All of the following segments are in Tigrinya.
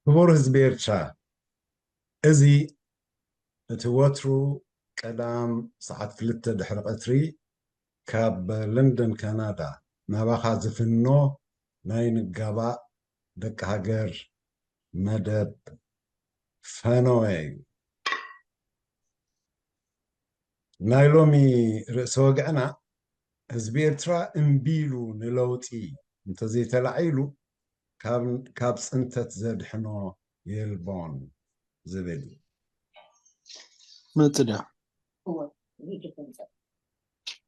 ክቡር ህዝቢ ኤርትራ፣ እዚ እቲ ወትሩ ቀዳም ሰዓት ክልተ ድሕሪ ቀትሪ ካብ ለንደን ካናዳ ናባኻ ዝፍኖ ናይ ንጋባእ ደቂ ሃገር መደብ ፈነወ እዩ። ናይ ሎሚ ርእሰ ወግዕና፣ ህዝቢ ኤርትራ እምቢ ኢሉ ንለውጢ እንተዘይተላዒሉ ካብ፣ ካብ ጽንተት ዘድሕኖ የልቦን ዝብል እዩ። መጽዳ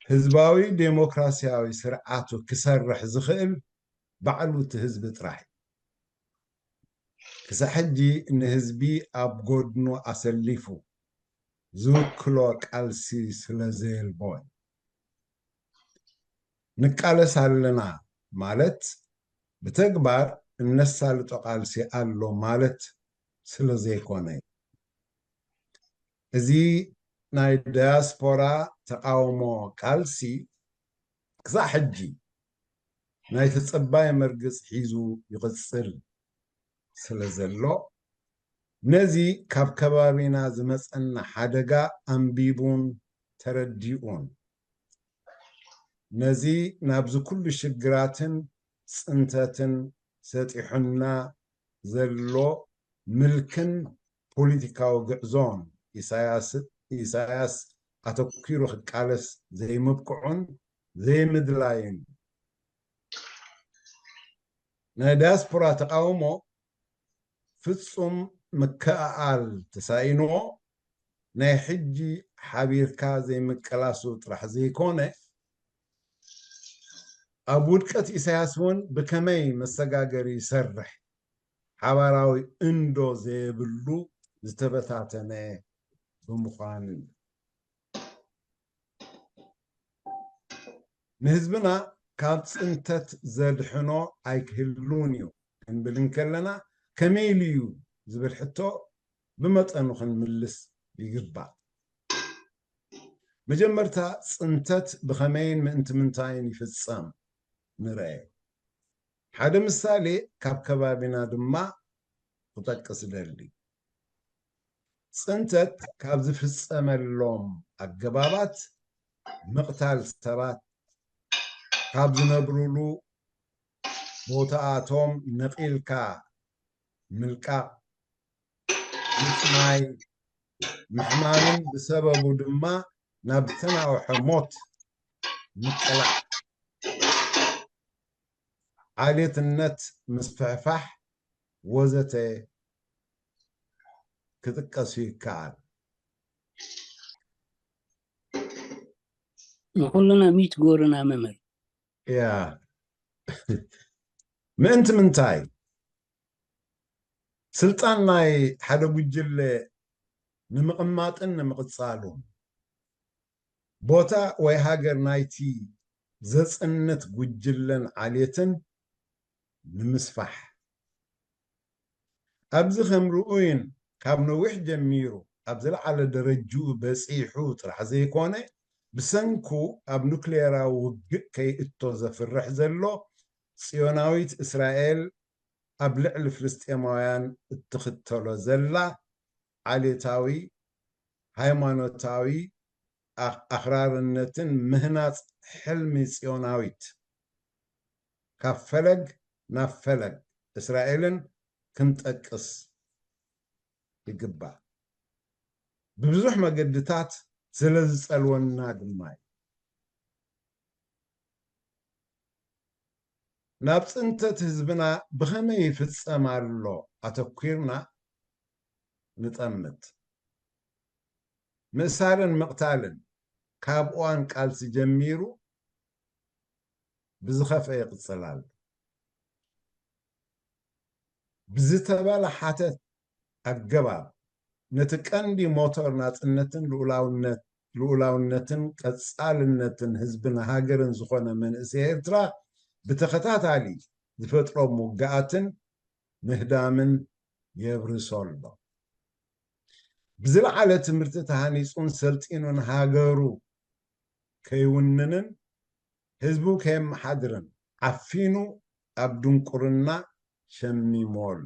ህዝባዊ ዴሞክራሲያዊ ስርዓቱ ክሰርሕ ዝኽእል ባዕሉ እቲ ህዝቢ ጥራሕ እዩ። ክሳብ ሕጂ ንህዝቢ ኣብ ጎድኑ ኣሰሊፉ ዝውክሎ ቃልሲ ስለ ዘየልቦ እዩ። ንቃለስ ኣለና ማለት ብተግባር እነሳልጦ ቃልሲ ኣሎ ማለት ስለ ዘይኮነ እዩ። እዚ ናይ ዳያስፖራ ተቃውሞ ቃልሲ ክሳብ ሕጂ ናይ ተጸባይ መርግጽ ሒዙ ይቕጽል ስለ ዘሎ፣ ነዚ ካብ ከባቢና ዝመጸና ሓደጋ ኣንቢቡን ተረዲኡን፣ ነዚ ናብዚ ኩሉ ሽግራትን ጽንተትን ሰጢሑና ዘሎ ምልክን ፖለቲካዊ ግዕዞን ኢሳያስ፣ ኢሳያስ ኣተኪሩ ክቃለስ ዘይምብቅዑን ዘይምድላይን፣ ናይ ዳያስፖራ ተቃውሞ ፍጹም ምክእኣል ተሳኢንዎ፣ ናይ ሕጂ ሓቢርካ ዘይምቅላሱ ጥራሕ ዘይኮነ፣ ኣብ ውድቀት ኢሳያስ እውን ብከመይ መሰጋገሪ ይሰርሕ፣ ሓባራዊ እንዶ ዘየብሉ ዝተበታተነ ብምዃኑ እዩ። ንህዝብና ካብ ጽንተት ዘድሕኖ ኣይክህሉን እዩ ክንብል እንከለና፣ ከመይ ኢሉ እዩ ዝብል ሕቶ ብመጠኑ ክንምልስ ይግባእ። መጀመርታ፣ ጽንተት ብኸመይን ምእንቲ ምንታይን ይፍጸም ንርአ። ሓደ ምሳሌ ካብ ከባቢና ድማ ክጠቅስ እደሊ። ጽንተት ካብ ዝፍጸመሎም ኣገባባት፣ ምቕታል ሰባት፣ ካብ ዝነብሩሉ ቦታኣቶም ነቒልካ ምልቃቕ፣ ምጽማይ፣ ምሕማምን ብሰበቡ ድማ ናብ ዝተናውሐ ሞት ምቅላዕ፣ ዓሌትነት ምስፍሕፋሕ ወዘተ ክጥቀሱ ይከኣል። ንኹልና ሚት ጎርና መምህር። ያ ምእንቲ ምንታይ? ስልጣን ናይ ሓደ ጉጅለ ንምቕማጥን ንምቕጻሉን፣ ቦታ ወይ ሃገር ናይቲ ዘጽንት ጉጅለን ዓሌትን ንምስፋሕ። ኣብዚ ከም ርኡይን ካብ ነዊሕ ጀሚሩ ኣብ ዝለዓለ ደረጅኡ በጺሑ ጥራሕ ዘይኮነ፣ ብሰንኩ ኣብ ኑክሌራዊ ውግእ ከይእቶ ዘፍርሕ ዘሎ፣ ጽዮናዊት እስራኤል ኣብ ልዕሊ ፍልስጤማውያን እትኽተሎ ዘላ ዓሌታዊ፣ ሃይማኖታዊ፣ ኣኽ-፣ ኣኽራርነትን ምህናጽ ሕልሚ ጽዮናዊት፣ ካብ ፈለግ ናብ ፈለግ እስራኤልን ክንጠቅስ ይግባእ። ብብዙሕ መገድታት ስለ ዝጸልወና ድማ እዩ። ናብ ጽንተት ህዝብና ብኸመይ ይፍጸም ኣሎ ኣተኲርና ንጠምት። ምእሳርን ምቕታልን ካብ እዋን ቃልሲ ጀሚሩ ብዝኸፍአ ይቕጽል ኣሎ። ብዝተበላሓተ ኣገባብ ነቲ ቀንዲ ሞተር ናጽነትን ልኡላውነት-፣ ልኡላውነትን ቀጻልነትን ህዝብን ሃገርን ዝኾነ መንእሰይ ኤርትራ ብተኸታታሊ ዝፈጥሮም ውግኣትን ምህዳምን የብርሶ ኣሎ። ብዝለዓለ ትምህርቲ ተሃኒጹን ሰልጢኑን ሃገሩ ከይውንንን ህዝቡ ከየመሓድርን ዓፊኑ ኣብ ድንቁርና ሸሚሞ ኣሎ።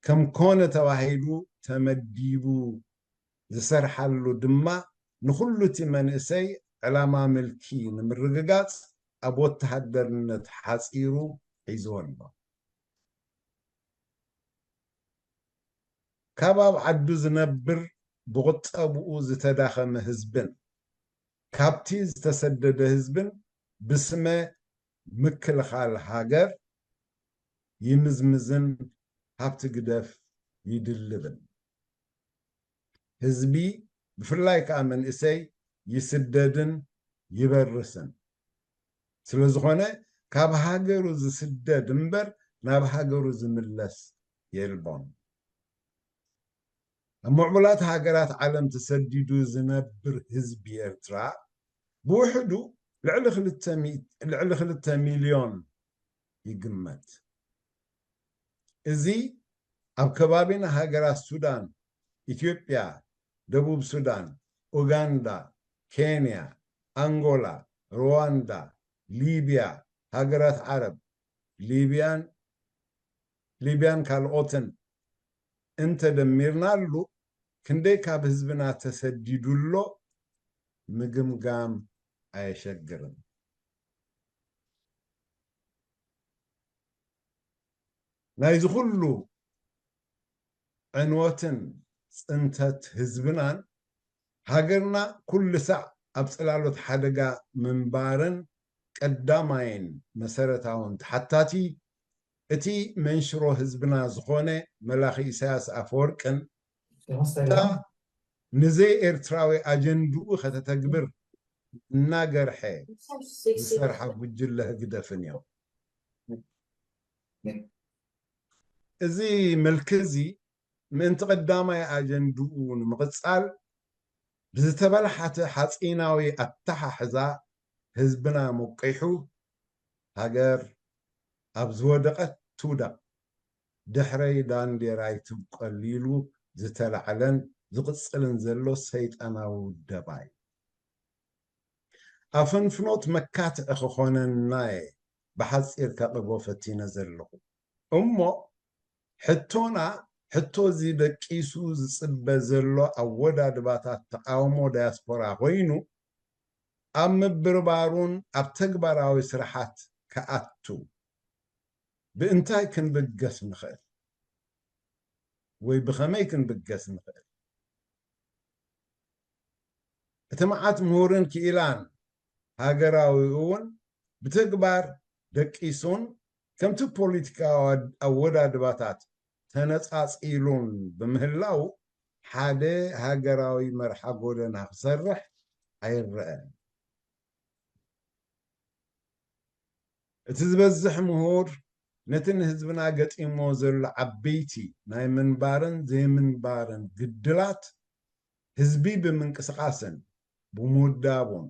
ከም ኮነ ተባሂሉ ተመዲቡ ዝሰርሓሉ ድማ ንኹሉ እቲ መንእሰይ ዕላማ ምልኪ ንምርግጋጽ ኣብ ወተሃደርነት ሓጺሩ ሒዝዎ ኣሎ። ካብ ኣብ ዓዱ ዝነብር ብቑጠብኡ ዝተዳኸመ ህዝብን ካብቲ ዝተሰደደ ህዝብን ብስመ ምክልኻል ሃገር ይምዝምዝን ሃብቲ ግደፍ ይድልብን። ህዝቢ ብፍላይ ከኣ መንእሰይ ይስደድን ይበርስን። ስለ ዝኾነ ካብ ሃገሩ ዝስደድ እምበር ናብ ሃገሩ ዝምለስ የልቦን። ኣብ ምዕቡላት ሃገራት ዓለም ተሰዲዱ ዝነብር ህዝቢ ኤርትራ ብውሕዱ ልዕሊ ክልተ ሚእቲ፣ ልዕሊ ክልተ ሚልዮን ይግመት። እዚ ኣብ ከባቢና ሃገራት ሱዳን፣ ኢትዮጵያ፣ ደቡብ ሱዳን፣ ኡጋንዳ፣ ኬንያ፣ ኣንጎላ፣ ሩዋንዳ፣ ሊብያ፣ ሃገራት ዓረብ፣ ሊብያን፣ ሊብያን ካልኦትን እንተደሚርናሉ ክንደይ ካብ ህዝብና ተሰዲዱ ኣሎ ምግምጋም ኣየሸግርን። ናይዚ ኩሉ ዕንወትን ጽንተት ህዝብናን ሃገርና ኩሉ ሳዕ ኣብ ጽላሎት ሓደጋ ምንባርን ቀዳማይን መሰረታውን ተሓታቲ እቲ መንሽሮ ህዝብና ዝኾነ መላኺ ኢሳያስ ኣፈወርቅን እታ ንዘይ ኤርትራዊ ኣጀንድኡ ከተተግብር እናገርሐ ዝሰርሓ ጉጅለ ህግደፍን እዮም። እዚ ምልኪ እዚ ምእንቲ ቀዳማይ ኣጀንድኡ ንምቕጻል ብዝተበላሓተ ሓጺናዊ ኣተሓሕዛ ህዝብና ሞቂሑ ሃገር ኣብ ዝወደቐት ትውደቕ፣ ድሕረይ ዳንዴራይ ትብቆል ኢሉ ዝተላዕለን ዝቕጽልን ዘሎ ሰይጣናዊ ውደባ እዩ። ኣፈንፍኖት መካትዒ ክኾነና እየ ብሓጺር ከቕርቦ ፈቲነ ዘለኹ። እሞ ሕቶና፣ ሕቶ እዚ ደቂሱ ዝጽበ ዘሎ ኣወዳድባታት ተቓውሞ ዳያስፖራ ኮይኑ፣ ኣብ ምብርባሩን ኣብ ተግባራዊ ስራሓት ክኣቱ ብእንታይ ክንብገስ ንኽእል? ወይ ብኸመይ ክንብገስ ንኽእል? እቲ መዓት ምሁርን ክኢላን ሃገራዊ እውን ብተግባር ደቂሱን ከምቲ ፖለቲካዊ ኣወዳድባታት ተነጻጺሉን ብምህላው ሓደ ሃገራዊ መርሓ ጎደና ክሰርሕ ኣይረኣን። እቲ ዝበዝሕ ምሁር ነቲ ንህዝብና ገጢሞ ዘሎ ዓበይቲ ናይ ምንባርን ዘይምንባርን ግድላት ህዝቢ ብምንቅስቓስን ብምውዳቡን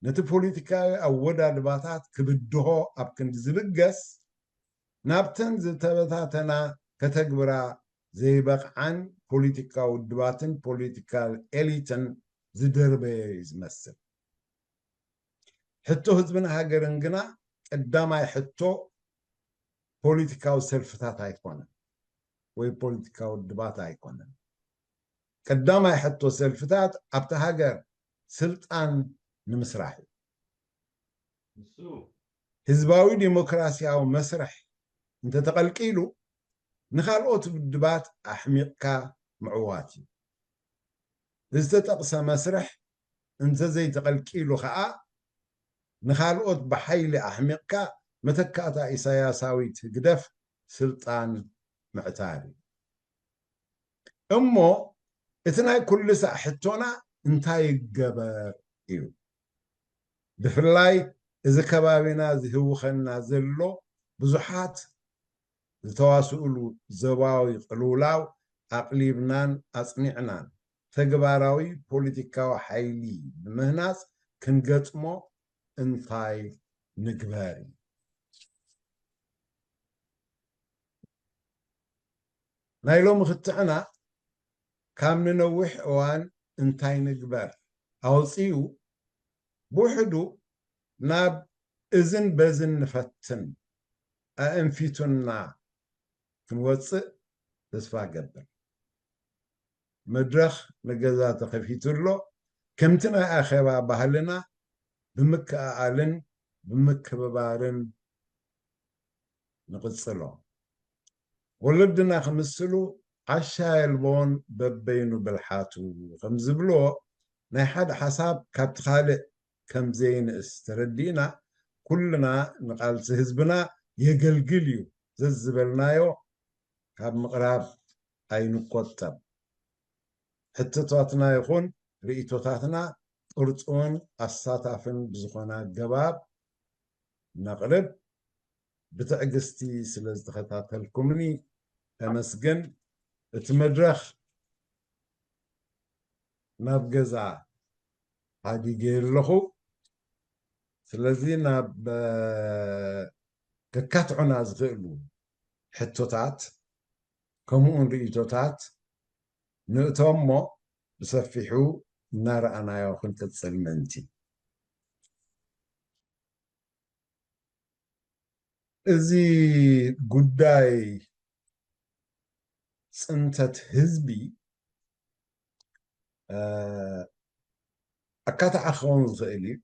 ነቲ ፖለቲካዊ ኣወዳድባታት ክብድሆ ኣብ ክንዲ ዝብገስ ናብተን ዝተበታተና ከተግብራ ዘይበቕዓን ፖለቲካዊ ውድባትን ፖለቲካል ኤሊትን ዝደርበየ እዩ ዝመስል። ሕቶ ህዝብን ሃገርን ግና ቀዳማይ ሕቶ ፖለቲካዊ ሰልፍታት ኣይኮነን ወይ ፖለቲካዊ ውድባት ኣይኮነን። ቀዳማይ ሕቶ ሰልፍታት ኣብቲ ሃገር ስልጣን ንምስራሕ እዩ። ህዝባዊ ዲሞክራሲያዊ መስርሕ እንተተቐልቂሉ ንኻልኦት ውድባት ኣሕሚቕካ ምዕዋት እዩ። ዝተጠቕሰ መስርሕ እንተዘይተቐልቂሉ ኸኣ ንኻልኦት ብሓይሊ ኣሕሚቕካ መተካእታ ኢሳያሳዊት ህግደፍ ስልጣን ምዕታር እዩ። እሞ እቲ ናይ ኩሉ ሳዕ ሕቶና እንታይ ይገበር እዩ። ብፍላይ እዚ ከባቢና ዝህውኸና ዘሎ ብዙሓት ዝተዋስኡሉ ዞባዊ ቅልውላው ኣቕሊብናን ኣጽኒዕናን ተግባራዊ ፖለቲካዊ ሓይሊ ብምህናጽ ክንገጥሞ እንታይ ንግበር? ናይ ሎሚ ክትዕና ካብ ንነዊሕ እዋን እንታይ ንግበር ኣውጺኡ ብውሕዱ ናብ እዝን በዝን ንፈትን ኣእንፊቱና ክንወጽእ ተስፋ እገብር። መድረኽ ንገዛ ተኸፊቱ ኣሎ። ከምቲ ናይ ኣኼባ ባህልና ብምክእኣልን ብምክብባርን ንቕጽሎ። ወለድና ክምስሉ ዓሻ የልቦን በበይኑ ብልሓቱ ከም ዝብልዎ፣ ናይ ሓደ ሓሳብ ካብቲ ካልእ ከም ዘይንእስ ተረዲእና፣ ኩልና ንቓልሲ ህዝብና የገልግል እዩ ዘዝበልናዮ ካብ ምቕራብ ኣይንቆጠብ። ሕቶታትና ይኹን ርእይቶታትና ቅርጹውን ኣሳታፍን ብዝኾነ ኣገባብ ነቕርብ። ብትዕግስቲ ስለ ዝተኸታተልኩምኒ ኣመስግን። እቲ መድረኽ ናብ ገዛ ሓዲገ ኣለኹ። ስለዚ ናብ፣ እ፣ ከካትዑና ዝኽእሉ ሕቶታት ከምኡውን ርእይቶታት ንእቶሞ ብሰፊሑ እናረኣናዮ ክንቅጽል ምእንቲ። እዚ ጉዳይ ጽንተት ህዝቢ፣ እ፣ ኣካታዒ ክኸውን ዝኽእል እዩ።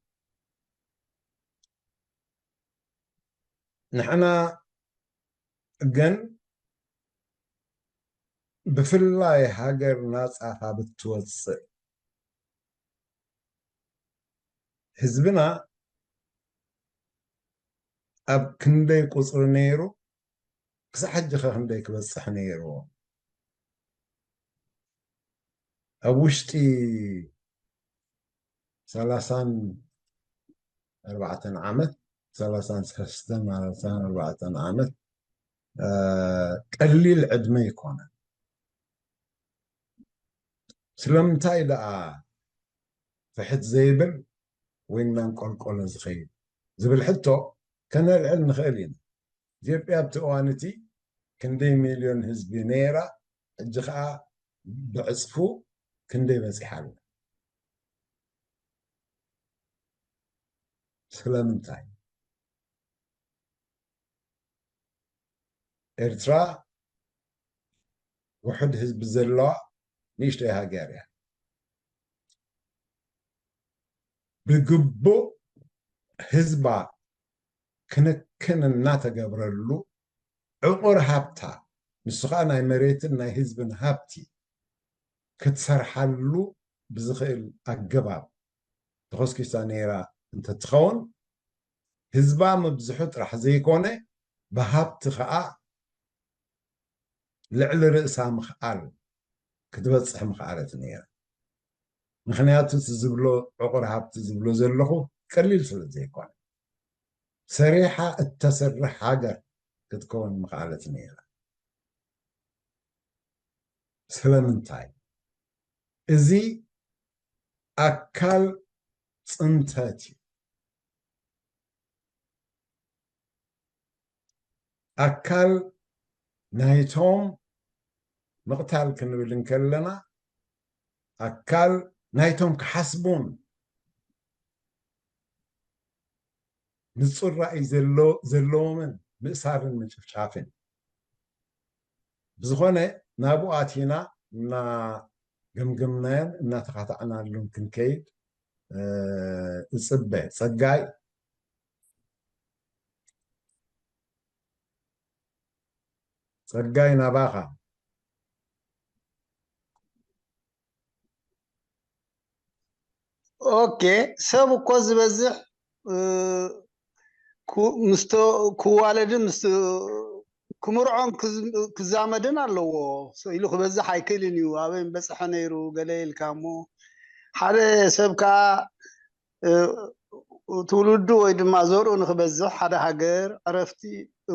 ንሕና ግን ብፍላይ ሃገር ናጻ ካብ እትወጽእ ህዝብና ኣብ ክንደይ ቁጽሪ ነይሩ፣ ክሳዕ ሕጂ ኸ ክንደይ ክበጽሕ ነይርዎ? ኣብ ውሽጢ ሰላሳን ኣርባዕተን ዓመት፣ ሰላሳን ሰለስተን፣ ሰላሳን ኣርባዕተን ዓመት፣ እ፣ ቀሊል ዕድመ ኣይኮነን። ስለምንታይ ደኣ ፍሕት ዘይብል ወይ እናንቆልቆለ ዝኸይድ ዝብል ሕቶ ከነልዕል ንኽእል ኢና። ኢትዮጵያ ኣብቲ እዋን እቲ ክንደይ ሚልዮን ህዝቢ ነይራ፣ ሕጂ ኸኣ ብዕጽፉ ክንደይ በጺሓ ኣላ? ስለምንታይ? ኤርትራ ውሑድ ህዝቢ ዘለዋ ንእሽተይ ሃገር እያ። ብግቡእ ህዝባ ክንክን እናተገብረሉ፣ ዕቑር ሃብታ፣ ንሱ ኸኣ ናይ መሬትን ናይ ህዝብን ሃብቲ፣ ክትሰርሓሉ ብዝኽእል ኣገባብ ተኾስኪሳ ነይራ እንተትኸውን፣ ህዝባ ምብዝሑ ጥራሕ ዘይኮነ፣ ብሃብቲ ኸኣ ልዕሊ ርእሳ ምኽኣል ክትበጽሕ ምኽኣለት ነይራ። ምኽንያቱ እቲ ዝብሎ ዕቑር ሃብቲ ዝብሎ ዘለኹ ቀሊል ስለ ዘይኮነ፣ ሰሪሓ እተሰርሕ ሃገር ክትከውን ምኽኣለት ነይራ። ስለምንታይ? እዚ ኣካል ጽንተት እዩ። ኣካል ናይቶም ምቕታል ክንብል እንከለና፣ ኣካል ናይቶም ክሓስቡን ንጹር ራእይ ዘሎ-፣ ዘለዎምን ምእሳርን ምጭፍጫፍን። ብዝኾነ ናብኡ ኣቲና እናገምገምናዮን እናተኻታዕናሉን ክንከይድ፣ እ፣ እጽበ። ጸጋይ፣ ጸጋይ ናባኻ። ኦኬ፣ ሰብ እኮ ዝበዝሕ፣ እ፣ ኩ-፣ ምስቶ-፣ ክዋለድን ምስ-፣ ክምርዖን ክዝ-፣ ክዛመድን ኣለዎ። ሶ ኢሉ ክበዝሕ ኣይክእልን እዩ። ኣበይ በጽሐ ነይሩ ገለ ኢልካ እሞ፣ ሓደ ሰብ ከኣ፣ እ፣ ትውልዱ ወይ ድማ ዘርኡ ንክበዝሕ፣ ሓደ ሃገር ዕረፍቲ፣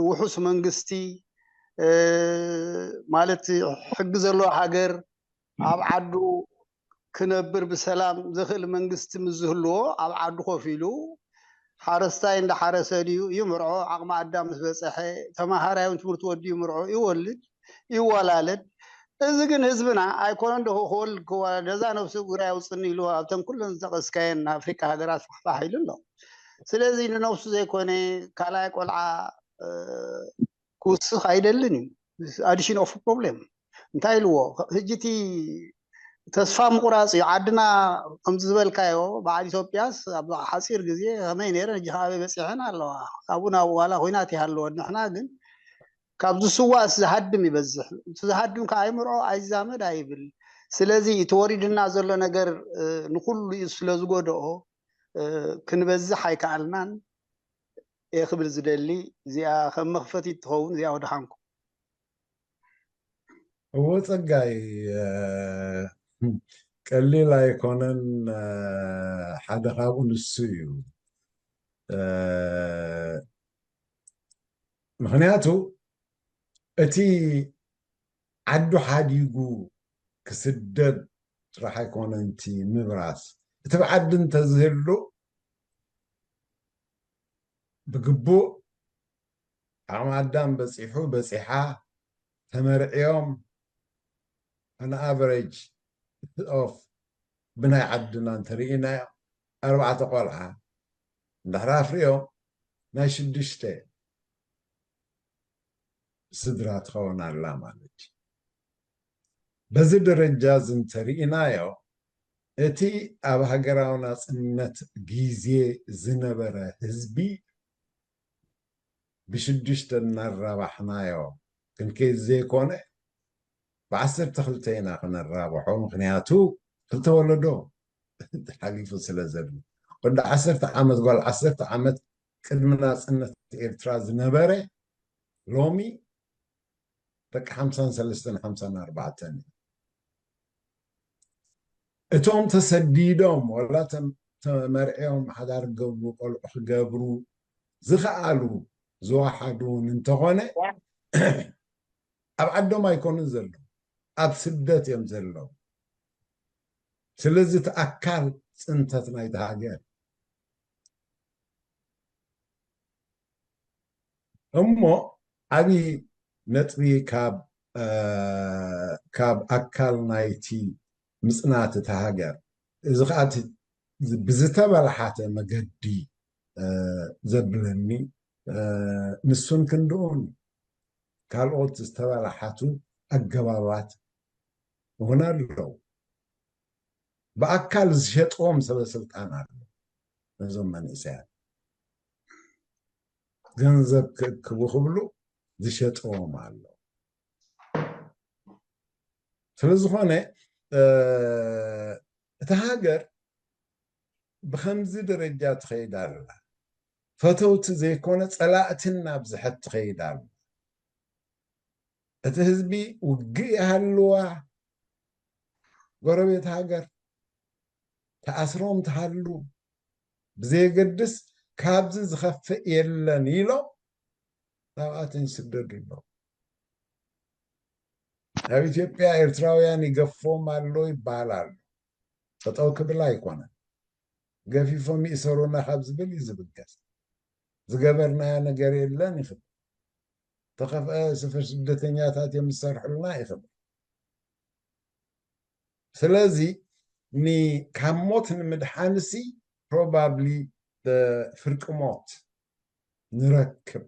ውሑስ መንግስቲ፣ እ፣ ማለት ሕጊ ዘለዎ ሃገር፣ ኣብ ዓዱ ክነብር ብሰላም ዘኽእል መንግስቲ ምስ ዝህልዎ፣ ኣብ ዓዱ ኮፍ ኢሉ ሓረስታይ እንዳሓረሰ ድዩ ይምርዖ፣ ዓቕሚ ኣዳም ምስ በጸሐ፣ ተማሃራይ እውን ትምህርቲ ወዲኡ ይምርዖ፣ ይወልድ፣ ይወላለድ። እዚ ግን ህዝብና ኣይኮነን ዶ ክወልድ ክወላለድ፣ ነዛ ነብሱ እግራ የውጽኒ ኢሉ ኣብተን ኩለን ዝጠቐስካየን ኣፍሪቃ ሃገራት ፋሕፋሕ ኢሉ ኣሎ። ስለዚ ንነብሱ ዘይኮነ ካልኣይ ቆልዓ፣ እ፣ ክውስኽ ኣይደልን እዩ። Addition of problem። እንታይ ኢልዎ? ሕጂ እቲ ተስፋ ምቑራፅ እዩ። ዓድና ከምዚ ዝበልካዮ በዓል ኢትዮጵያስ ኣብ ሓፂር ግዜ ከመይ ነይረን፣ ሕጂ ከ ኣበይ በፂሐን ኣለዋ? ካብኡ ናብኡ ዋላ ኹናት ይሃለወን፣ ንሕና ግን ካብ ዝስዋእስ ዝሃድም ይበዝሕ። እቲ ዝሃድም ከዓ ኣይምርዖ ኣይዛመድ ኣይብል። ስለዚ እቲ ወሪድና ዘሎ ነገር ንኩሉ እዩ ስለ ዝጎድኦ ክንበዝሕ ኣይከኣልናን እየ ክብል ዝደሊ። እዚኣ ከም መኽፈቲት ትኸውን። እዚኣ ወደሓንኩም። እዎ ጸጋይ፣ ቀሊል ኣይኮነን። ሓደ ካብኡ ንሱ እዩ። ምኽንያቱ እቲ ዓዱ ሓዲጉ ክስደድ ጥራሕ ኣይኮነን እቲ ምብራስ፣ እቲ ብዓዲ እንተዝህሉ ብግቡእ ዓቕሚ ኣዳም በፂሑ በፂሓ ተመርዕዮም on average of ብናይ ዓድና እንተርኢናዮ ኣርባዕተ ቆልዓ እንድሕር ኣፍሪዮም ናይ ሽዱሽተ ስድራ ትኸውን ኣላ ማለት እዩ። በዚ ደረጃ እዚ እንተርኢናዮ እቲ ኣብ ሃገራዊ ናፅነት ግዜ ዝነበረ ህዝቢ ብሽዱሽተ እናራባሕናዮ ክንከይድ ዘይኮነ ብዓሰርተ ክልተ ኢና ክነራብሖ። ምኽንያቱ ክልተ ወለዶ ሓሊፉ ስለ ዘሎ ወዲ ዓሰርተ ዓመት ጓል ዓሰርተ ዓመት ቅድሚ ናፅነት ኤርትራ ዝነበረ ሎሚ ደቂ ሓምሳን ሰለስተን ሓምሳን ኣርባዕተን እዩ። እቶም ተሰዲዶም ወላ ተመርዕዮም ሓዳር ክገብሩ ቆልዑ ክገብሩ ዝኸኣሉ ዝወሓዱ እውን እንተኾነ ኣብ ዓዶም ኣይኮኑን ዘለዉ፣ ኣብ ስደት እዮም ዘለዉ። ስለዚ እቲ ኣካል ፅንተት ናይቲ ሃገር እሞ ዓብዪ ነጥቢ ካብ ካብ ኣካል ናይቲ ምፅናት እቲ ሃገር እዚ ከዓ ብዝተበላሓተ መገዲ ዘብለኒ ንሱን ክንድኡን ካልኦት ዝተበላሓቱ ኣገባባት እውን ኣለዉ። ብኣካል ዝሸጥዎም ሰበ ስልጣን ኣሎ። ነዞም መንእሰያት ገንዘብ ክእክቡ ክብሉ ዝሸጥዎም ኣሎ። ስለዝኾነ እታ ሃገር ብኸምዚ ደረጃ ትኸይድ ኣላ። ፈተውቲ ዘይኮነ ፀላእቲ እናብዝሐት ትኸይድ ኣላ። እቲ ህዝቢ ውግእ ይሃልዋ፣ ጎረቤት ሃገር ተኣስሮም ትሃሉ ብዘየገድስ ካብዚ ዝኸፍእ የለን ኢሎም ናብኣተን ይስደዱ ኣለዉ። ኣብ ኢትዮጵያ ኤርትራውያን ይገፎም ኣሎ ይበሃል ኣሎ። ጠጠው ክብል ኣይኮነን። ገፊፎም ይእሰሩና ካብ ዝብል እዩ ዝብገስ። ዝገበርናዮ ነገር የለን ይኽብል። ተኸፍአ ስፍር ስደተኛታት እዮም ዝሰርሑልና ይኽብል። ስለዚ ካብ ሞት ንምድሓንሲ ፕሮባብሊ ፍርቂ ሞት ንረክብ።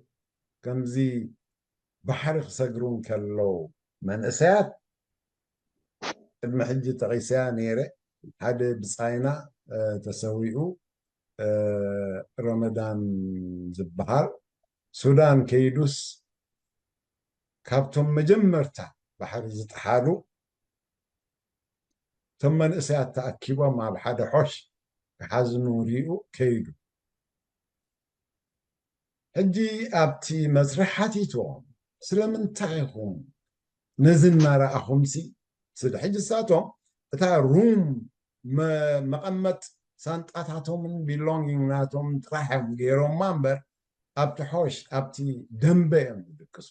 ከምዚ ባሕሪ ክሰግሩ እንከለዉ መንእሰያት ቅድሚ ሕጂ ጠቒሰያ ነይረ። ሓደ ብጻይና ተሰዊኡ ረመዳን ዝበሃል ሱዳን ከይዱስ ካብቶም መጀመርታ ባሕሪ ዝጠሓሉ እቶም መንእሰያት ተኣኪቦም ኣብ ሓደ ሖሽ ክሓዝኑ ሪኡ ከይዱ። ሕጂ ኣብቲ መስርሕ ሓቲትዎም ስለምንታይ ኢኹም ነዚ እናረኣኹምሲ ስለ ሕጂ እሳቶም እታ ሩም መቐመጥ ሳንጣታቶምን ቢሎንጊንግ ናቶም ጥራሕ እዮም ገይሮማ እምበር ኣብቲ ሖሽ ኣብቲ ደንበ እዮም ዝድቅሱ።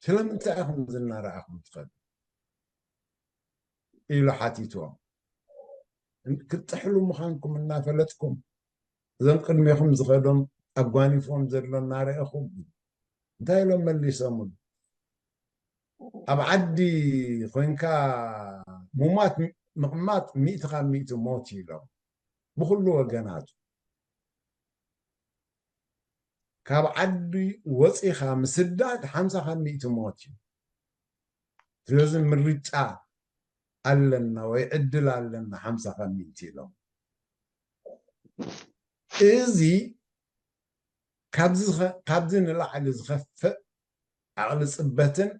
ስለምንታይ ኢኹም ዝናረኣኹም ትኸዱ ኢሉ ሓቲትዎም። ክትጥሕሉ ምዃንኩም እናፈለጥኩም እዞም ቅድሜኹም ዝኸዶም ኣጓኒፎም ዘሎ እናረእኹም እንታይ ኢሎም መሊሶምሉ? ኣብ ዓዲ ኮይንካ ሙማት ምቕማጥ ሚእቲ ካብ ሚእቲ ሞት እዩ ኢሎም ብኩሉ ወገናቱ። ካብ ዓዲ ወፂኻ ምስዳድ ሓምሳ ካብ ሚእቲ ሞት እዩ። ስለዚ ምርጫ ኣለና ወይ ዕድል ኣለና ሓምሳ ካብ ሚእቲ ኢሎም። እዚ ካብዚ ንላዕሊ ዝኸፍእ ዓቕሊ ፅበትን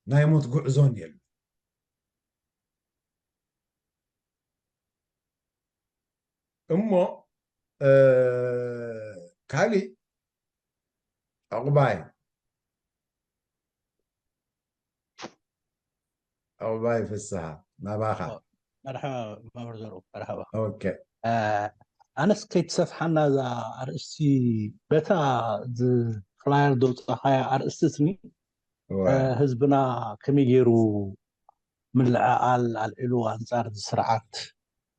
ናይ ሞት ጉዕዞን የለን። እሞ ካሊእ ዕቑባይ ዕቑባይ ፍስሃ ናባኻ። መርሓባ መምህር ዘርኡ፣ መርሓባ። ኦኬ። ኣነስ ከይትሰፍሓና እዛ ኣርእስቲ፣ በታ ፍላየር ዘውፃኻያ ኣርእስቲ ስኒ ህዝብና ከመይ ገይሩ ምልዕዓል ኣልዒሉ ኣንፃር እዚ ስርዓት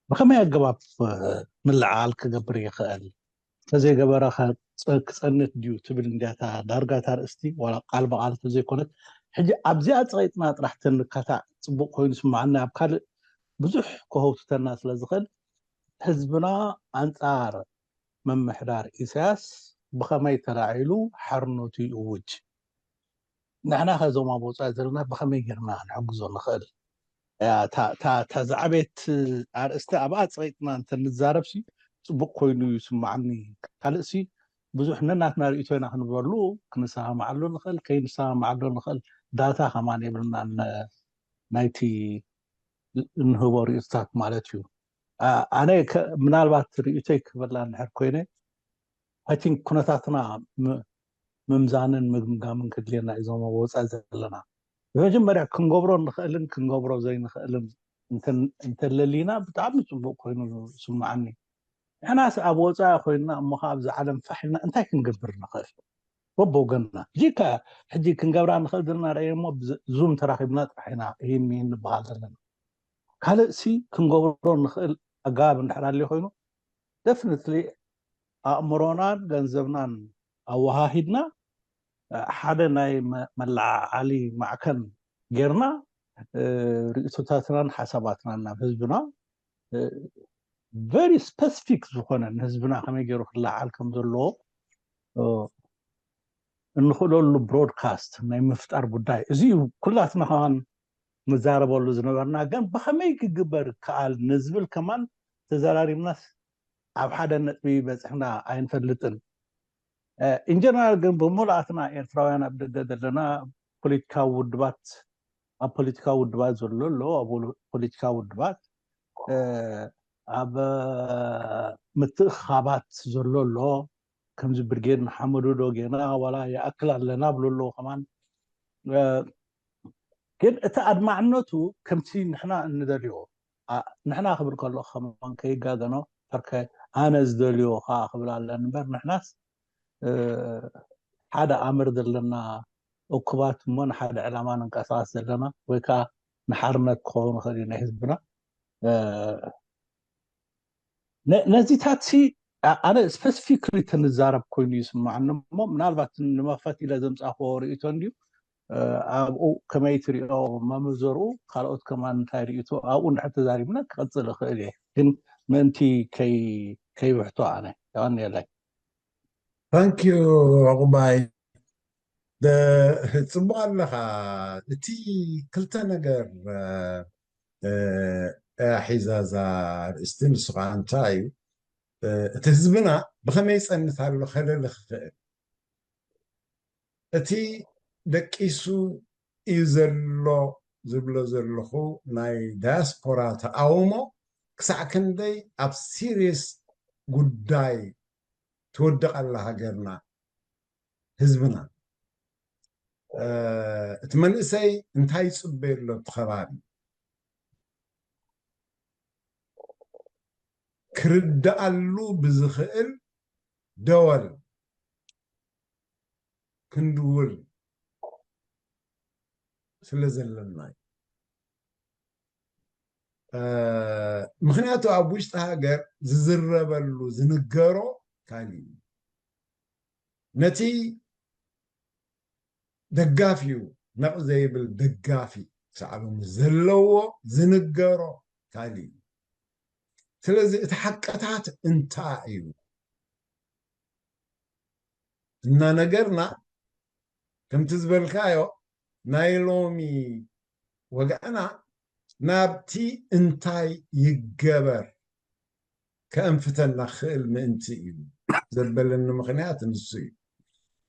ብኸመይ ኣገባብ ምልዕዓል ክገብር ይኽእል? ተዘይገበረ ክፀንት ድዩ ትብል እንዲያታ ዳርጋታ ርእስቲ ዋላ ቃል ብቃል ተዘይኮነት፣ ሕጂ ኣብዚኣ ፀቂጥና ጥራሕ ተንካታዕ ፅቡቅ ኮይኑ ስማዓኒ። ኣብ ካልእ ብዙሕ ክህውትተና ስለዝኽእል ህዝብና ኣንፃር ምምሕዳር ኢሳያስ ብኸመይ ተላዒሉ ሓርነቱ ይእውጅ? ንሕና ከዞም ኣብ ወፃኢ ዘለና ብኸመይ ጌርና ንሕግዞ ንኽእል? እታ ዝዓበየት ኣርእስቲ ኣብኣ ፀቂጥና እንተንዛረብሲ ፅቡቅ ኮይኑ ይስማዓኒ። ካልእሲ ብዙሕ ነናትና ርእይቶ ኢና ክንበሉ፣ ክንሰማማዓሉ ንኽእል፣ ከይንሰማማዓሉ ንኽእል። ዳታ ከማን የብልናን ናይቲ እንህቦ ርእይቶታት ማለት እዩ። ኣነ ምናልባት ርእይቶይ ክበላ እንድሕር ኮይነ፣ I think ኩነታትና ምምዛንን ምግምጋምን ክድልየና እዩ። ዞም ኣብ ወፃኢ ዘለና ብመጀመርያ ክንገብሮ ንኽእልን ክንገብሮ ዘይንኽእልን እንተለሊና ብጣዕሚ ፅቡቅ ኮይኑ ይስምዓኒ። ንሕናስ ኣብ ወፃኢ ኮይንና እሞ ከዓ ኣብዚ ዓለም ፋሕ ኢልና እንታይ ክንገብር ንኽእል? በብወገንና ሕጂ ከ ሕጂ ክንገብራ ንኽእል ዘለና ርእየ እሞ ዙም ተራኺብና ጥራሕ ኢና ይህን ይህን ንበሃል ዘለና። ካልእሲ ክንገብሮ ንኽእል ኣገባብ እንድሕር ኣልዮ ኮይኑ ደፍንትሊ ኣእምሮናን ገንዘብናን ኣወሃሂድና ሓደ ናይ መለዓዓሊ ማዕከን ጌርና ርእቶታትናን ሓሳባትናን ናብ ህዝብና very specific ዝኾነ ንህዝብና ከመይ ገይሩ ክለዓል ከም ዘለዎ እንኽእለሉ ብሮድካስት ናይ ምፍጣር ጉዳይ እዚ እዩ። ኩላትና ከማን ንዛረበሉ ዝነበርና ግን ብኸመይ ክግበር ይከኣል ንዝብል ከማን ተዘራሪብናስ ኣብ ሓደ ነጥቢ በፅሕና ኣይንፈልጥን። ኢንጀነራል ግን ብምሉኣትና ኤርትራውያን ኣብ ደገ ዘለና ፖለቲካዊ ውድባት ኣብ ፖለቲካዊ ውድባት ዘሎ ኣሎ ኣብ ፖለቲካዊ ውድባት ኣብ ምትእኻባት ዘሎ ኣሎ። ከምዚ ብርጌድ ንሓመዱ ዶ ጌና ዋላ ይኣክል ኣለና ብሎ ኣለዎ ከማን። ግን እቲ ኣድማዕነቱ ከምቲ ንሕና እንደልዮ ንሕና ክብል ከሎ ከማን ከይጋገኖ ተርከ ኣነ ዝደልዮ ከዓ ክብል ኣለን እምበር ንሕናስ ሓደ ኣምር ዘለና እኩባት እሞ ንሓደ ዕላማ ንንቀሳቀስ ዘለና ወይ ከዓ ንሓርነት ክኸውን ይኽእል እዩ ናይ ህዝብና። ነዚታት ሲ ኣነ ስፐሲፊክሊ ተንዛረብ ኮይኑ ይስማዓኒ እሞ ምናልባት ንመኽፈት ኢለ ዘምፃእክዎ ርእቶ እንድዩ። ኣብኡ ከመይ ትሪኦ መምህር ዘርኡ ካልኦት ከማን እንታይ ርእቶ ኣብኡ እንድሕር ተዛሪብና ክቐፅል እኽእል እየ ግን ምእንቲ ከይብሕቶ ኣነ የቐንየለይ። ታንኪዩ ዕቑባይ። ጽቡቕ ኣለኻ። እቲ ክልተ ነገር እያ ሒዛ እዛ ኣርእስቲ፣ ንሱ ከዓ እንታይ እዩ፣ እቲ ህዝብና ብኸመይ ይጸንት ኣሎ ከለሊ ክኽእል፣ እቲ ደቂሱ እዩ ዘሎ ዝብሎ ዘለኹ ናይ ዳያስፖራ ተቃውሞ ክሳዕ ክንደይ ኣብ ሲሪየስ ጉዳይ ትወድቕ ኣላ ሃገርና፣ ህዝብና። እቲ መንእሰይ እንታይ ይጽበ ኣሎ ኣብቲ ከባቢ ክርድኣሉ ብዝኽእል ደወል ክንድውል ስለ ዘለና እዩ። ምኽንያቱ ኣብ ውሽጢ ሃገር ዝዝረበሉ ዝንገሮ ካሊእ እዩ። ነቲ ደጋፊኡ ነቕ ዘይብል ደጋፊ ሳዕቤኑ ዘለዎ ዝንገሮ ካሊእ እዩ። ስለዚ እቲ ሓቅታት እንታይ እዩ እናነገርና ከምቲ ዝበልካዮ ናይ ሎሚ ወግዕና ናብቲ እንታይ ይገበር ከእንፍተና ክእል ምእንቲ እዩ ዘበለኒ ምኽንያት ንሱ እዩ።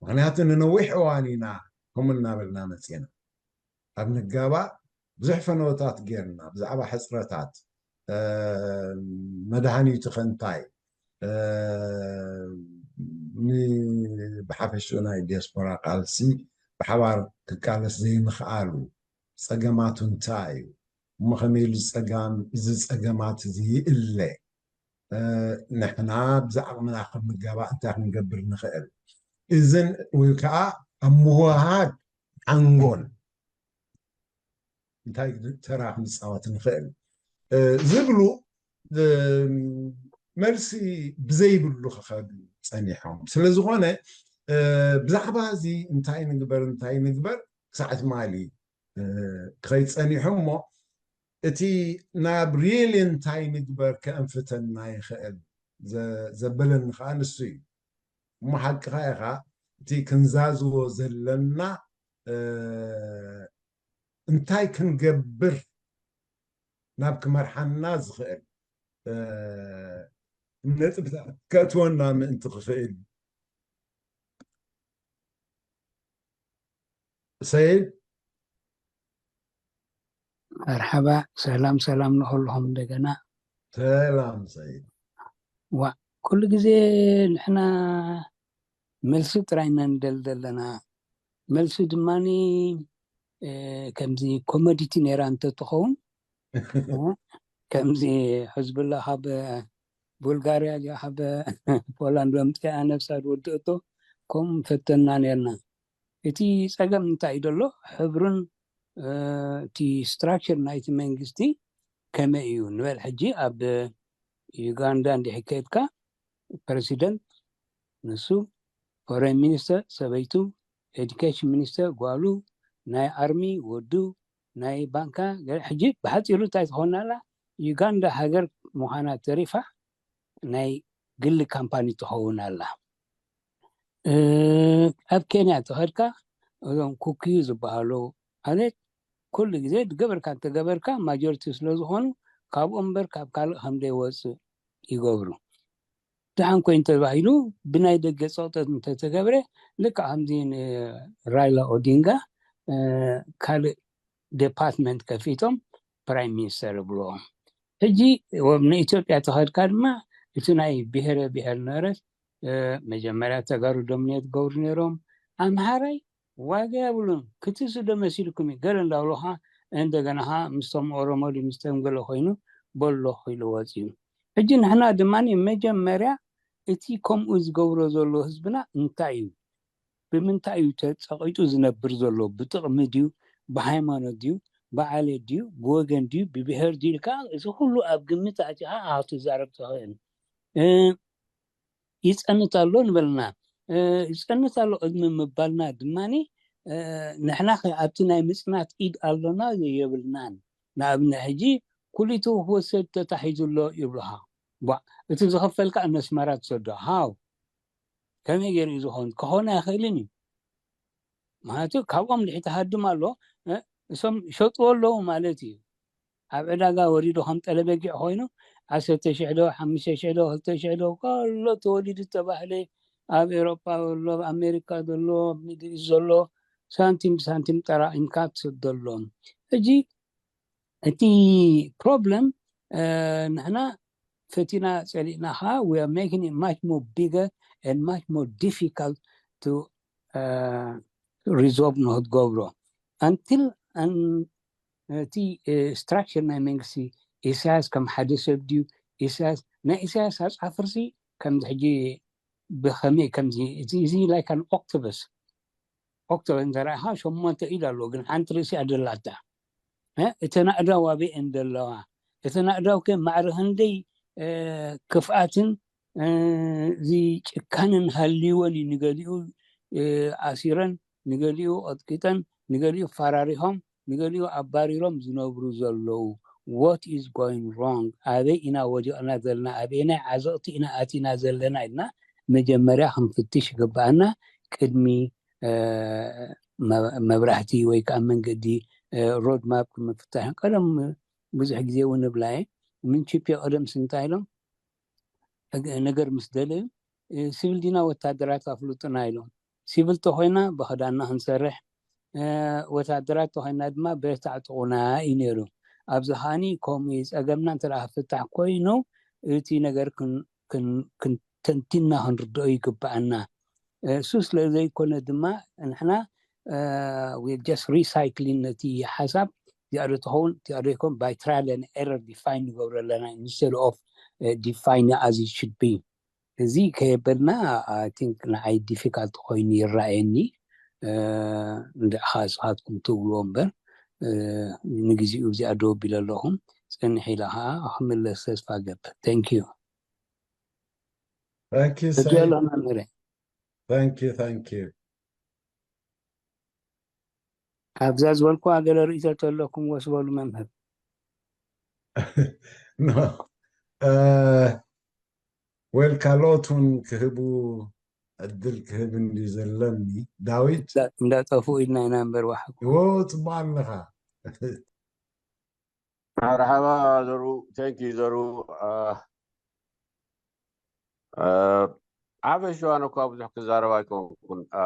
ምኽንያቱ ንነዊሕ እዋን ኢና ከምኡ እናበልና መፂና ኣብ ንጋባእ ብዙሕ ፈነወታት ጌርና ብዛዕባ ሕፅረታት መድሃኒቱ ከንታይ ብሓፈሽኡ ናይ ዲያስፖራ ቃልሲ ብሓባር ክቃለስ ዘይምኽኣሉ ፀገማቱ እንታይ እዩ እሞ ከመይ ኢሉ እዚ ፀገማት እዚ ይእለ ንሕና ብዛዕቕምና ከም ንጋባእ እንታይ ክንገብር ንኽእል እዝን ወይ ከዓ ኣብ ምውሃድ ሓንጎል እንታይ ተራ ክንፃወት ንኽእል ዝብሉ መልሲ ብዘይብሉ ክኸዱ ፀኒሖም። ስለዝኾነ ብዛዕባ እዚ እንታይ ንግበር እንታይ ንግበር ክሳዕ ትማሊ ክኸይድ ፀኒሑ እሞ እቲ ናብ ሪሊ እንታይ ንግበር ከእንፍተና ይኽእል ዘበለኒ ከዓ ንሱ እዩ። እሞ ሓቅኻ ኢኻ እቲ ክንዛዝቦ ዘለና እንታይ ክንገብር ናብ ክመርሓና ዝኽእል ነጥብታት ከእትወና ምእንቲ ክኽእል ሰይድ መርሓባ ሰላም ሰላም ንኹልኹም እንደገና ሰላም ሰይድ ዋ ኩሉ ግዜ ንሕና መልሲ ጥራይ ኢና ንደል ዘለና መልሲ ድማ ከምዚ ኮሞዲቲ ነይራ እንተትኸውን ከምዚ ሕዝብላ ካብ ቡልጋርያ ካብ ፖላንድ መምፅኣ ነብሳ ዝወድእቶ ከምኡ ፈተና ነርና እቲ ፀገም እንታይ እዩ ዘሎ ሕብርን እቲ ስትራክቸር ናይቲ መንግስቲ ከመይ እዩ ንበል ሕጂ ኣብ ዩጋንዳ እንዲሕ ከድካ ፕረሲደንት ንሱ ፎሬን ሚኒስተር ሰበይቱ ኤዱኬሽን ሚኒስተር ጓሉ ናይ ኣርሚ ወዱ ናይ ባንካ ሕጂ ብሓፂሩ እንታይ ትኾናላ ዩጋንዳ ሃገር ምዃና ተሪፋ ናይ ግሊ ካምፓኒ ትኸውን ኣላ ኣብ ኬንያ ተኸድካ እዞም ኩክዩ ዝበሃሉ ማለት ኩሉ ግዜ ዝገበርካ እንተገበርካ ማጆሪቲ ስለዝኾኑ ካብኦም እምበር ካብ ካልእ ከምደይወፅእ ይገብሩ ድሓን ኮይኑ ተባሂሉ ብናይ ደገ ፀቕጠት እንተተገብረ ልክዕ ከምዚ ራይላ ኦዲንጋ ካልእ ዴፓርትመንት ከፊቶም ፕራይም ሚኒስተር ይብልዎም ሕጂ ንኢትዮጵያ ተኸድካ ድማ እቲ ናይ ብሄረ ብሄር ነበረት መጀመርያ ተጋሩ ዶሚኔት ገብሩ ነይሮም ኣምሃራይ ዋጋ የብሉን ክትስዶ መሲልኩም እዩ ገለ እንዳብሉኻ እንደገና ኸዓ ምስቶም ኦሮሞ ድዩ ምስቶም ገለ ኮይኑ በሎ ኢሉ ወፅዩ ሕጂ ንሕና ድማ መጀመርያ እቲ ከምኡ ዝገብሮ ዘሎ ህዝብና እንታይ እዩ ብምንታይ እዩ ተፀቂጡ ዝነብር ዘሎ ብጥቕሚ ድዩ ብሃይማኖት ድዩ ብዓሌት ድዩ ብወገን ድዩ ብብሄር ድዩ ኢልካ እዚ ኩሉ ኣብ ግምት ኣቲኻ ኢኻ ክትዛረብ ትኽእል ይፀንት ኣሎ ንበልና ይፀንት ኣሎ ቅድሚ ምባልና ድማ ንሕና ከ ኣብቲ ናይ ምፅናት ኢድ ኣሎና የብልናን ንኣብነት ሕጂ ኩሊቱ ክወሰድ ተታሒዙ ኣሎ ይብሉኻ ቧዕ እቲ ዝኸፈልካ ነስመራ ትሰዶ ሃው ከመይ ገይሩ እዩ ዝኸውን ክኸውን ኣይኽእልን እዩ ማለቱ ካብኦም ድሕቲ ሃድም ኣሎ እሶም ሸጥዎ ኣለዉ ማለት እዩ ኣብ ዕዳጋ ወሪዱ ከም ጠለበጊዕ ኮይኑ ዓሰርተ ሽሕ ዶ ሓሙሽተ ሽሕ ዶ ክልተ ሽሕ ዶ ከሎ ተወሊዱ ዝተባህለ ኣብ ኤሮጳ ዘሎ ኣብ ኣሜሪካ ዘሎ ኣብ ሚድል ኢስት ዘሎ ሳንቲም ብሳንቲም ጠራቒምካ ትሰደሎም ሕጂ እቲ ፕሮብለም ንሕና ፈቲና ፀሊእና ከዓ we are making it much more bigger and much more difficult to uh, resolve ንክትገብሮ until እቲ ስትራክቸር ናይ መንግስቲ ኢሳያስ ከም ሓደ ሰብ ድዩ ኢሳያስ ናይ ኢሳያስ ኣፃፍርሲ ከምዚ ሕጂ ብኸመይ ከምዚ እዚ like an octopus octopus እንተረኣኻ ሸሞንተ ኢድ ኣለዎ ግን ሓንቲ ርእሲ ኣደላታ እተን ኣእዳው ኣበይ እየን ዘለዋ እተን ኣእዳው ከ ማዕረ ክንደይ ክፍኣትን እዚ ጭካንን ሃልይወን እዩ ንገሊኡ ኣሲረን ንገሊኡ ቀጥቂጠን ንገሊኡ ፈራሪሆም ንገሊኡ ኣባሪሮም ዝነብሩ ዘለዉ what is going wrong ኣበይ ኢና ወዲቕና ዘለና ኣበየናይ ዓዘቕቲ ኢና ኣቲና ዘለና ኢልና መጀመርያ ክንፍትሽ ይግበኣና ቅድሚ መብራህቲ ወይ ከዓ መንገዲ ሮድ ማፕ ክምፍታሕ ቀደም ብዙሕ ግዜ እውን እብላ እየ። ምን ቺፕ ቀደም ስንታ ኢሎም ነገር ምስ ደለዩ ሲቪል ዲና ወታደራት ኣፍልጡና ኢሎም። ሲቪል ተኮይና ብክዳና ክንሰርሕ፣ ወታደራት ተኮይና ድማ ብረት ኣዕጥቁና እዩ ነይሩ። ኣብዚ ከዓኒ ከምኡ እዩ ጸገምና። እንተ ፍታሕ ኮይኑ እቲ ነገር ክንተንቲና ክንርድኦ ይግብኣና። እሱ ስለ ዘይኮነ ድማ ንሕና just recycling ነቲ ሓሳብ እዚኣ ዶ ትኸውን እዚኣ ዶ ይኮን by trial and error define ንገብሮ ኣለና instead of define as it should be። እዚ ከየበልና I think ንዓይ difficult ኮይኑ ይረኣየኒ። እንድዕኻ ንስኻትኩም ትብልዎ እምበር ንግዜኡ እዚኣ ደው ኣቢለ ኣለኹ። ጽንሕ ኢለ ከዓ ክምለስ ተስፋ ገብር። Thank you። Thank you እዚኣ Said. ኣሎ መምህረ Thank you, thank you. ኣብዛ ዝበልኩዋ ገለ ርእይቶ ተለኩም ወስበሉ መምህር። No. እ፣ well ካልኦት እውን ክህቡ ዕድል ክህብ እንድዩ ዘለኒ። ዳዊት። እንዳ- እንዳጠፍኡ ኢልና ኢና እምበር ዋሓኩ ዎ፣ ጽቡቅ ኣለኻ። መርሓባ ዘሩ። Thank you ዘሩ። እ፣ እ፣ ዓበሽ ኣነ እኳ ብዙሕ ክዛረብ ኣይኮንኩን። እ፣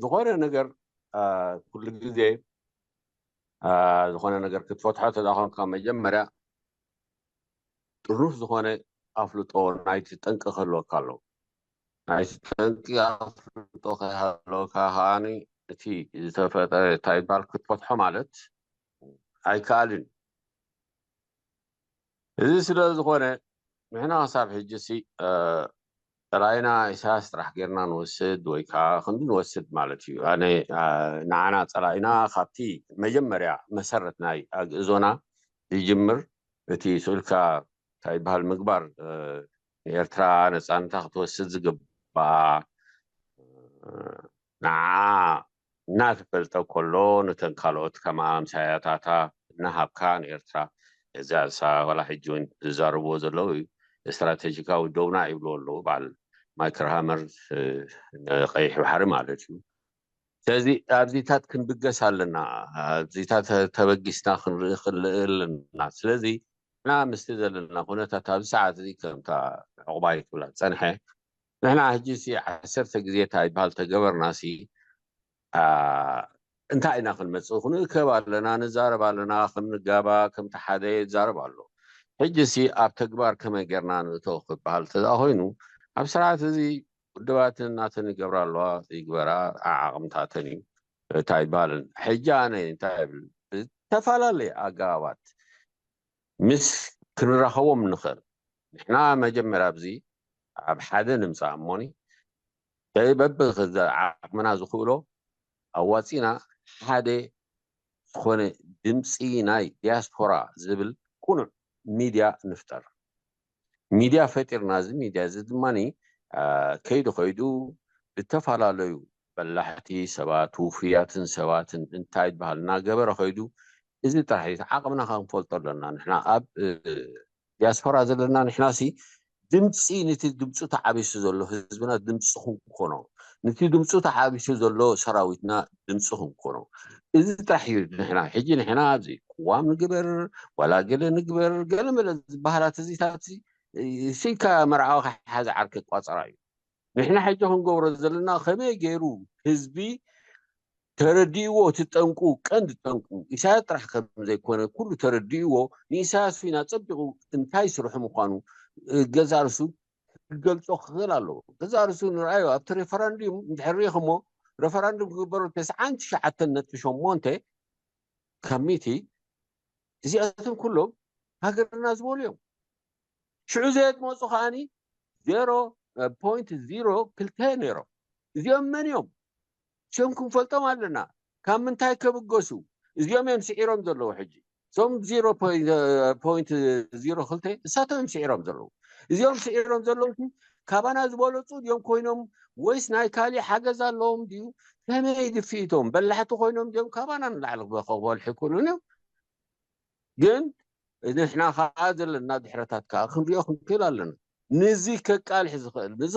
ዝኾነ ነገር እ፣ ኩሉ ግዜ እ፣ ዝኾነ ነገር ክትፈትሖ ተዳኾንካ መጀመርያ ጥሩፍ ዝኾነ ኣፍልጦ ናይቲ ጠንቂ ክህልወካ ኣለዎ። ናይቲ ጠንቂ ኣፍልጦ ከይሃለወካ ከዓኒ እቲ ዝተፈጠረ እንታይ ይባል ክትፈትሖ ማለት ኣይከኣልን። እዚ ስለ ዝኾነ ንሕና ክሳብ ሕጂ ሲ እ፣ ጸላኢና ኢሳያስ ጥራሕ ጌርና ንወስድ ወይ ከዓ ክንዲ ንወስድ ማለት እዩ። ኣነ እ፣ ንዓና ጸላኢና ካብቲ መጀመርያ መሰረት ናይ ኣግእዞና ዝጅምር እቲ ስእልካ እንታይ ይበሃል ምግባር እ፣ ንኤርትራ ነፃነታ ክትወስድ ዝግባኣ እ፣ ንዓ እናተፈልጠ ከሎ ነተን ካልኦት ከም ኣምሳያታታ እናሃብካ ንኤርትራ እዛ እሳ ዋላ ሕጂ እውን ዝዛረብዎ ዘለዉ እዩ። ስትራቴጂካዊ ደውና ይብልዎ ኣለዉ በዓል ማይክል ሃመር እ፣ ንቀይሕ ባሕሪ ማለት እዩ። ስለዚ ኣብዚታት ክንብገስ ኣለና። ኣብዚታት ተበጊስና ክንርኢ ክንልእል ኣለና። ስለዚ ንሕና ምስቲ ዘለና ኩነታት ኣብዚ ሰዓት እዚ ከምታ ዕቑባይ ክብላ ዝጸንሐ ንሕና ሕጂ ሲ ዓሰርተ ግዜ እንታይ ይበሃል ተገበርና ሲ አ፣ እንታይ ኢና ክንመጽእ ክንእከብ ኣለና ንዛረብ ኣለና ክንጋባ ከምቲ ሓደ ይዛረብ ኣሎ። ሕጂ ሲ ኣብ ተግባር ከመይ ጌርና ንእቶ ክበሃል ተዛ ኮይኑ ኣብ ስርዓት እዚ ውድባትን ናተን ይገብራ ኣለዋ ይግበራ ዓዓቕምታተን እዩ እንታይ ይበሃልን ሕጂ ኣነ እንታይ ይብል ዝተፈላለየ ኣገባባት ምስ ክንራኸቦም ንኽእል ንሕና መጀመርያ ኣብዚ ኣብ ሓደ ንምፃእ እሞኒ በብዓቕምና ዝኽእሎ ኣዋፂና ሓደ ዝኾነ ድምፂ ናይ ዲያስፖራ ዝብል ቁኑዕ ሚድያ ንፍጠር። ሚድያ ፈጢርና እዚ ሚድያ እዚ ድማ ከይዱ ከይዱ ብተፈላለዩ በላሕቲ ሰባት ውፉያትን ሰባትን እንታይ ዝበሃል እናገበረ ከይዱ እዚ ጥራሕ እዩ ዓቕምና ክንፈልጦ ኣለና ንሕና ኣብ ዲያስፖራ ዘለና ንሕና ሲ ድምፂ ነቲ ድምፁ ተዓቢሱ ዘሎ ህዝብና ድምፂ ክንኮኖ ነቲ ድምፁ ተዓቢሱ ዘሎ ሰራዊትና ድምፂ ክንኮኖ እዚ ጥራሕ እዩ ንሕና ሕጂ ንሕና ኣብዚ ቅዋም ንግበር ዋላ ገለ ንግበር ገለ መለ ዝበሃላት እዚታት ሲካ መርዓዊ ከሓዚ ዓርኪ ቋፀራ እዩ ንሕና ሕጂ ክንገብሮ ዘለና ከመይ ገይሩ ህዝቢ ተረዲእዎ እቲ ጠንቁ ቀንዲ ጠንቁ ኢሳያስ ጥራሕ ከም ዘይኮነ ኩሉ ተረዲእዎ ንኢሳያስ ፊና ፀቢቑ እንታይ ስርሑ ምዃኑ ገዛ ርሱ ክገልፆ ክኽእል ኣለዎ ገዛ ርሱ ንርኣዮ ኣብቲ ሬፈራንዲም እንድሕር ሪኢኽሞ ሬፈራንዲም ክግበሩ ተስዓን ትሽዓተን ነጥቢ ሸሞንተ ካብ ሚእቲ እዚኣቶም ኩሎም ሃገርና ዝበሉ እዮም ሽዑ ዘየትመፁ ከዓኒ ዜሮ ፖይንት ዜሮ ክልተ ነይሮም እዚኦም መን እዮም ሽም ክንፈልጦም ኣለና ካብ ምንታይ ከብገሱ እዚኦም እዮም ስዒሮም ዘለዉ ሕጂ እዞም ዜሮ ፖይንት ዜሮ ክልተ እሳቶም እዮም ስዒሮም ዘለዉ እዚኦም ስዒሮም ዘለዉ ካባና ዝበለፁ ድዮም ኮይኖም ወይስ ናይ ካሊእ ሓገዝ ኣለዎም ድዩ ከመይ ድፍኢቶም በላሕቲ ኮይኖም ድዮም ካባና ንላዕሊ ክበኸበልሑ ይክእሉን እዮም ግን ንሕና ከዓ ዘለና ድሕረታት ከዓ ክንሪኦ ክንክእል ኣለና ንዚ ከቃልሕ ዝኽእል ንዚ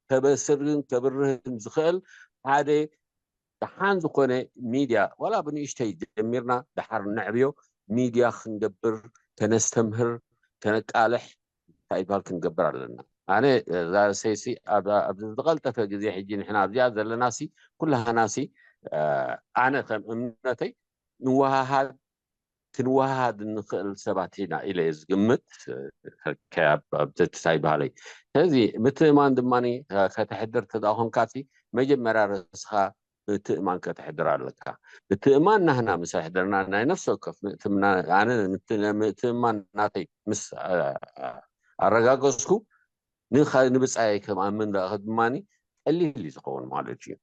ከበስርን ከብርህን ዝኽእል ሓደ ደሓን ዝኾነ ሚድያ ዋላ ብንእሽተይ ጀሚርና ደሓር ነዕብዮ፣ ሚድያ ክንገብር፣ ከነስተምህር፣ ከነቃልሕ እንታይ ይባል ክንገብር ኣለና። ኣነ እዛ ሰይሲ ኣብዚ ዝቐልጠፈ ግዜ ሕጂ ንሕና ኣብዚኣ ዘለናሲ ኩላህናሲ ኣነ ከም እምነተይ ንወሃሃድ ክንወሃሃድ እንኽእል ሰባት ኢና ኢለ እየ ዝግምት። ከያብ ኣብትታይ ባህለይ ስለዚ ምትእማን ድማ ከተሕድር ተደኣ ኮንካሲ መጀመርያ ርእስኻ ምትእማን ከተሕድር ኣለካ። ምትእማን ናህና ምስ ኣሕደርና ናይ ነፍሲ ወከፍ ኣነ ምትእማን ናተይ ምስ ኣረጋገዝኩ ንብፃየይ ከም ኣምን ደኣ ድማ ቀሊል እዩ ዝኸውን ማለት እዩ።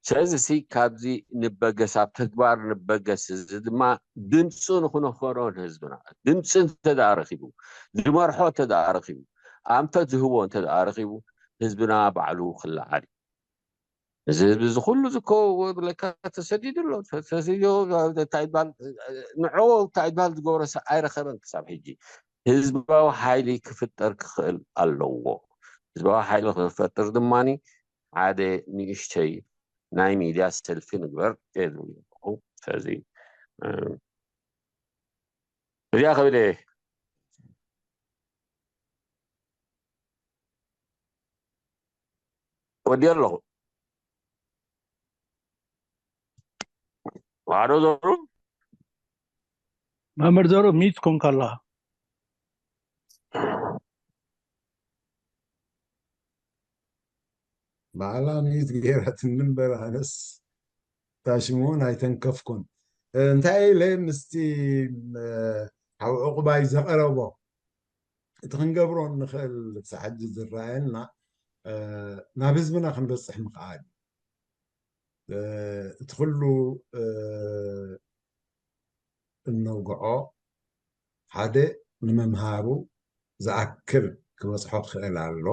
ስለዚ ሲ ካብዚ ንበገስ ኣብ ተግባር ንበገስ እዚ ድማ ድምፂ ንክነኸሮ ንህዝብና ድምፂ እንተደኣ ረኪቡ ዝመርሖ እንተደኣ ረኪቡ ኣንፈት ዝህቦ እንተደኣ ረኪቡ ህዝብና ባዕሉ ክለዓል እዩ። እዚ ህዝቢ እዚ ኩሉ ዝኮ ብለካ ተሰዲዱ ኣሎ ተሰዲዱ እንታይ ይባል ንዕኡ እንታይ ይባል ዝገብረሰ ኣይረኸበን ክሳብ ሕጂ ህዝባዊ ሓይሊ ክፍጠር ክኽእል ኣለዎ። ህዝባዊ ሓይሊ ክፈጥር ድማ ሓደ ንእሽተይ ናይ ሚድያ ሰልፊ ንግበር የድሉ። ስለዚ እዚኣ ክብል እየ ወዲ ኣለኹ ዋዶ ዘሩ መምህር ዘሩ ሚት ኮንካ ኣለኻ ባዕላ ሚት ገይራትኒ እምበር ኣነስ ታሽሙ እውን ኣይተንከፍኩን እንታይ ኢለ ምስቲ ሓው ዕቁባይ ዘቐረቦ እቲ ክንገብሮ እንኽእል ክሳብ ሕጂ ዝረኣየና ናብ ህዝብና ክንበፅሕ ምኽኣል እቲ ኩሉ እነውግዖ ሓደ ንምምሃሩ ዝኣክል ክበፅሖ ክኽእል ኣሎ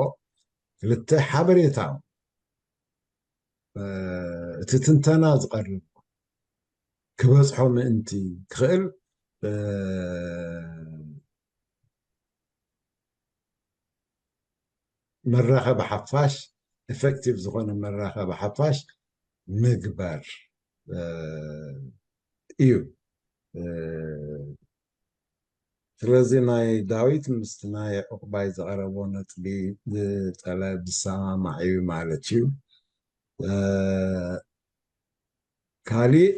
ክልተ ሓበሬታ እቲ ትንተና ዝቐርብ ክበፅሖ ምእንቲ ክኽእል መራኸቢ ሓፋሽ effective ዝኾነ መራኸቢ ሓፋሽ ምግባር እዩ ስለዚ ናይ ዳዊት ምስቲ ናይ ዕቁባይ ዝቐረቦ ነጥቢ ዝጠለ ዝሰማማዕ እዩ ማለት እዩ ካሊእ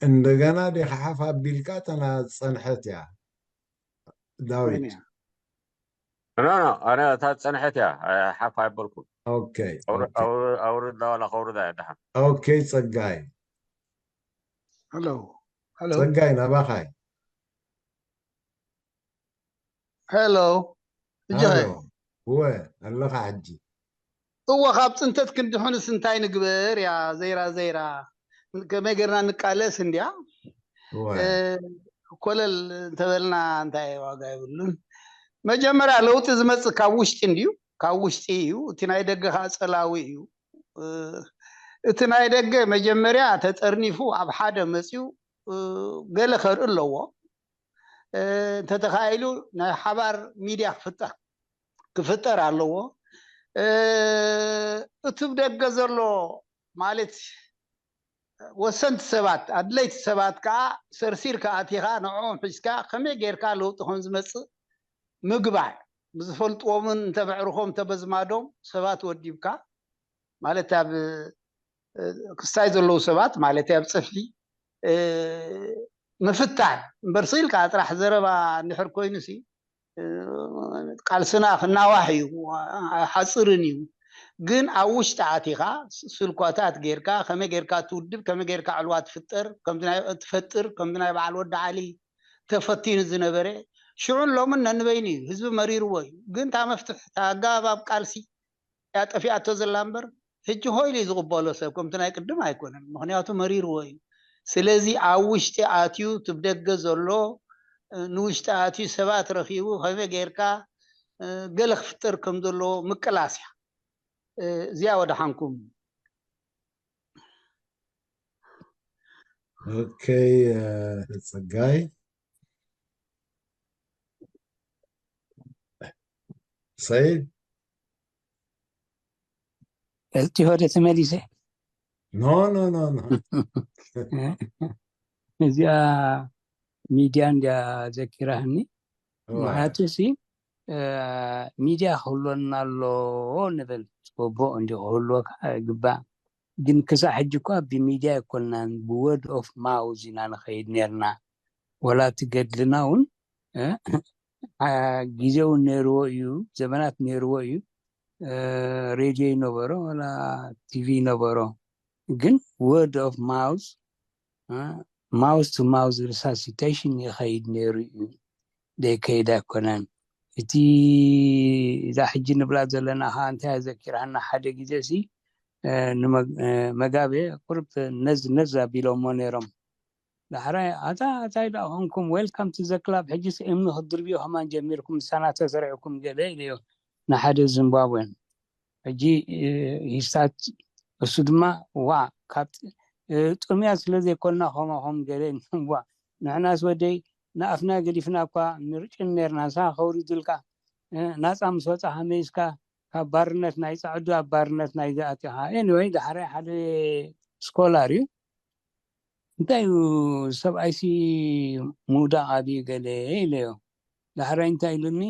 እንደገና ዲኻ ሓፍ ኣቢልካ እተና ዝፀንሐት እያ ዳዊት ኖ ኖ ኣነ እታ ዝፀንሐት እያ ሓፍ ኣይበልኩም okay ኣውርዳ ዋላ ከውርዳ እያ ደሓን okay ፀጋይ hello hello ፀጋይ ናባኻይ hello እጀኸ እወ ኣለኻ ሕጂ እወ ካብ ፅንተት ክንድሑንስ እንታይ ንግበር እያ ዘይራ ዘይራ ከመይ ገርና ንቃለስ እንድያ ኮለል እንተበልና እንታይ ዋጋ የብሉን መጀመርያ ለውጢ ዝመፅእ ካብ ውሽጢ እንድዩ ካብ ውሽጢ እዩ እቲ ናይ ደገ ከዓ ፀላዊ እዩ እቲ ናይ ደገ መጀመርያ ተጠርኒፉ ኣብ ሓደ መፅዩ ገለ ከርኢ ኣለዎ እንተተኻኢሉ ናይ ሓባር ሚድያ ክፍጠር ክፍጠር ኣለዎ እቲ ደገ ዘሎ ማለት ወሰንቲ ሰባት ኣድለይቲ ሰባት ከዓ ሰርሲር ከኣቲኻ ንዕኦም ሒዝካ ከመይ ጌርካ ለውጢ ከም ዝመፅእ ምግባር ብዝፈልጥዎምን እንተመዕርኾም እንተበዝማዶም ሰባት ወዲብካ ማለት ኣብ ክስታይ ዘለዉ ሰባት ማለት ኣብ ፅፍሒ ምፍታን እምበር ስኢልካ ጥራሕ ዘረባ እንድሕር ኮይኑ ሲ ቃልስና ክናዋሕ እዩ ሓፅርን እዩ ግን ኣብ ውሽጢ ኣቲኻ ስልኳታት ጌርካ ከመይ ጌርካ ትውድብ ከመይ ጌርካ ዕልዋ ትፍጠር ትፈጥር ከምዚ ናይ በዓል ወዲ ዓሊ ተፈቲኑ ዝነበረ ሽዑን ሎምን ነንበይኑ እዩ ህዝቢ መሪርዎ እዩ ግን እታ መፍትሕ እታ ኣገባብ ቃልሲ እያ ጠፊኣቶ ዘላ እምበር ሕጂ ሆይሉ እዩ ዝቕበሎ ሰብ ከምቲ ናይ ቅድም ኣይኮነን ምክንያቱ መሪርዎ እዩ ስለዚ ኣብ ውሽጢ ኣትዩ ትብ ደገ ዘሎ ንውሽጢ ኣትዩ ሰባት ረኪቡ ከመይ ጌርካ ገለ ክፍጠር ከም ዘለዎ ምቅላስ እያ እዚኣ ወደ ሓንኩም okay ፀጋይ ሰይድ እቲ ወደ ተመሊሰ No, no, no, no. እዚኣ ሚድያ እንድያ ዘኪራህኒ። ምክንያቱ ሲ ሚድያ ክህልወና ኣሎ ንብል፣ ፅቡቅ እንዲ ክህልወካ ይግባእ። ግን ክሳብ ሕጂ እኳ ብሚድያ ኣይኮንናን፣ ብወርድ ኦፍ ማውዝ ኢና ንኸይድ ነርና። ወላ እቲ ገድልና እውን ግዜ እውን ነይርዎ እዩ፣ ዘመናት ነይርዎ እዩ። ሬድዮ ይነበሮ ወላ ቲቪ ይነበሮ፣ ግን ወርድ ኦፍ ማውዝ ማውዝ ቱ ማውዝ ሪሳሲቴሽን ይኸይድ ነይሩ እዩ። ዘይከይድ ኣይኮነን። እቲ እዛ ሕጂ ንብላ ዘለና ከዓ እንታይ ዘኪራና፣ ሓደ ግዜ ሲ መጋቤ ቁርብ ነዝ ነዝ ኣቢሎሞ ነይሮም። ዳሕራይ ኣታ ኣታይ ደኣ ኮንኩም፣ ዌልካም ቱ ዘ ክላብ፣ ሕጂ እምኒ ክትድርብዮ ከማን ጀሚርኩም፣ ምሳና ተሰሪዕኩም ገለ ኢለዮ ንሓደ ዚምባብዌን። ሕጂ ሂስታት እሱ ድማ ዋ ካብ ጥምያ ስለ ዘይኮንና ከማኹም ገለ ዋ ንሕናስ ወደይ ንኣፍና ገዲፍና እኳ ንርጭን ነርና፣ ንሳ ከውሪዱልካ ናፃ ምስ ወፃ ከመይስካ ካብ ባርነት ናይ ፃዕዱ ኣብ ባርነት ናይ ዝኣትኻ። ኤኒወይ ዳሕራይ ሓደ ስኮላር እዩ እንታይ እዩ ሰብኣይሲ ምውዳቕ ኣብዩ ገለ ኢለዮ። ዳሕራይ እንታይ ኢሉኒ፣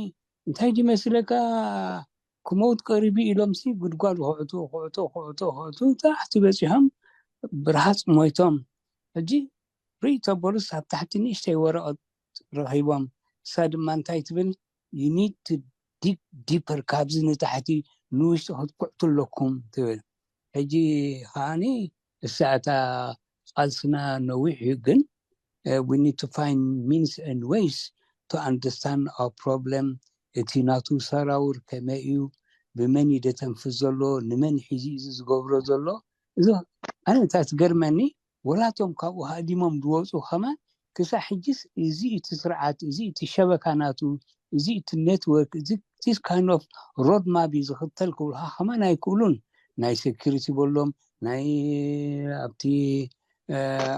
እንታይ ድመስለካ ክመውት ቀሪቡ ኢሎምሲ ጉድጓድ ክዕቱ ክዕቱ ክዕቱ ክዕቱ ታሕቲ በፂሖም ብርሃፅ ሞይቶም። ሕጂ ርእይ ተበሉስ ኣብ ታሕቲ ንእሽተይ ወረቐት ረኺቦም። እሳ ድማ እንታይ ትብል፣ you need to dig deeper፣ ካብዚ ንታሕቲ ንውሽጢ ክትኩዕቱ ኣለኩም ትብል። ሕጂ ከዓኒ እሳ እታ ቃልስና ነዊሕ እዩ፣ ግን we need to find means and ways to understand our problem። እቲ ናቱ ሰራውር ከመይ እዩ፣ ብመን እዩ ደተንፍስ ዘሎ፣ ንመን ሒዚ እዚ ዝገብሮ ዘሎ። እዚ ኣነ እታ ትገርመኒ ወላቶም ካብኡ ሃዲሞም ዝወፁ ከማን ክሳብ ሕጂስ እዚ እቲ ስርዓት፣ እዚ እቲ ሸበካ ናቱ፣ እዚ እቲ ኔትወርክ፣ እዚ this kind of road map እዩ ዝኽተል ክብሉካ ከማን ኣይክእሉን። ናይ ሴኪሪቲ በሎም ናይ ኣብቲ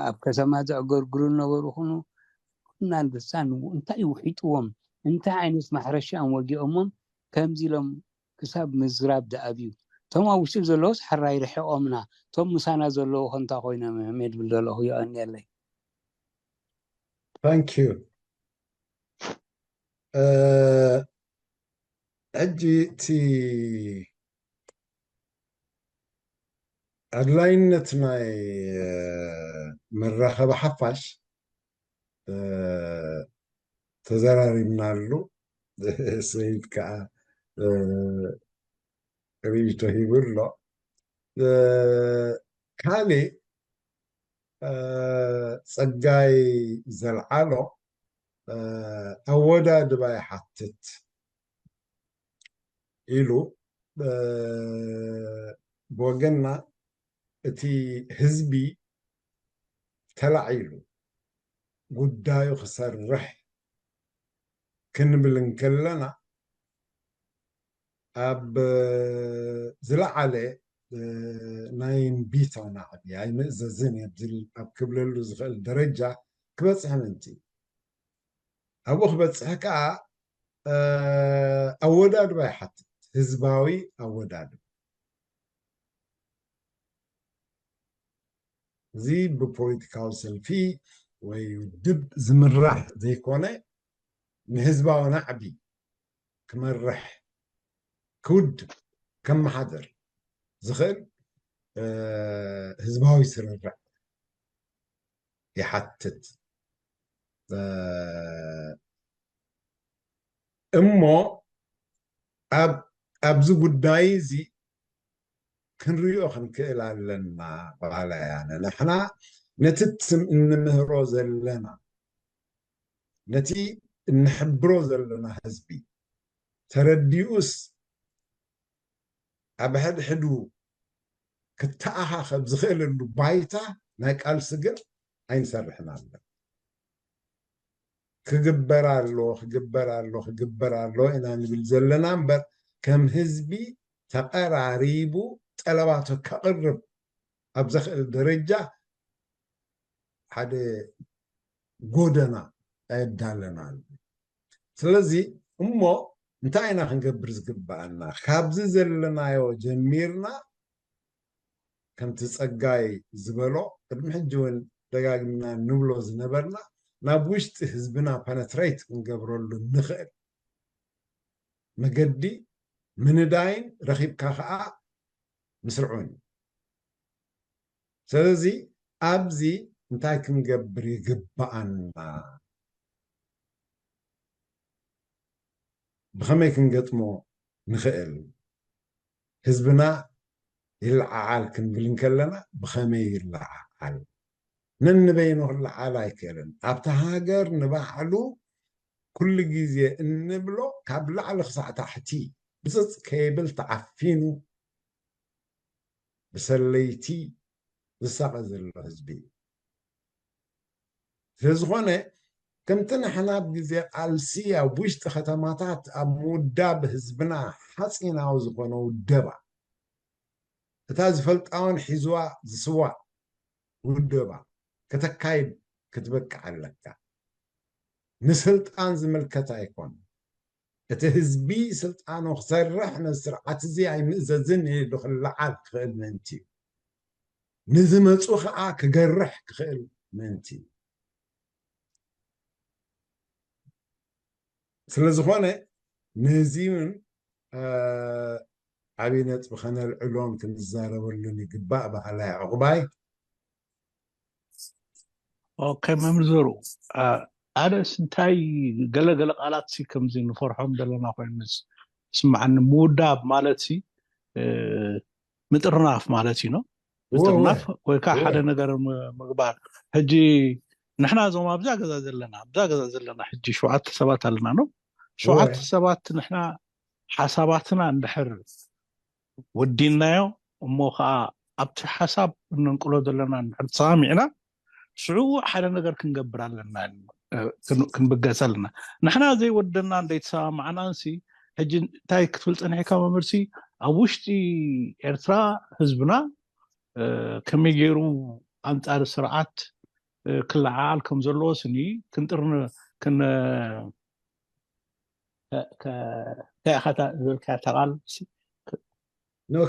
ኣብ ከተማ ዘዕገርግሩ ነበሩ ኩኑ ኩናን ብሳን እንታይ ውሒጥዎም እንታይ ዓይነት ማሕረሻ እዮም ወጊኦሞም ከምዚ ኢሎም ክሳብ ምዝራብ ደኣብዩ። እቶም ኣብ ውሽጢ ዘለውስ ሕራይ ርሒቖምና፣ እቶም ምሳና ዘለዉ ከ እንታይ ኮይኖም እዮም እየ ድብል ዘለኹ። የቐንየለይ። Thank you። ሕጂ እቲ ኣድላይነት ናይ መራኸቢ ሓፋሽ ተዘራሪብናሉ። ሰይድ ከዓ ርእይቶ ሂቡ ኣሎ። ካልእ ጸጋይ ዘልዓሎ ኣወዳድባ ይሓትት ኢሉ፣ ብወገንና እቲ ህዝቢ ተላዒሉ ጉዳዩ ክሰርሕ ክንብል እንከለና ኣብ ዝለዓለ ናይ እምቢታ ናዕቢ ኣይምእዘዝን እየ ዝብል ኣብ ክብለሉ ዝኽእል ደረጃ ክበፅሕ ምእንቲ ኣብኡ ክበፅሕ ከዓ ኣወዳድባ ይሓትት። ህዝባዊ ኣወዳድባ እዚ ብፖለቲካዊ ሰልፊ ወይ ውድብ ዝምራሕ ዘይኮነ ንህዝባዊ ናዕቢ ክመርሕ ክውድብ ከመሓደር ዝኽእል ህዝባዊ ስርርዕ ይሓትት እሞ ኣብ ኣብዚ ጉዳይ እዚ ክንሪኦ ክንክእል ኣለና። ባላ ያነ ንሕና ነቲ ትም እንምህሮ ዘለና ነቲ እንሕብሮ ዘለና ህዝቢ ተረዲኡስ ኣብ ሕድሕዱ ክተኣኻኸብ ዝኽእለሉ ባይታ ናይ ቃልሲ ግን ኣይንሰርሕን ኣለና። ክግበር ኣሎ ክግበር ኣሎ ክግበር ኣሎ ኢና ንብል ዘለና እምበር ከም ህዝቢ ተቐራሪቡ ጠለባቱ ከቕርብ ኣብ ዘኽእል ደረጃ ሓደ ጎደና ኣየዳለናሉ። ስለዚ እሞ እንታይ ኢና ክንገብር ዝግበኣና? ካብዚ ዘለናዮ ጀሚርና ከምቲ ጸጋይ ዝበሎ፣ ቅድሚ ሕጂ እውን ደጋግምና ንብሎ ዝነበርና፣ ናብ ውሽጢ ህዝብና ፐነትሬት ክንገብረሉ ንኽእል መገዲ ምንዳይን ረኺብካ ኸዓ ምስርዑን እዩ። ስለዚ ኣብዚ እንታይ ክንገብር ይግብኣና? ብኸመይ ክንገጥሞ ንኽእል? ህዝብና ይለዓዓል ክንብል እንከለና ብኸመይ ይለዓዓል? ነንበይኑ ክለዓል ኣይክእልን። ኣብቲ ሃገር ንባዕሉ ኩሉ ግዜ እንብሎ ካብ ላዕሊ ክሳዕ ታሕቲ ብፅፅ ከይብል ተዓፊኑ ብሰለይቲ ዝሳቐ ዘሎ ህዝቢ እዩ። ስለዝኾነ ከምቲ ንሕና ኣብ ግዜ ቃልሲ ኣብ ውሽጢ ከተማታት ኣብ ምውዳብ ህዝብና ሓፂናዊ ዝኾነ ውደባ እታ ዝፈልጣውን ሒዝዋ ዝስዋ ውደባ ከተካይድ ክትበቅዕ ኣለካ። ንስልጣን ዝምልከት ኣይኮን። እቲ ህዝቢ ስልጣኑ ክሰርሕ ነዚ ስርዓት እዚ ኣይምእዘዝን ኢሉ ክለዓል ክኽእል ምእንቲ እዩ። ንዝመፁ ከዓ ክገርሕ ክኽእል ምእንቲ እዩ። ስለዝኾነ ነዚ እውን ዓብዪ ነጥቢ ከነልዕሎን ክንዛረበሉን ይግባእ በሃላይ ዕቑባይ። ኦኬ መምህር ዘሩ፣ ኣነስ እንታይ ገለገለ ቃላት ሲ ከምዚ ንፈርሖም ዘለና ኮይኑ ስምዓኒ። ምውዳብ ማለት ሲ ምጥርናፍ ማለት እዩ ነው። ምጥርናፍ ወይ ከዓ ሓደ ነገር ምግባር። ሕጂ ንሕና እዞም ኣብዛ ገዛ ዘለና ኣብዛ ገዛ ዘለና ሕጂ ሸውዓተ ሰባት ኣለና ነው። ሸውዓተ ሰባት ንሕና ሓሳባትና እንድሕር ወዲናዮ እሞ ከዓ ኣብቲ ሓሳብ እነንቅሎ ዘለና እንድሕር ተሰማሚዕና ሽዑ ሓደ ነገር ክንገብር ኣለና፣ ክንብገስ ኣለና። ንሕና ዘይወደና እንደይተሰማማዕናንሲ ሕጂ እንታይ ክትብል ፀኒሕካ መምህርሲ ኣብ ውሽጢ ኤርትራ ህዝብና ከመይ ገይሩ ኣንፃር ስርዓት ክለዓዓል ከም ዘለዎ ስኒ ክንጥርን እንታይ ኢኻ ዝበልካያ ተቓል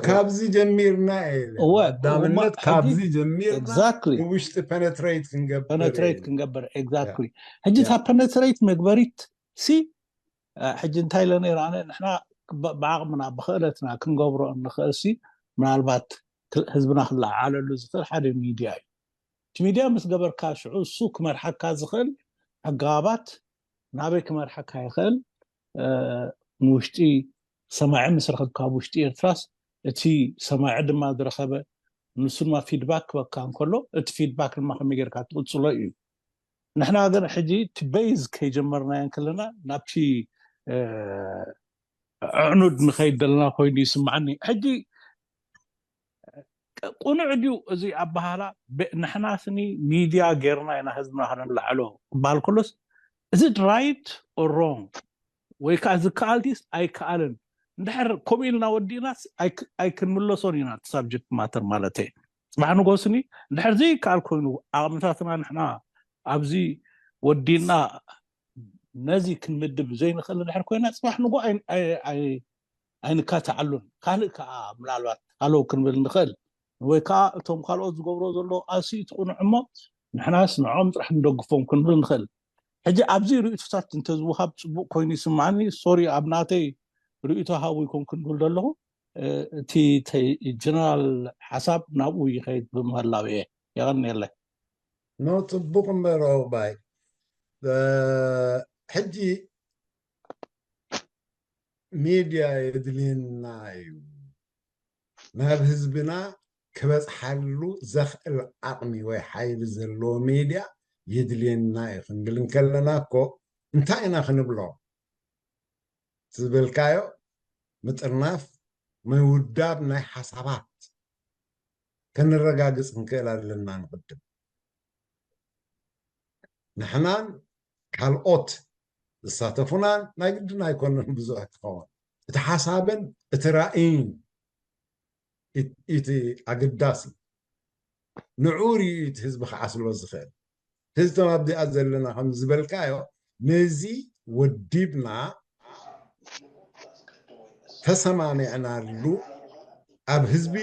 ካብዚ ጀሚርና ቀዳምነት ካብዚ ጀሚርና ውሽጢ ፐነትሬት ክንገብር ፐነትሬት ክንገብር ኤግዛክትሊ። ሕጂ እታ ፐነትሬት መግበሪት ሲ ሕጂ እንታይ ኢለ ነይረ ኣነ ንሕና ብዓቕምና ብክእለትና ክንገብሮ እንኽእል ሲ ምናልባት ህዝብና ክለዓዓለሉ ዝኽእል ሓደ ሚድያ እዩ። እቲ ሚድያ ምስ ገበርካ ሽዑ እሱ ክመርሓካ ዝኽእል ኣገባባት ናበይ ክመርሓካ ይኽእል ንውሽጢ ሰማዒ ምስ ረኸብካ ኣብ ውሽጢ ኤርትራስ እቲ ሰማዒ ድማ ዝረኸበ ንሱ ድማ ፊድባክ ክበካ እንከሎ እቲ ፊድባክ ድማ ከመይ ጌርካ ትቕጽሎ እዩ። ንሕና ግን ሕጂ እቲ ቤዝ ከይጀመርናዮ እንከለና ናብቲ ኣዕኑድ ንኸይድ ዘለና ኮይኑ ይስምዓኒ። ሕጂ ቁኑዕ ድዩ እዚ ኣበሃላ? ንሕና ስኒ ሚድያ ጌርና ኢና ህዝብና ከነላዕሎ ክበሃል ከሎስ እዚ ራይት ኦር ሮንግ ወይ ከዓ ዝከኣል ድዩስ ኣይከኣልን? እንድሕር ከምኡ ኢልና ወዲእናስ ኣይክንምለሶን ኢና እቲ ሳብጀክት ማተር ማለት እየ። ፅባሕ ንጎ ስኒ እንድሕር ዘይከኣል ኮይኑ ዓቕምታትና ንሕና ኣብዚ ወዲና ነዚ ክንምድብ ዘይንኽእል እንድሕር ኮይና ፅባሕ ንጎ ኣይንካትዓሉን። ካልእ ከዓ ምናልባት ሃለው ክንብል ንኽእል ወይ ከዓ እቶም ካልኦት ዝገብሮ ዘሎ ቃልሲ እቲ ቁኑዕ እሞ ንሕናስ ንዖም ጥራሕ ንደግፎም ክንብል ንኽእል። ሕጂ ኣብዚ ርእይቶታት እንተዝወሃብ ፅቡቅ ኮይኑ ይስማዓኒ። ሶሪ ኣብ ናተይ ርእይቶ ሃቡ ይኮንኩ ንብል ዘለኹ። እቲ ጀነራል ሓሳብ ናብኡ ይኸይድ ብምህላው እየ። የቐንየለይ። ኖ ፅቡቅ እምበር ኦባይ ሕጂ ሚድያ የድልየና እዩ። ናብ ህዝብና ክበፅሓሉ ዘኽእል ዓቕሚ ወይ ሓይሊ ዘለዎ ሚድያ የድልየና እዩ ክንብል እንከለና እኮ እንታይ ኢና ክንብሎ? ዝበልካዮ ምጥርናፍ ምውዳብ ናይ ሓሳባት ከነረጋግፅ ክንክእል ኣለና። ንቅድም ንሕናን ካልኦት ዝሳተፉናን ናይ ግድን ኣይኮነን ብዙሕ ክኸውን እቲ ሓሳብን እቲ ራእይን እቲ ኣገዳሲ ንዑ ርእዩ እቲ ህዝቢ ክዓስሎ ዝኽእል ህዝቶም ኣብዚኣ ዘለና ከም ዝበልካዮ ነዚ ወዲብና ተሰማሚዕናሉ ኣብ ህዝቢ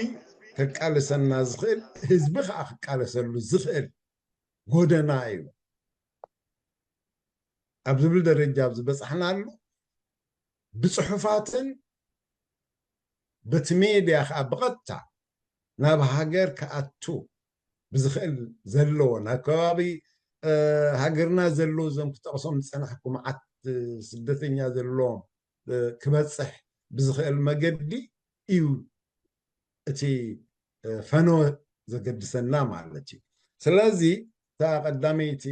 ከቃልሰና ዝኽእል፣ ህዝቢ ከዓ ክቃለሰሉ ዝኽእል ጎደና እዩ ኣብ ዝብል ደረጃ ኣብ ዝበፃሕናሉ፣ ብፅሑፋትን በቲ ሜድያ ከዓ ብቐጥታ ናብ ሃገር ክኣቱ ብዝኽእል ዘለዎ፣ ናብ ከባቢ ሃገርና ዘለዉ፣ እዞም ክጠቕሶም ዝፀናሕኩ መዓት ስደተኛ ዘለዎም ክበፅሕ ብዝኽእል መገዲ እዩ እቲ ፈነወ ዘገድሰና ማለት እዩ። ስለዚ እታ ቀዳመይቲ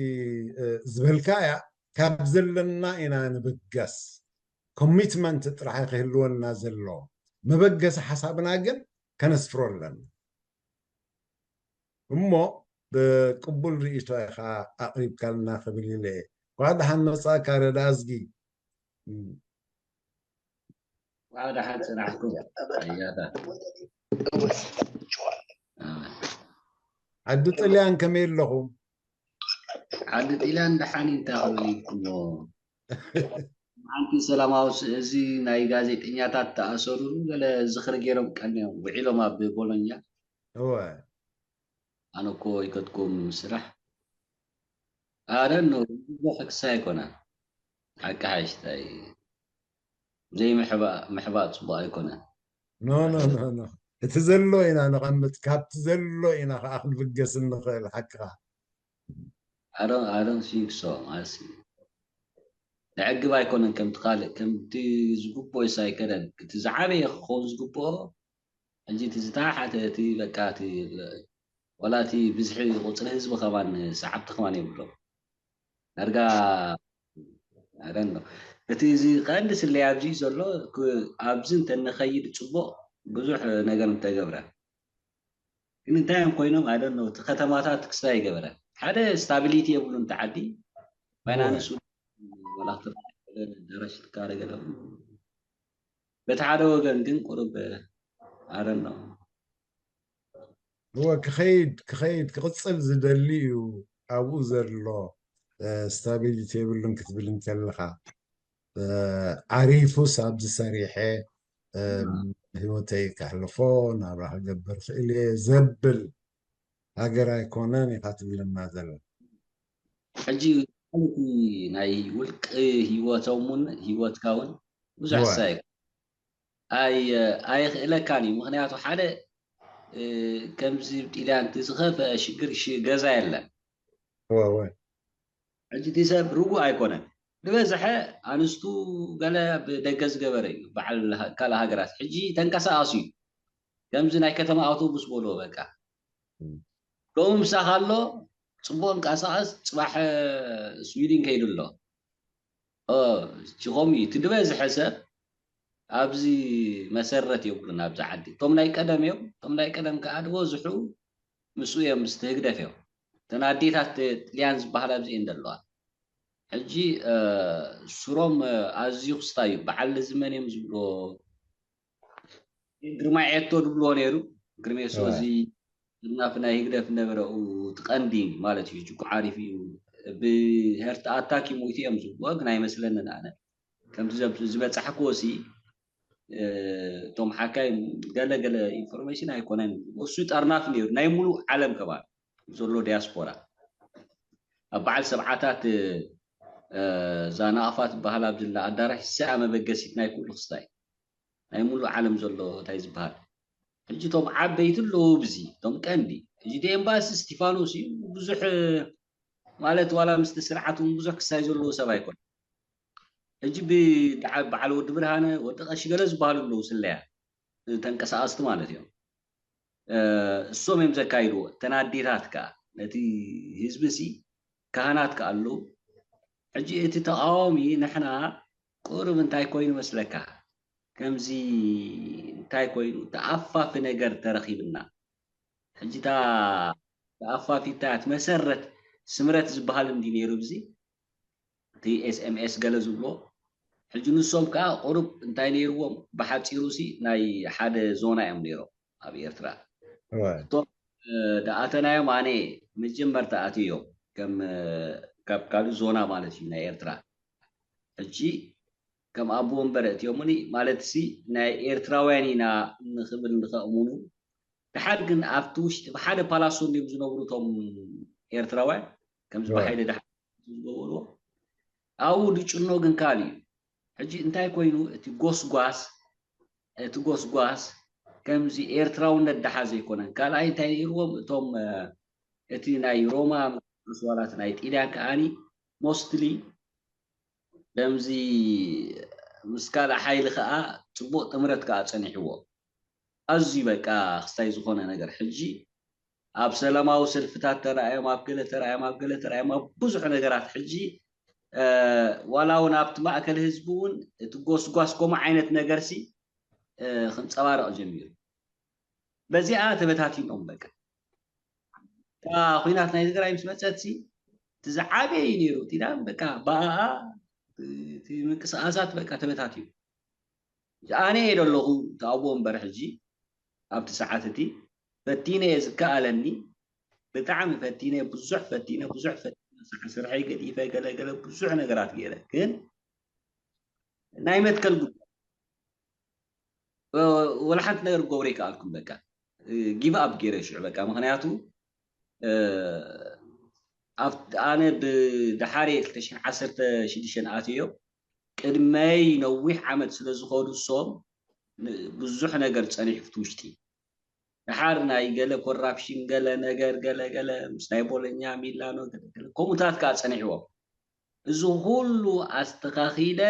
ዝበልካያ፣ ካብ ዘለና ኢና ንብገስ፣ ኮሚትመንት ጥራሕ ክህልወና ዘለዎ፣ መበገሲ ሓሳብና ግን ከነስፍሮ ኣለና። እሞ ብቅቡል ርእይቶ ኢኻ ኣቕሪብካልና ክብል ኢለ እየ። እንኳዕ ደሓን መጻእካ ረዳእዝጊ። እንኳዕ ደሓን ጽናሕኩም። ኣያታ። ዓዲ ጥልያን ከመይ ኣለኹም? ዓዲ ጥልያን ደሓን እዩ፣ እንታይ ክብል ኢልኩሞ? ሓንቲ ሰላማዊ ስ-፣ እዚ ናይ ጋዜጠኛታት ተኣሰሩሉ ገለ ዝኽሪ ገይሮም ቀንዮም ውዒሎም ኣብ ቦሎኛ። እወ። ኣነ እኮ ይከትኩም ስራሕ። ኣረ ኖ፣ ብዙሕ ክሳ ኣይኮነን። ሓቂ ሓይሽታይ። ዘይምሕባእ፣ ምሕባእ ጽቡቕ ኣይኮነን። ኖ፣ ኖ፣ ኖ፣ ኖ። እቲ ዘሎ ኢና ነቐምጥ፣ ካብቲ ዘሎ ኢና ከዓ ክንብገስ እንኽእል፣ ሓቅኻ። I don't, I don't think so። ማለት ነዕግብ ኣይኮነን፣ ከምቲ ካልእ፣ ከምቲ ዝግብኦ ይስ ኣይከደን። እቲ ዝዓበየ ክኸውን ዝግብኦ፣ ሕጂ እቲ ዝተሓተ፣ እቲ በቃ፣ እቲ፣ ወላ እቲ ብዝሒ ቁጽሪ ህዝቢ ከማን ሰዓብቲ ከማን የብሎም። ዳርጋ፣ I don't know። እቲ እዚ ቀንዲ ስለይ ኣብዚ ዘሎ፣ ክ-፣ ኣብዚ እንተንኸይድ ጽቡቕ፣ ብዙሕ ነገር እንተገብረ። ግን እንታይ እዮም ኮይኖም? I don't know። እቲ ከተማታት ክስታይ ይገበረ። ሓደ ስታቢሊቲ የብሉን እቲ ዓዲ። ፋይናንስ ወላ ክትረአ ገለ፣ ደረሽ ትካረ ገለ። በቲ ሓደ ወገን ግን ቁሩብ፣ I don't know። እወ፣ ክኸይድ፣ ክኸይድ፣ ክቕጽል ዝደሊ እዩ ኣብኡ ዘሎ፣ እ፣ ስታቢሊቲ የብሉን ክትብል እንከለኻ፣ እ፣ ዓሪፉስ ኣብዚ ሰሪሐ፣ እ፣ ህይወተይ ከሕልፎ፣ ናብራ ክገብር ክእል እየ ዘብል ሃገር ኣይኮነን ኢኻ ትብለና ዘላ። ሕጂ፣ እቲ ናይ ውልቂ ህይወቶም እውን፣ ህይወትካ እውን ብዙሕ እወ። ሳይ ኣይ-፣ ኣይኽእለካን እዩ። ምኽንያቱ ሓደ፣ እ፣ ከምዚ ጢልያን እቲ ዝኸፍአ ሽግር ሽ-፣ ገዛ የለን። እወ፣ እወ። ሕጂ እቲ ሰብ ርጉእ ኣይኮነን። ዝበዝሐ ኣንስቱ ገለ ኣብ ደገ ዝገበረ እዩ፣ በዓል ሃ-፣ ካልእ ሃገራት። ሕጂ ተንቀሳቐሱ እዩ። ከምዚ ናይ ከተማ ኣውቶቡስ በልዎ በቃ። እም። ሎሚ ምሳኻ ኣሎ፣ ጽቡቕ እንቀሳቐስ፣ ጽባሕ፣ እ፣ ስዊድን ከይዱ ኣሎ። ኦ፣ እቺ ከምኡ እዩ። እቲ ዝበዝሐ ሰብ ኣብዚ መሰረት የብሉን ኣብዚ ዓዲ። እቶም ናይ ቀደም እዮም። እቶም ናይ ቀደም ከኣ ዝበዝሑ ምስኡ እዮም፣ ምስቲ ህግደፍ እዮም። እተን ኣዴታት ጥልያን ዝበሃላ ኣብዚኤን ዘለዋ። ሕጂ፣ እ፣ ሱሮም፣ እ፣ ኣዝዩ ክስታይ እዩ። በዓል እዚ መን እዮም ዝብልዎ? ግርማይ ኤቶ ዝብልዎ ነይሩ። ግርሜሶ እወ። እዚ ዝናፍ ናይ ህግደፍ ነበረ፣ ኡ፣ እቲ ቀንዲ ማለት እዩ። እጅጉ ዓሪፍ እዩ። ብሄርት ኣታክ ይሞይቱ እዮም ዝብልዎ፣ ግን ኣይመስለንን ኣነ። ከምቲ ዘብ-፣ ዝበጻሕክዎ ሲ፣ እ፣ እቶም ሓካይ ገለ ገለ ኢንፎርሜሽን ኣይኮነን። እሱ ጠርናፍ ነይሩ፣ ናይ ሙሉእ ዓለም ከባቢ ዘሎ ዲያስፖራ። ኣብ በዓል ሰብዓታት፣ እ፣ እዛ ናቕፋ ትበሃል ኣብ ዝላ ኣዳራሽ፣ እሳ መበገሲት ናይ ኩሉ ክስታይ። ናይ ሙሉእ ዓለም ዘሎ እንታይ ዝበሃል። ሕጂ እቶም ዓበይቲ ኣለዉ ብዚ፣ እቶም ቀንዲ። ሕጂ እቲ ኤምባሲ እስቲፋኖስ እዩ፣ ብዙሕ ማለት ዋላ ምስቲ ስርዓት እውን ብዙሕ ክሳይ ዘለዎ ሰብ ኣይኮነን። ሕጂ ብ-፣ ደዓ-፣ በዓል ወዲ ብርሃነ፣ ወዲ ቀሺ ገለ ዝበሃሉ ኣለዉ ስለያ፣ ተንቀሳቐስቲ ማለት እዮም። እ፣ እሶም እዮም ዘካይድዎ። እተን ኣዴታት ከኣ ነቲ ህዝቢ ሲ ካህናት ከኣ ኣለዉ። ሕጂ እቲ ተቃዋሚ ንሕና ቁሩብ እንታይ ኮይኑ መስለካ? ከምዚ እንታይ ኮይኑ ተኣፋፊ ነገር ተረኺብና። ሕጂ እታ ተኣፋፊት እታ መሰረት ስምረት ዝበሃል እንዲ ነይሩ ብዚ፣ እቲ ኤስ ኤም ኤስ ገለ ዝብሎ። ሕጂ ንሶም ከኣ ቁሩብ እንታይ ነይርዎም? ብሓጺሩ ሲ ናይ ሓደ ዞና እዮም ነይሮም ኣብ ኤርትራ። እወ። እቶም፣ እ፣ ደኣተናዮም ኣነ መጀመርታ ኣትዮም ከም፣ እ፣ ካብ ካልእ ዞና ማለት እዩ ናይ ኤርትራ። ሕጂ ከም ኣቦ ወንበር እትዮምኒ ማለት ሲ ናይ ኤርትራውያን ኢና ንኽብል ንኸእሙኑ ድሓር ግን ኣብቲ ውሽጢ ብሓደ ፓላሶ እንዲም ዝነብሩ እቶም ኤርትራውያን፣ ከምዚ ብሓይሊ ድሓር ዝገበርዎ ኣብኡ ድጭኖ ግን ካልእ እዩ። ሕጂ እንታይ ኮይኑ እቲ ጎስጓስ እቲ ጎስጓስ ከምዚ ኤርትራውነት ድሓ ዘይኮነን ካልኣይ እንታይ ነይርዎም እቶም እቲ ናይ ሮማ ስዋላት ናይ ጢልያን ከዓኒ ሞስትሊ ከምዚ ምስ ካልእ ሓይሊ ከዓ ፅቡቅ ጥምረት ከዓ ፀኒሕዎ። ኣዝዩ በቃ ክስታይ ዝኾነ ነገር ሕጂ ኣብ ሰላማዊ ሰልፍታት ተራእዮም ኣብ ገለ ተራእዮም ኣብ ገለ ተራእዮም ኣብ ብዙሕ ነገራት ሕጂ ዋላ እውን ኣብቲ ማእከል ህዝቢ እውን እቲ ጎስጓስ ከምኡ ዓይነት ነገርሲ ክንፀባረቕ ጀሚሩ። በዚኣ ተበታቲኖም በቃ እታ ኩናት ናይ ትግራይ ምስ መፀትሲ እቲ ዝዓበየ እዩ ነይሩ እቲ ዳም በቃ ብኣኣ እቲ ምንቅስቃሳት በቃ ተበታቲኑ። ኣነ እየ ደለኹ ተኣቦ እምበር ሕጂ ኣብቲ ሰዓት እቲ ፈቲነ እየ ዝከኣለኒ ብጣዕሚ ፈቲነ ብዙሕ ፈቲነ ብዙሕ ፈቲነ ስርሐይ ገዲፈ ገለገለ ብዙሕ ነገራት ገይረ ግን ናይ መትከል ጉዳይ ወላ ሓንቲ ነገር ክገብሮ ይከኣልኩም በቃ ጊቭ ኣፕ ገይረ ሽዑ በቃ ምክንያቱ ኣነ ብድሓር ክልተ ሽሕን ዓሰርተ ሽዱሽተን ኣትዮ ቅድመይ ነዊሕ ዓመት ስለ ዝኸዱ እሶም ብዙሕ ነገር ፀኒሑ ፍቲ ውሽጢ ድሓር ናይ ገለ ኮራፕሽን ገለ ነገር ገለ ገለ ምስ ናይ ቦለኛ ሚላኖ ከምኡታት ከዓ ፀኒሕዎም እዚ ኩሉ ኣስተኻኺለ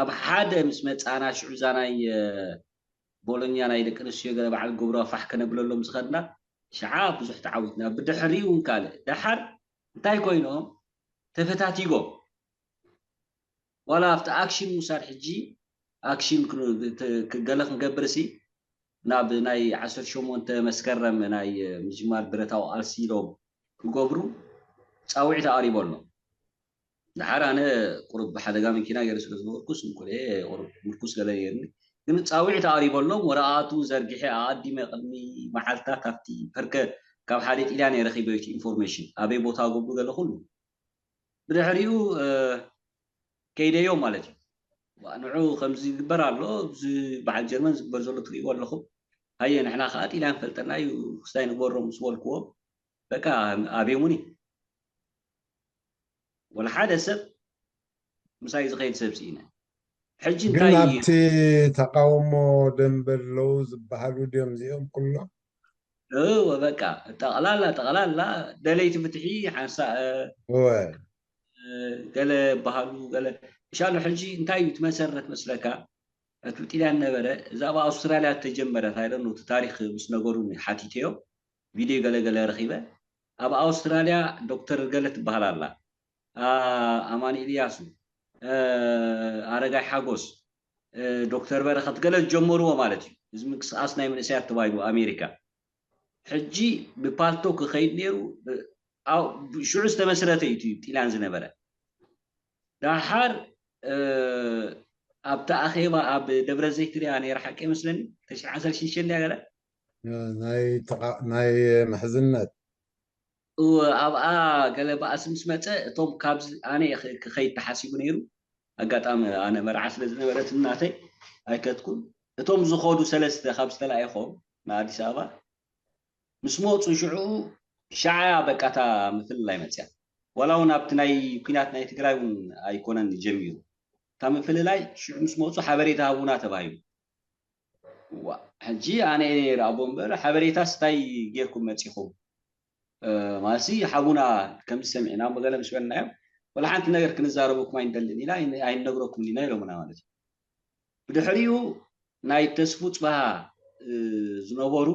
ኣብ ሓደ ምስ መፃና ሽዑ እዛ ናይ ቦሎኛ ናይ ደቂ ኣንስትዮ ገለ በዓል ገብሩ ኣፋሕ ከነብለሎም ዝኸድና ሽዓ ብዙሕ ተዓዊትና ብድሕሪኡ እውን ካልእ ደሓር እንታይ ኮይኖም ተፈታቲጎም ዋላ ኣብቲ ኣክሽን ምውሳድ ሕጂ ኣክሽን ገለ ክንገብር ሲ ናብ ናይ ዓሰርተ ሸሞንተ መስከረም ናይ ምጅማር ብረታዊ ቃልሲ ኢሎም ክገብሩ ፃውዒት ኣቕሪቦ ኣሎ። ድሓር ኣነ ቁሩብ ብሓደጋ መኪና ገይሩ ስለ ዝነበርኩ ስንኩል እየ ቁሩብ ምርኩስ ገለ ነይርኒ ግን ፃውዒት ኣቕሪበሎም ወረቓቱ ዘርጊሐ ኣቐዲመ ቅድሚ መዓልታት ኣብቲ ፐርከ ካብ ሓደ ጢልያን እየ ረኺበ ኢንፎርሜሽን ኣበይ ቦታ ገብሩ ገለ ኩሉ ብድሕሪኡ ከይደዮም ማለት እዩ ንዑ ከምዚ ይግበር ኣሎ እዚ በዓል ጀርመን ዝግበር ዘሎ ትሪእዎ ኣለኹም ሃየ ንሕና ከዓ ጢልያን ፈልጠና እዩ ክስታይ ንግበሮ ምስ በልክዎም በቃ ኣብዮሙኒ ወላ ሓደ ሰብ ምሳይ ዝኸይድ ሰብ ስኢነ ሕጂ ግን እንታይ ኣብቲ ተቃውሞ ደንበ ኣለዉ ዝበሃሉ ድዮም እዚኦም ኩሎም እወ በቃ ጠቕላላ ጠቕላላ ደለይቲ ፍትሒ ሓንሳእ እወ ገለ በሃሉ ገለ ሻሎ ሕጂ እንታይ እዩ ትመሰረት መስለካ እቲ ጢልያን ነበረ እዛ ኣብ ኣውስትራልያ ተጀመረት ኣይደኖ እቲ ታሪክ ምስ ነገሩኒ ሓቲተዮ ቪድዮ ገለገለ ረኺበ ኣብ ኣውስትራልያ ዶክተር ገለ ትበሃል ኣላ ኣማኒኤል ኢያሱ ኣረጋይ ሓጎስ ዶክተር በረኸት ገለ ዝጀመርዎ ማለት እዩ እዚ ምንቅስቃስ ናይ መንእሰያት ተባሂሉ ኣሜሪካ ሕጂ ብፓልቶ ክኸይድ ነይሩ ሽዑ ዝተመስረተ እዩ ጢላን ዝነበረ ዳሓር ኣብቲ ኣኼባ ኣብ ደብረ ዘይት ሪኣ ነይረ ሓቂ መስለኒ ተሽዓ ዓሰርተ ሽዱሽተ እንድያ ገለ ናይ ምሕዝነት እወ ኣብኣ ገለ ባእሲ ምስ መፀ እቶም ካብዚ ኣነ ክኸይድ ተሓሲቡ ነይሩ ኣጋጣሚ ኣነ መርዓ ስለ ዝነበረት እናተይ ኣይከትኩን እቶም ዝኸዱ ሰለስተ ካብ ዝተላኢኾም ንኣዲስ ኣበባ ምስ መፁ ሽዑ ሻዕያ በቃ እታ ምፍልላይ መፅያ ዋላ እውን ኣብቲ ናይ ኩናት ናይ ትግራይ እውን ኣይኮነን ጀሚሩ እታ ምፍልላይ ሽዑ ምስ መፁ ሓበሬታ ሃቡና ተባሂሉ ሕጂ ኣነ ነይረ ኣቦ እምበር ሓበሬታስ እንታይ ጌርኩም መፂኹም ማለትሲ ሓቡና ከምዚ ሰሚዕና እሞ ገለ ምስ በልናዮም ወላ ሓንቲ ነገር ክንዛረበኩም ኣይንደልን ኢና ኣይንነግረኩም ኢና ኢሎምና ማለት እዩ ብድሕሪኡ ናይ ተስፉ ፅባሃ ዝነበሩ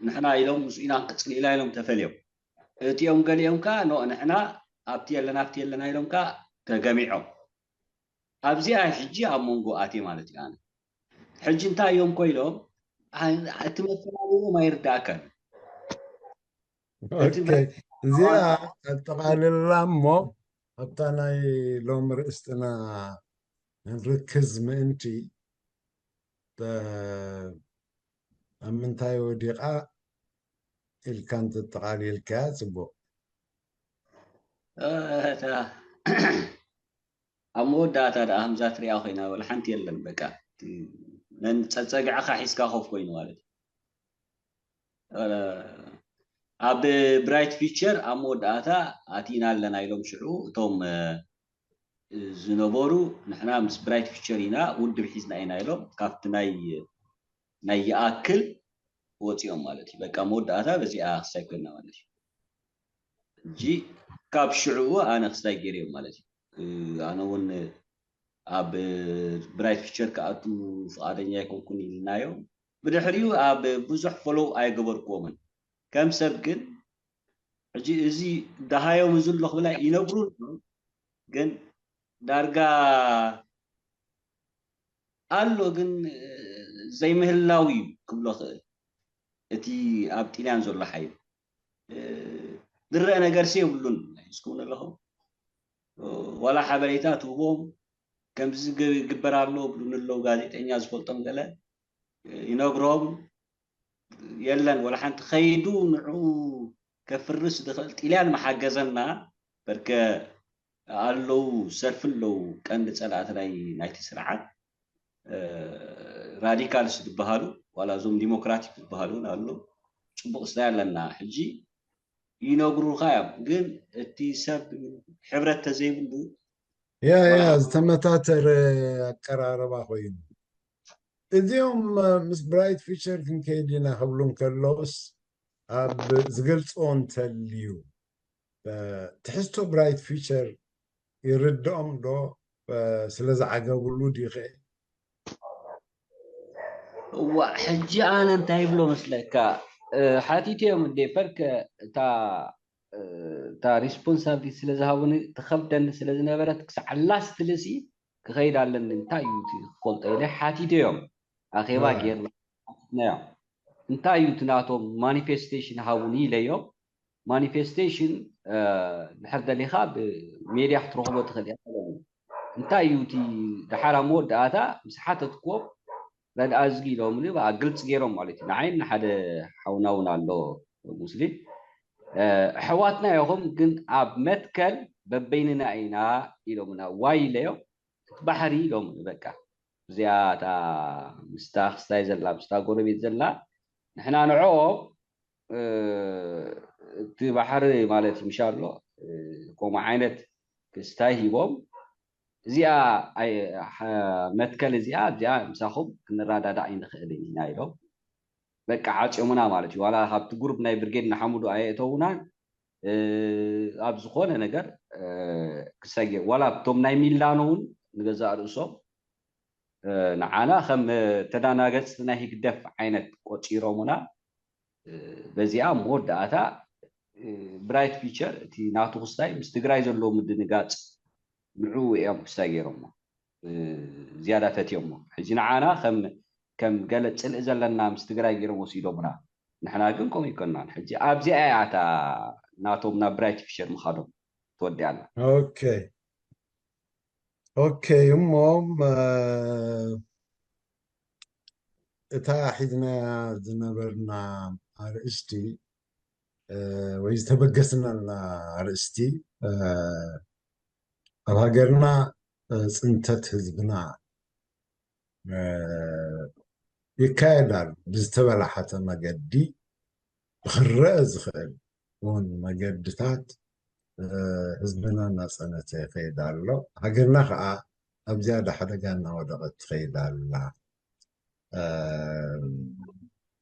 ንሕና ኢሎም ምስ ኢና ክንቅፅል ኢና ኢሎም ተፈልዮም እቲኦም ገሊኦም ከዓ ኖ ንሕና ኣብቲ የለና ኣብቲ የለና ኢሎም ከዓ ተገሚዖም ኣብዚኣ ሕጂ ኣብ መንጎ ኣትየ ማለት እዩ ኣነ ሕጂ እንታይ እዮም ኮይኖም እቲ መፈላለዮም ኣይርዳእካን እዚኣ ኣጠቓልላ እሞ ኣብታ ናይ ሎም ርእስትና ርክዝ ምእንቲ ኣብ ምንታይ ወዲቓ ኢልካ እንተጠቓሊልካያ ፅቡቕ ኣብ መወዳእታ ደኣ ከምዛ ትሪኣ ኮይና ወላ ሓንቲ የለን በቃ ነን ጸጸግዕኻ ሒዝካ ኮፍ ኮይኑ ማለት እዩ። ኣብ ብራይት ፊቸር ኣብ መወዳእታ ኣቲና ኣለና ኢሎም ሽዑ እቶም ዝነበሩ፣ ንሕና ምስ ብራይት ፊቸር ኢና ውድብ ሒዝና ኢና ኢሎም ካብቲ ናይ ናይ ይኣክል ወፂኦም ማለት እዩ። በቃ መወዳእታ በዚኣ ክሳይ ኮይና ማለት እዩ። ሕጂ ካብ ሽዕኡ ኣነ ክስታይ ገይረዮም ማለት እዩ። ኣነ እውን ኣብ ብራይት ፊቸር ክኣቱ ፍቓደኛ ኣይኮንኩን ኢልናዮም። ብድሕሪኡ ኣብ ብዙሕ ፎሎው ኣይገበርክዎምን። ከም ሰብ ግን ሕጂ እዚ ደሃዮም እዚ ኣሎ ክብላ ይነግሩ፣ ግን ዳርጋ ኣሎ ግን ዘይምህላው እዩ ክብሎ ክእል እቲ ኣብ ጢልያን ዘሎ ሓይል። ዝረአ ነገር ሲ የብሉን። ስኩም ኣለኹም ዋላ ሓበሬታ ትህቦም ከምዚ ይግበር ኣሎ ብሉን ኣለዉ ጋዜጠኛ ዝፈልጦም ገለ ይነግሮም የለን። ወላ ሓንቲ ከይዱ ንዕኡ ከፍርስ ዝኽእል ጢልያን መሓገዘና በርከ ኣለዉ፣ ሰልፊ ኣለዉ። ቀንዲ ጸላእቲ ናይ ናይቲ ስርዓት ራዲካልስ ዝበሃሉ ዋላ እዞም ዲሞክራቲክ ዝበሃሉ እውን ኣሎ። ጽቡቕ ስታይ ኣለና ሕጂ ይነግሩኻ እዮም፣ ግን እቲ ሰብ ሕብረት ተዘይብሉ ያ ያ ዝተመታተረ ኣቀራረባ ኮይኑ እዚኦም ምስ ብራይት ፊቸር ክንከይድ ኢና ክብሉ እንከለውስ ኣብ ዝገልፅዎ እንተልዩ ትሕዝቶ ብራይት ፊቸር ይርድኦም ዶ ስለ ዝዓገብሉ ድዩ ከ? እዋ ሕጂ ኣነ እንታይ ይብሎ መስለካ ሓቲተ እዮም እንዴ ፈርከ እታ እታ ሪስፖንሳብሊቲ ስለ ዝሃቡኒ ትኸብደኒ ስለ ዝነበረት ክሳዕ ላስት ልሲ ክኸይድ ኣለኒ እንታይ እዩ ክፈልጦ ኢለ ሓቲተ እዮም ኣኼባ ጌርና ሓቲትናዮም እንታይ እዩ እቲ ናቶም ማኒፌስቴሽን ሃቡኒ ኢለዮም ማኒፌስቴሽን ድሕር ደሊኻ ብሜድያ ክትረኽቦ ትኽእል እያ እንታይ እዩ እቲ ደሓር ኣብ መወዳእታ ምስ ሓተትክዎም ረድኣዝጊ ኢሎም ብኣ ግልፂ ገይሮም ማለት እዩ ንዓይን ሓደ ሓውና እውን ኣሎ ሙስሊም ኣሕዋትና ኢኹም ግን ኣብ መትከል በበይንና ኢና ኢሎምና ዋይ ኢለዮም እቲ ባሕሪ ኢሎም በቃ እዚኣ እታ ምስታ ክስታይ ዘላ ምስታ ጎረቤት ዘላ ንሕና ንዕኦም እቲ ባሕሪ ማለት ምሻ ኣሎ ከምኡ ዓይነት ክስታይ ሂቦም እዚኣ መትከል እዚኣ እዚኣ ምሳኹም ክንረዳዳእ ኣይንኽእልን ኢና ኢሎም በቃ ዓፅዮምና ማለት እዩ ዋላ ካብቲ ግሩፕ ናይ ብርጌድ ንሓሙዱ ኣየእተውናን ኣብ ዝኾነ ነገር ክሰገ ዋላ እቶም ናይ ሚላኖ እውን ንገዛእ ርእሶም ንዓና ከም ተዳናገፅቲ ናይ ህግደፍ ዓይነት ቆፂሮምና በዚኣ መወዳእታ ብራይት ፊቸር እቲ ናቱ ክስታይ ምስ ትግራይ ዘለዎ ምድንጋፅ ንዕኡ እዮም ክስታይ ገይሮሞ ዝያዳ ፈትዮሞ ሕጂ ንዓና ከም ከም ገለ ፅልኢ ዘለና ምስ ትግራይ ገይሮም ወሲዶምና ንሕና ግን ከምኡ ይኮናን ሕጂ ኣብዚኣ እያ እታ ናቶም ናብ ብራይት ፊቸር ምኻዶም ትወዲኣና ኦኬ ኦኬ እሞ እታ ሒዝናያ ዝነበርና ኣርእስቲ ወይ ዝተበገስናላ ኣርእስቲ ኣብ ሃገርና ፅንተት ህዝብና ይካየዳል ብዝተበላሓተ መገዲ ብክረአ ዝኽእል እውን መገድታት ህዝብና እናፀነተ ይኸይድ ኣሎ። ሃገርና ከዓ ኣብ ዝያዳ ሓደጋ እናወደቐት ትኸይድ ኣላ።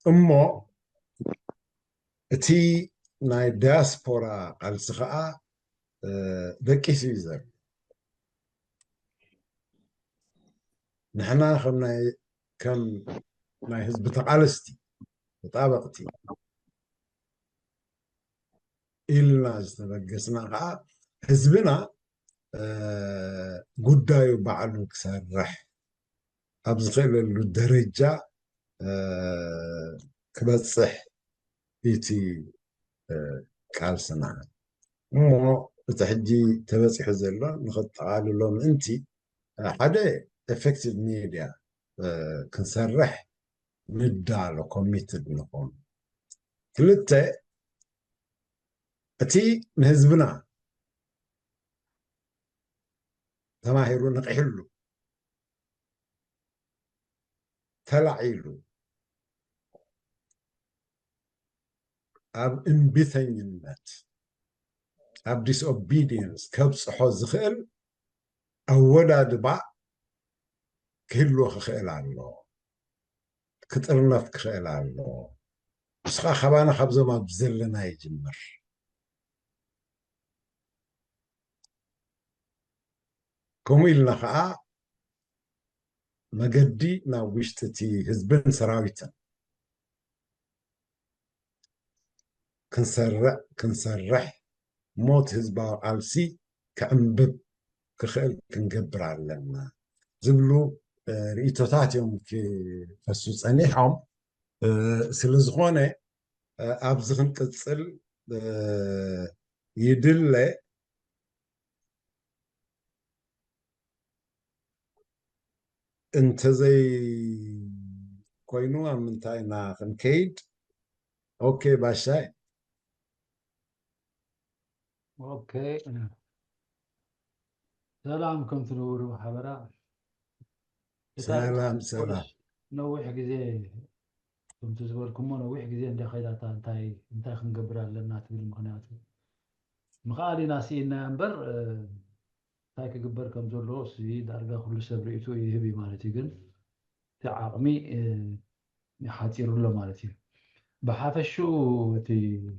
እሞ እቲ ናይ ዳያስፖራ ቃልሲ ከዓ ደቂሱ እዩ ዘሎ። ንሕና ከም ናይ ከም ናይ ህዝቢ ተቓለስቲ ተጣበቕቲ ኢልና ዝተበገስና ከዓ ህዝብና ጉዳዩ ባዕሉ ክሰርሕ ኣብ ዝኽእለሉ ደረጃ ክበፅሕ እቲ ቃልስና እሞ እቲ ሕጂ ተበፂሑ ዘሎ ንኸጠቓልሎ ምእንቲ ሓደ effective media ክንሰርሕ ንዳሎ committed ንኾን ክልተ እቲ ንህዝብና ተማሂሩ ነቒሕሉ ተላዒሉ ኣብ እምቢተኝነት፣ ኣብ ዲስኦቢዲየንስ ከብፅሖ ዝኽእል ኣወዳድባ ክህልዎ ክኽእል ኣሎ። ክጥርነፍ ክኽእል ኣሎ። ንሱ ከዓ ካባና ካብዞም ኣብ ዘለና ይጅምር። ከምኡ ኢልና ከዓ መገዲ ናብ ውሽጢ እቲ ህዝብን ሰራዊትን ክንሰርዕ ክንሰርሕ ሞት ህዝባዊ ቃልሲ ክዕንብብ ክኽእል ክንገብር ኣለና ዝብሉ ርእይቶታት እዮም ክፈሱ ፀኒሖም። ስለ ዝኾነ ኣብዚ ክንቅፅል ይድለ። እንተዘይ ኮይኑ ኣብ ምንታይ ኢና ክንከይድ? ኦኬ ባሻይ። ኦኬ ሰላም ከም ትነብሩ ሓበራ። ሰላም ሰላም። ነዊሕ ግዜ ከምቲ ዝበልኩሞ ነዊሕ ግዜ እንደ ከይዳታ እንታይ እንታይ ክንገብር ኣለና ትብል። ምክንያቱ ምኽኣል ኢና ስኢና እምበር እንታይ ክግበር ከም ዘለዎ ሲ ዳርጋ ኩሉ ሰብ ርእይቱ ይህብ እዩ ማለት እዩ። ግን እቲ ዓቕሚ ሓፂሩ ኣሎ ማለት እዩ። ብሓፈሽኡ እቲ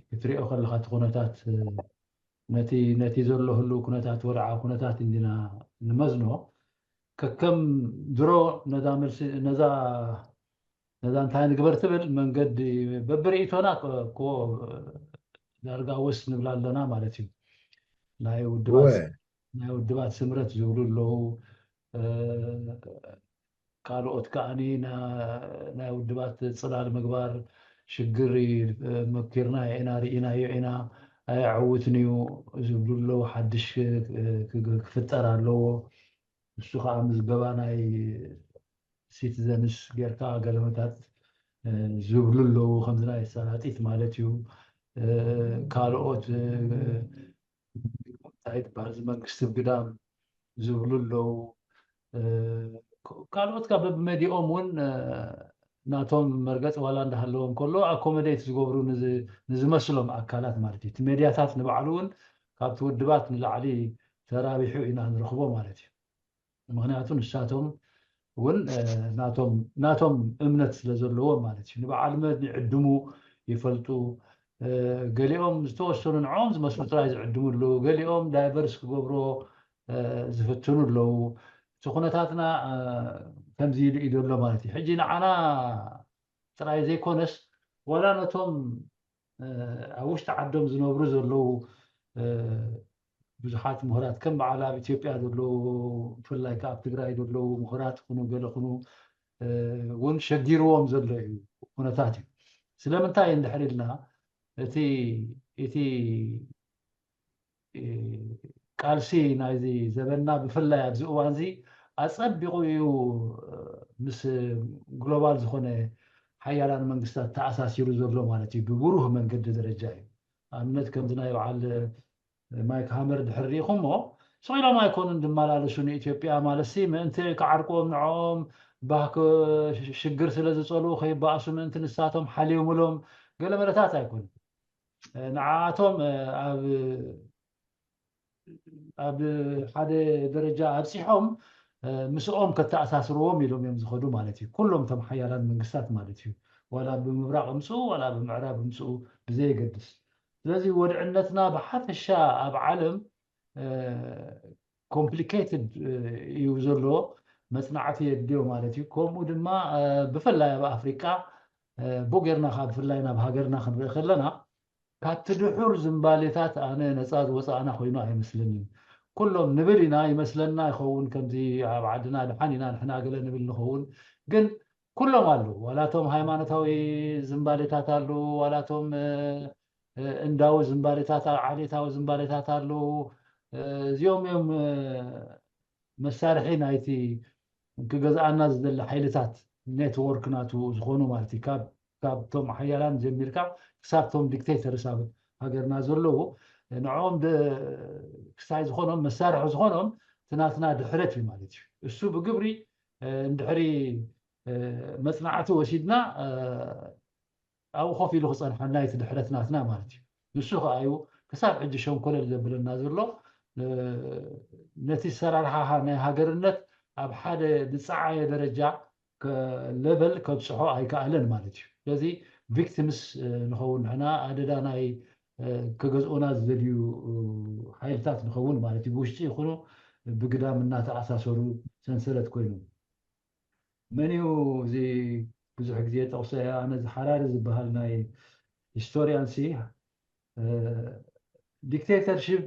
ክትሪኦ ከለካ እቲ ኩነታት ነቲ ነቲ ዘሎ ህልው ኩነታት ወድዓዊ ኩነታት እንዲና ንመዝኖ። ከከም ድሮ ነዛ መልሲ ነዛ ነዛ እንታይ ንግበር ትብል መንገዲ በብርእይቶና እኮ ዳርጋ ወስ ንብላ ኣለና ማለት እዩ። ናይ ውድባት ናይ ውድባት ስምረት ዝብሉ ኣለዉ። ካልኦት ከዓኒ ናይ ውድባት ፅላል ምግባር ሽግር መኪርና ኢና ርኢናዮ ኢና ኣየዕውትን እዩ ዝብሉ ኣለዉ። ሓድሽ ክፍጠር ኣለዎ። ንሱ ከዓ ምዝገባ ናይ ሲቲዘንስ ጌርካ ገለመታት ዝብሉ ኣለዉ። ከምዚ ናይ ሰላጢት ማለት እዩ። ካልኦት እንታይ ትበሃል እዚ መንግስቲ ብግዳም ዝብሉ ኣለዉ። ካልኦት ካብ በብመዲኦም እውን ናቶም መርገፂ ዋላ እንዳሃለዎም ከሎ ኣኮመዴት ዝገብሩ ንዝመስሎም ኣካላት ማለት እዩ። እቲ ሜድያታት ንባዕሉ እውን ካብቲ ውድባት ንላዕሊ ተራቢሑ ኢና ንረኽቦ ማለት እዩ። ምክንያቱ ንሳቶም እውን ናቶም እምነት ስለ ዘለዎ ማለት እዩ። ንበዓል መን ይዕድሙ ይፈልጡ። ገሊኦም ዝተወሰኑ ንዕኦም ዝመስሉ ጥራይ ዝዕድሙ ኣለዉ። ገሊኦም ዳይቨርስ ክገብሮ ዝፍትኑ ኣለዉ። እቲ ኩነታትና ከምዚ ኢሉ እዩ ዘሎ ማለት እዩ። ሕጂ ንዓና ጥራይ ዘይኮነስ ዋላ ነቶም ኣብ ውሽጢ ዓዶም ዝነብሩ ዘለዉ ብዙሓት ምሁራት ከም በዓል ኣብ ኢትዮጵያ ዘለዉ ብፍላይ ከዓ ኣብ ትግራይ ዘለዉ ምሁራት ይኹኑ ገለ ይኹኑ እውን ሸጊርዎም ዘሎ እዩ ኩነታት እዩ። ስለምንታይ እንድሕር ኢልና እቲ እቲ ቃልሲ ናይዚ ዘበንና ብፍላይ ኣብዚ እዋን እዚ ኣፀቢቑ እዩ ምስ ግሎባል ዝኾነ ሓያላን መንግስታት ተኣሳሲሩ ዘሎ ማለት እዩ። ብብሩህ መንገዲ ደረጃ እዩ። ኣብነት ከምዚ ናይ በዓል ማይክ ሃመር ድሕር ሪኢኹሞ ስቕ ኢሎም ኣይኮኑን ዝመላለሱ ንኢትዮጵያ ማለት ሲ ምእንቲ ክዓርቅዎም ንዕኦም ባህ ሽግር ስለ ዝፀልኡ ከይበኣሱ ምእንቲ ንሳቶም ሓልዮምሎም ገለ መለታት ኣይኮኑን። ንዓኣቶም ኣብ ሓደ ደረጃ ኣብፂሖም ምስኦም ከተኣሳስርዎም ኢሎም እዮም ዝኸዱ ማለት እዩ። ኩሎም እቶም ሓያላን መንግስታት ማለት እዩ። ዋላ ብምብራቕ እምፅኡ ዋላ ብምዕራብ እምፅኡ ብዘየገድስ። ስለዚ ወድዕነትና ብሓፈሻ ኣብ ዓለም ኮምፕሊኬትድ እዩ ዘሎ፣ መፅናዕቲ የድልዮ ማለት እዩ። ከምኡ ድማ ብፍላይ ኣብ ኣፍሪቃ ብኡ ጌርና ካብ ብፍላይ ናብ ሃገርና ክንርኢ ከለና ካብቲ ድሑር ዝምባሌታት ኣነ ነፃ ዝወፃእና ኮይኑ ኣይመስለንን። ኩሎም ንብል ኢና ይመስለና ይኸውን ከምዚ ኣብ ዓድና ድሓን ኢና ንሕና ገለ ንብል ንኸውን ግን ኩሎም ኣለዉ ዋላቶም ሃይማኖታዊ ዝምባሌታት ኣለዉ ዋላቶም እንዳዊ ዝምባሌታት ዓሌታዊ ዝምባሌታት ኣለዉ። እዚኦም እዮም መሳርሒ ናይቲ ክገዝኣና ዝደሊ ሓይልታት ኔትወርክ ናቱ ዝኾኑ ማለት እዩ። ካብቶም ሓያላን ጀሚርካ ክሳብቶም ዲክቴተርስ ኣብ ሃገርና ዘለዉ ንዕኦም ክሳይ ዝኾኖም መሳርሒ ዝኾኖም ትናትና ድሕረት እዩ ማለት እዩ። እሱ ብግብሪ እንድሕሪ መፅናዕቲ ወሲድና ኣብኡ ኮፍ ኢሉ ክፀንሐና እቲ ድሕረት ናትና ማለት እዩ። ንሱ ከዓ እዩ ክሳብ ሕጂ ሸንኮለል ዘብለና ዘሎ። ነቲ ሰራርሓ ናይ ሃገርነት ኣብ ሓደ ዝፀዓየ ደረጃ ሌቨል ከብፅሖ ኣይከኣለን ማለት እዩ። ስለዚ ቪክቲምስ ንኸውን ንሕና ኣደዳ ናይ ክገዝኡና ዝደልዩ ሓይልታት ንኸውን ማለት እዩ። ብውሽጢ ይኹኑ ብግዳም እናተኣሳሰሩ ሰንሰለት ኮይኑ መን እዩ እዚ ብዙሕ ግዜ ጠቕሶ ኣነ እዚ ሓራሪ ዝበሃል ናይ ሂስቶሪያን ሲ ዲክቴተርሽፕ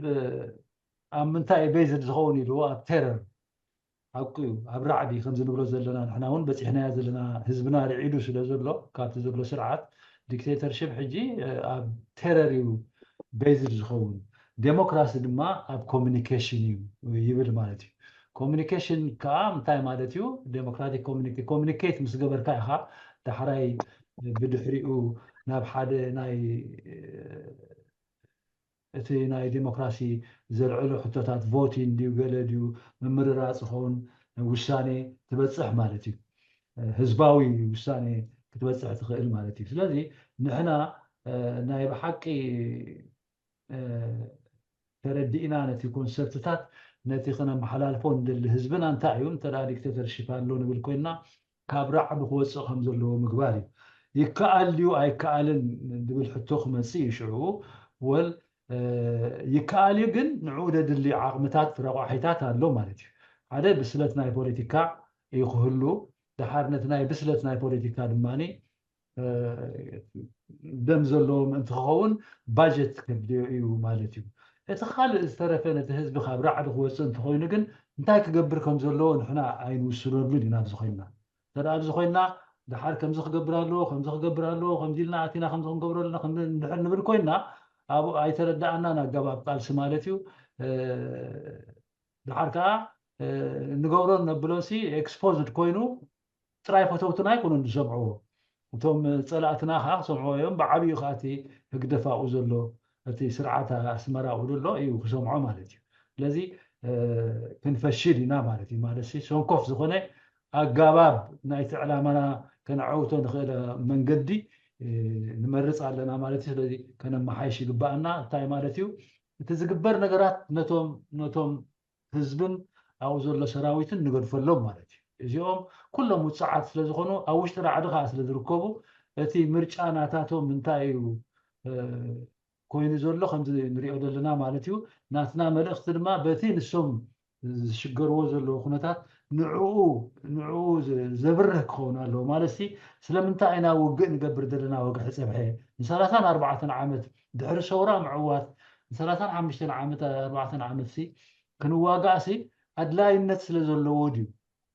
ኣብ ምንታይ እዩ ቤዝድ ዝኸውን ኢሉ ኣብ ቴረር ሓቁ እዩ ኣብ ራዕዲ ከምዚ ንብሎ ዘለና ንሕና እውን በፂሕናያ ዘለና ህዝብና ርዒዱ ስለ ዘሎ ካብቲ ዘሎ ስርዓት ዲክቴተርሽፕ ሕጂ ኣብ ቴረር እዩ ቤዝድ ዝኸውን ዴሞክራሲ ድማ ኣብ ኮሚኒኬሽን እዩ ይብል ማለት እዩ ኮሚኒኬሽን ከዓ እንታይ ማለት እዩ ዴሞክራቲክ ኮሚኒኬት ምስ ገበርካ ኢኻ ዳሕራይ ብድሕሪኡ ናብ ሓደ ናይ እቲ ናይ ዴሞክራሲ ዘልዕሉ ሕቶታት ቮቲን ድዩ ገለ ድዩ ምምርራፅ ኸውን ውሳኔ ትበፅሕ ማለት እዩ ህዝባዊ ውሳኔ ክትበፅሕ ትኽእል ማለት እዩ ስለዚ ንሕና ናይ ብሓቂ ተረዲእና ነቲ ኮንሰፕትታት ነቲ ክነመሓላልፎ ንደሊ ህዝብና እንታይ እዩ እንተ ዲክቴተርሽፕ ኣሎ ንብል ኮይንና ካብ ራዕዲ ክወፅእ ከም ዘለዎ ምግባር እዩ ይከኣል ድዩ ኣይከኣልን ዝብል ሕቶ ክመፅእ እዩ ሽዑ ወል ይከኣል እዩ ግን ንዕኡ ደድሊ ዓቕምታት ረቋሒታት ኣሎ ማለት እዩ ሓደ ብስለት ናይ ፖለቲካ እዩ ክህሉ ድሓር ነቲ ናይ ብስለት ናይ ፖለቲካ ድማ ደም ዘለዎ ምእንቲ ክኸውን ባጀት ከድልዮ እዩ ማለት እዩ። እቲ ካልእ ዝተረፈ ነቲ ህዝቢ ካብ ራዕዲ ክወፅእ እንተኮይኑ ግን እንታይ ክገብር ከም ዘለዎ ንሕና ኣይንውስነሉን ኢና ኣብዚ ኮይንና። እንተ ኣብዚ ኮይንና ድሓር ከምዚ ክገብር ኣለዎ፣ ከምዚ ክገብር ኣለዎ፣ ከምዚ ኢልና ኣቲና ከምዚ ክንገብሮ ኣለና እንድሕር ንብል ኮይንና ኣብኡ ኣይተረዳኣናን ኣገባብ ቃልሲ ማለት እዩ። ድሓር ከዓ ንገብሮን ነብሎን ሲ ኤክስፖዝድ ኮይኑ ጥራይ ፈተውትና ኣይኮኑን ዝሰምዕዎ እቶም ፀላእትና ከዓ ክሰምዕዎ እዮም ብዓብዩ ከዓ እቲ ህግደፍ ኣብኡ ዘሎ እቲ ስርዓት ኣስመራ ኣብኡ ዘሎ እዩ ክሰምዖ ማለት እዩ ስለዚ ክንፈሽል ኢና ማለት እዩ ማለት ሰንኮፍ ዝኾነ ኣጋባብ ናይቲ ዕላማና ከነዐውቶ ንኽእል መንገዲ ንመርፅ ኣለና ማለት እዩ ስለዚ ከነመሓይሽ ይግባኣና እንታይ ማለት እዩ እቲ ዝግበር ነገራት ነቶም ነቶም ህዝብን ኣብኡ ዘሎ ሰራዊትን ንገድፈሎም ማለት እዩ። እዚኦም ኩሎም ውፅዓት ስለ ዝኾኑ ኣብ ውሽጢ ራዕዲ ከዓ ስለ ዝርከቡ እቲ ምርጫ ናታቶም እንታይ እዩ ኮይኑ ዘሎ ከምዚ ንሪኦ ዘለና ማለት እዩ። ናትና መልእኽቲ ድማ በቲ ንሶም ዝሽገርዎ ዘለዉ ኩነታት ንዕኡ ንዕኡ ዘብርህ ክኸውን ኣለዎ ማለት ሲ ስለምንታይ ኢና ውግእ ንገብር ዘለና ወግሒ ፀብሐ ንሰላሳን ኣርባዕተን ዓመት ድሕሪ ሰውራ ምዕዋት ንሰላሳን ሓሙሽተን ዓመት ኣርባዕተን ዓመት ሲ ክንዋጋእ ሲ ኣድላይነት ስለ ዘለዎ ድዩ?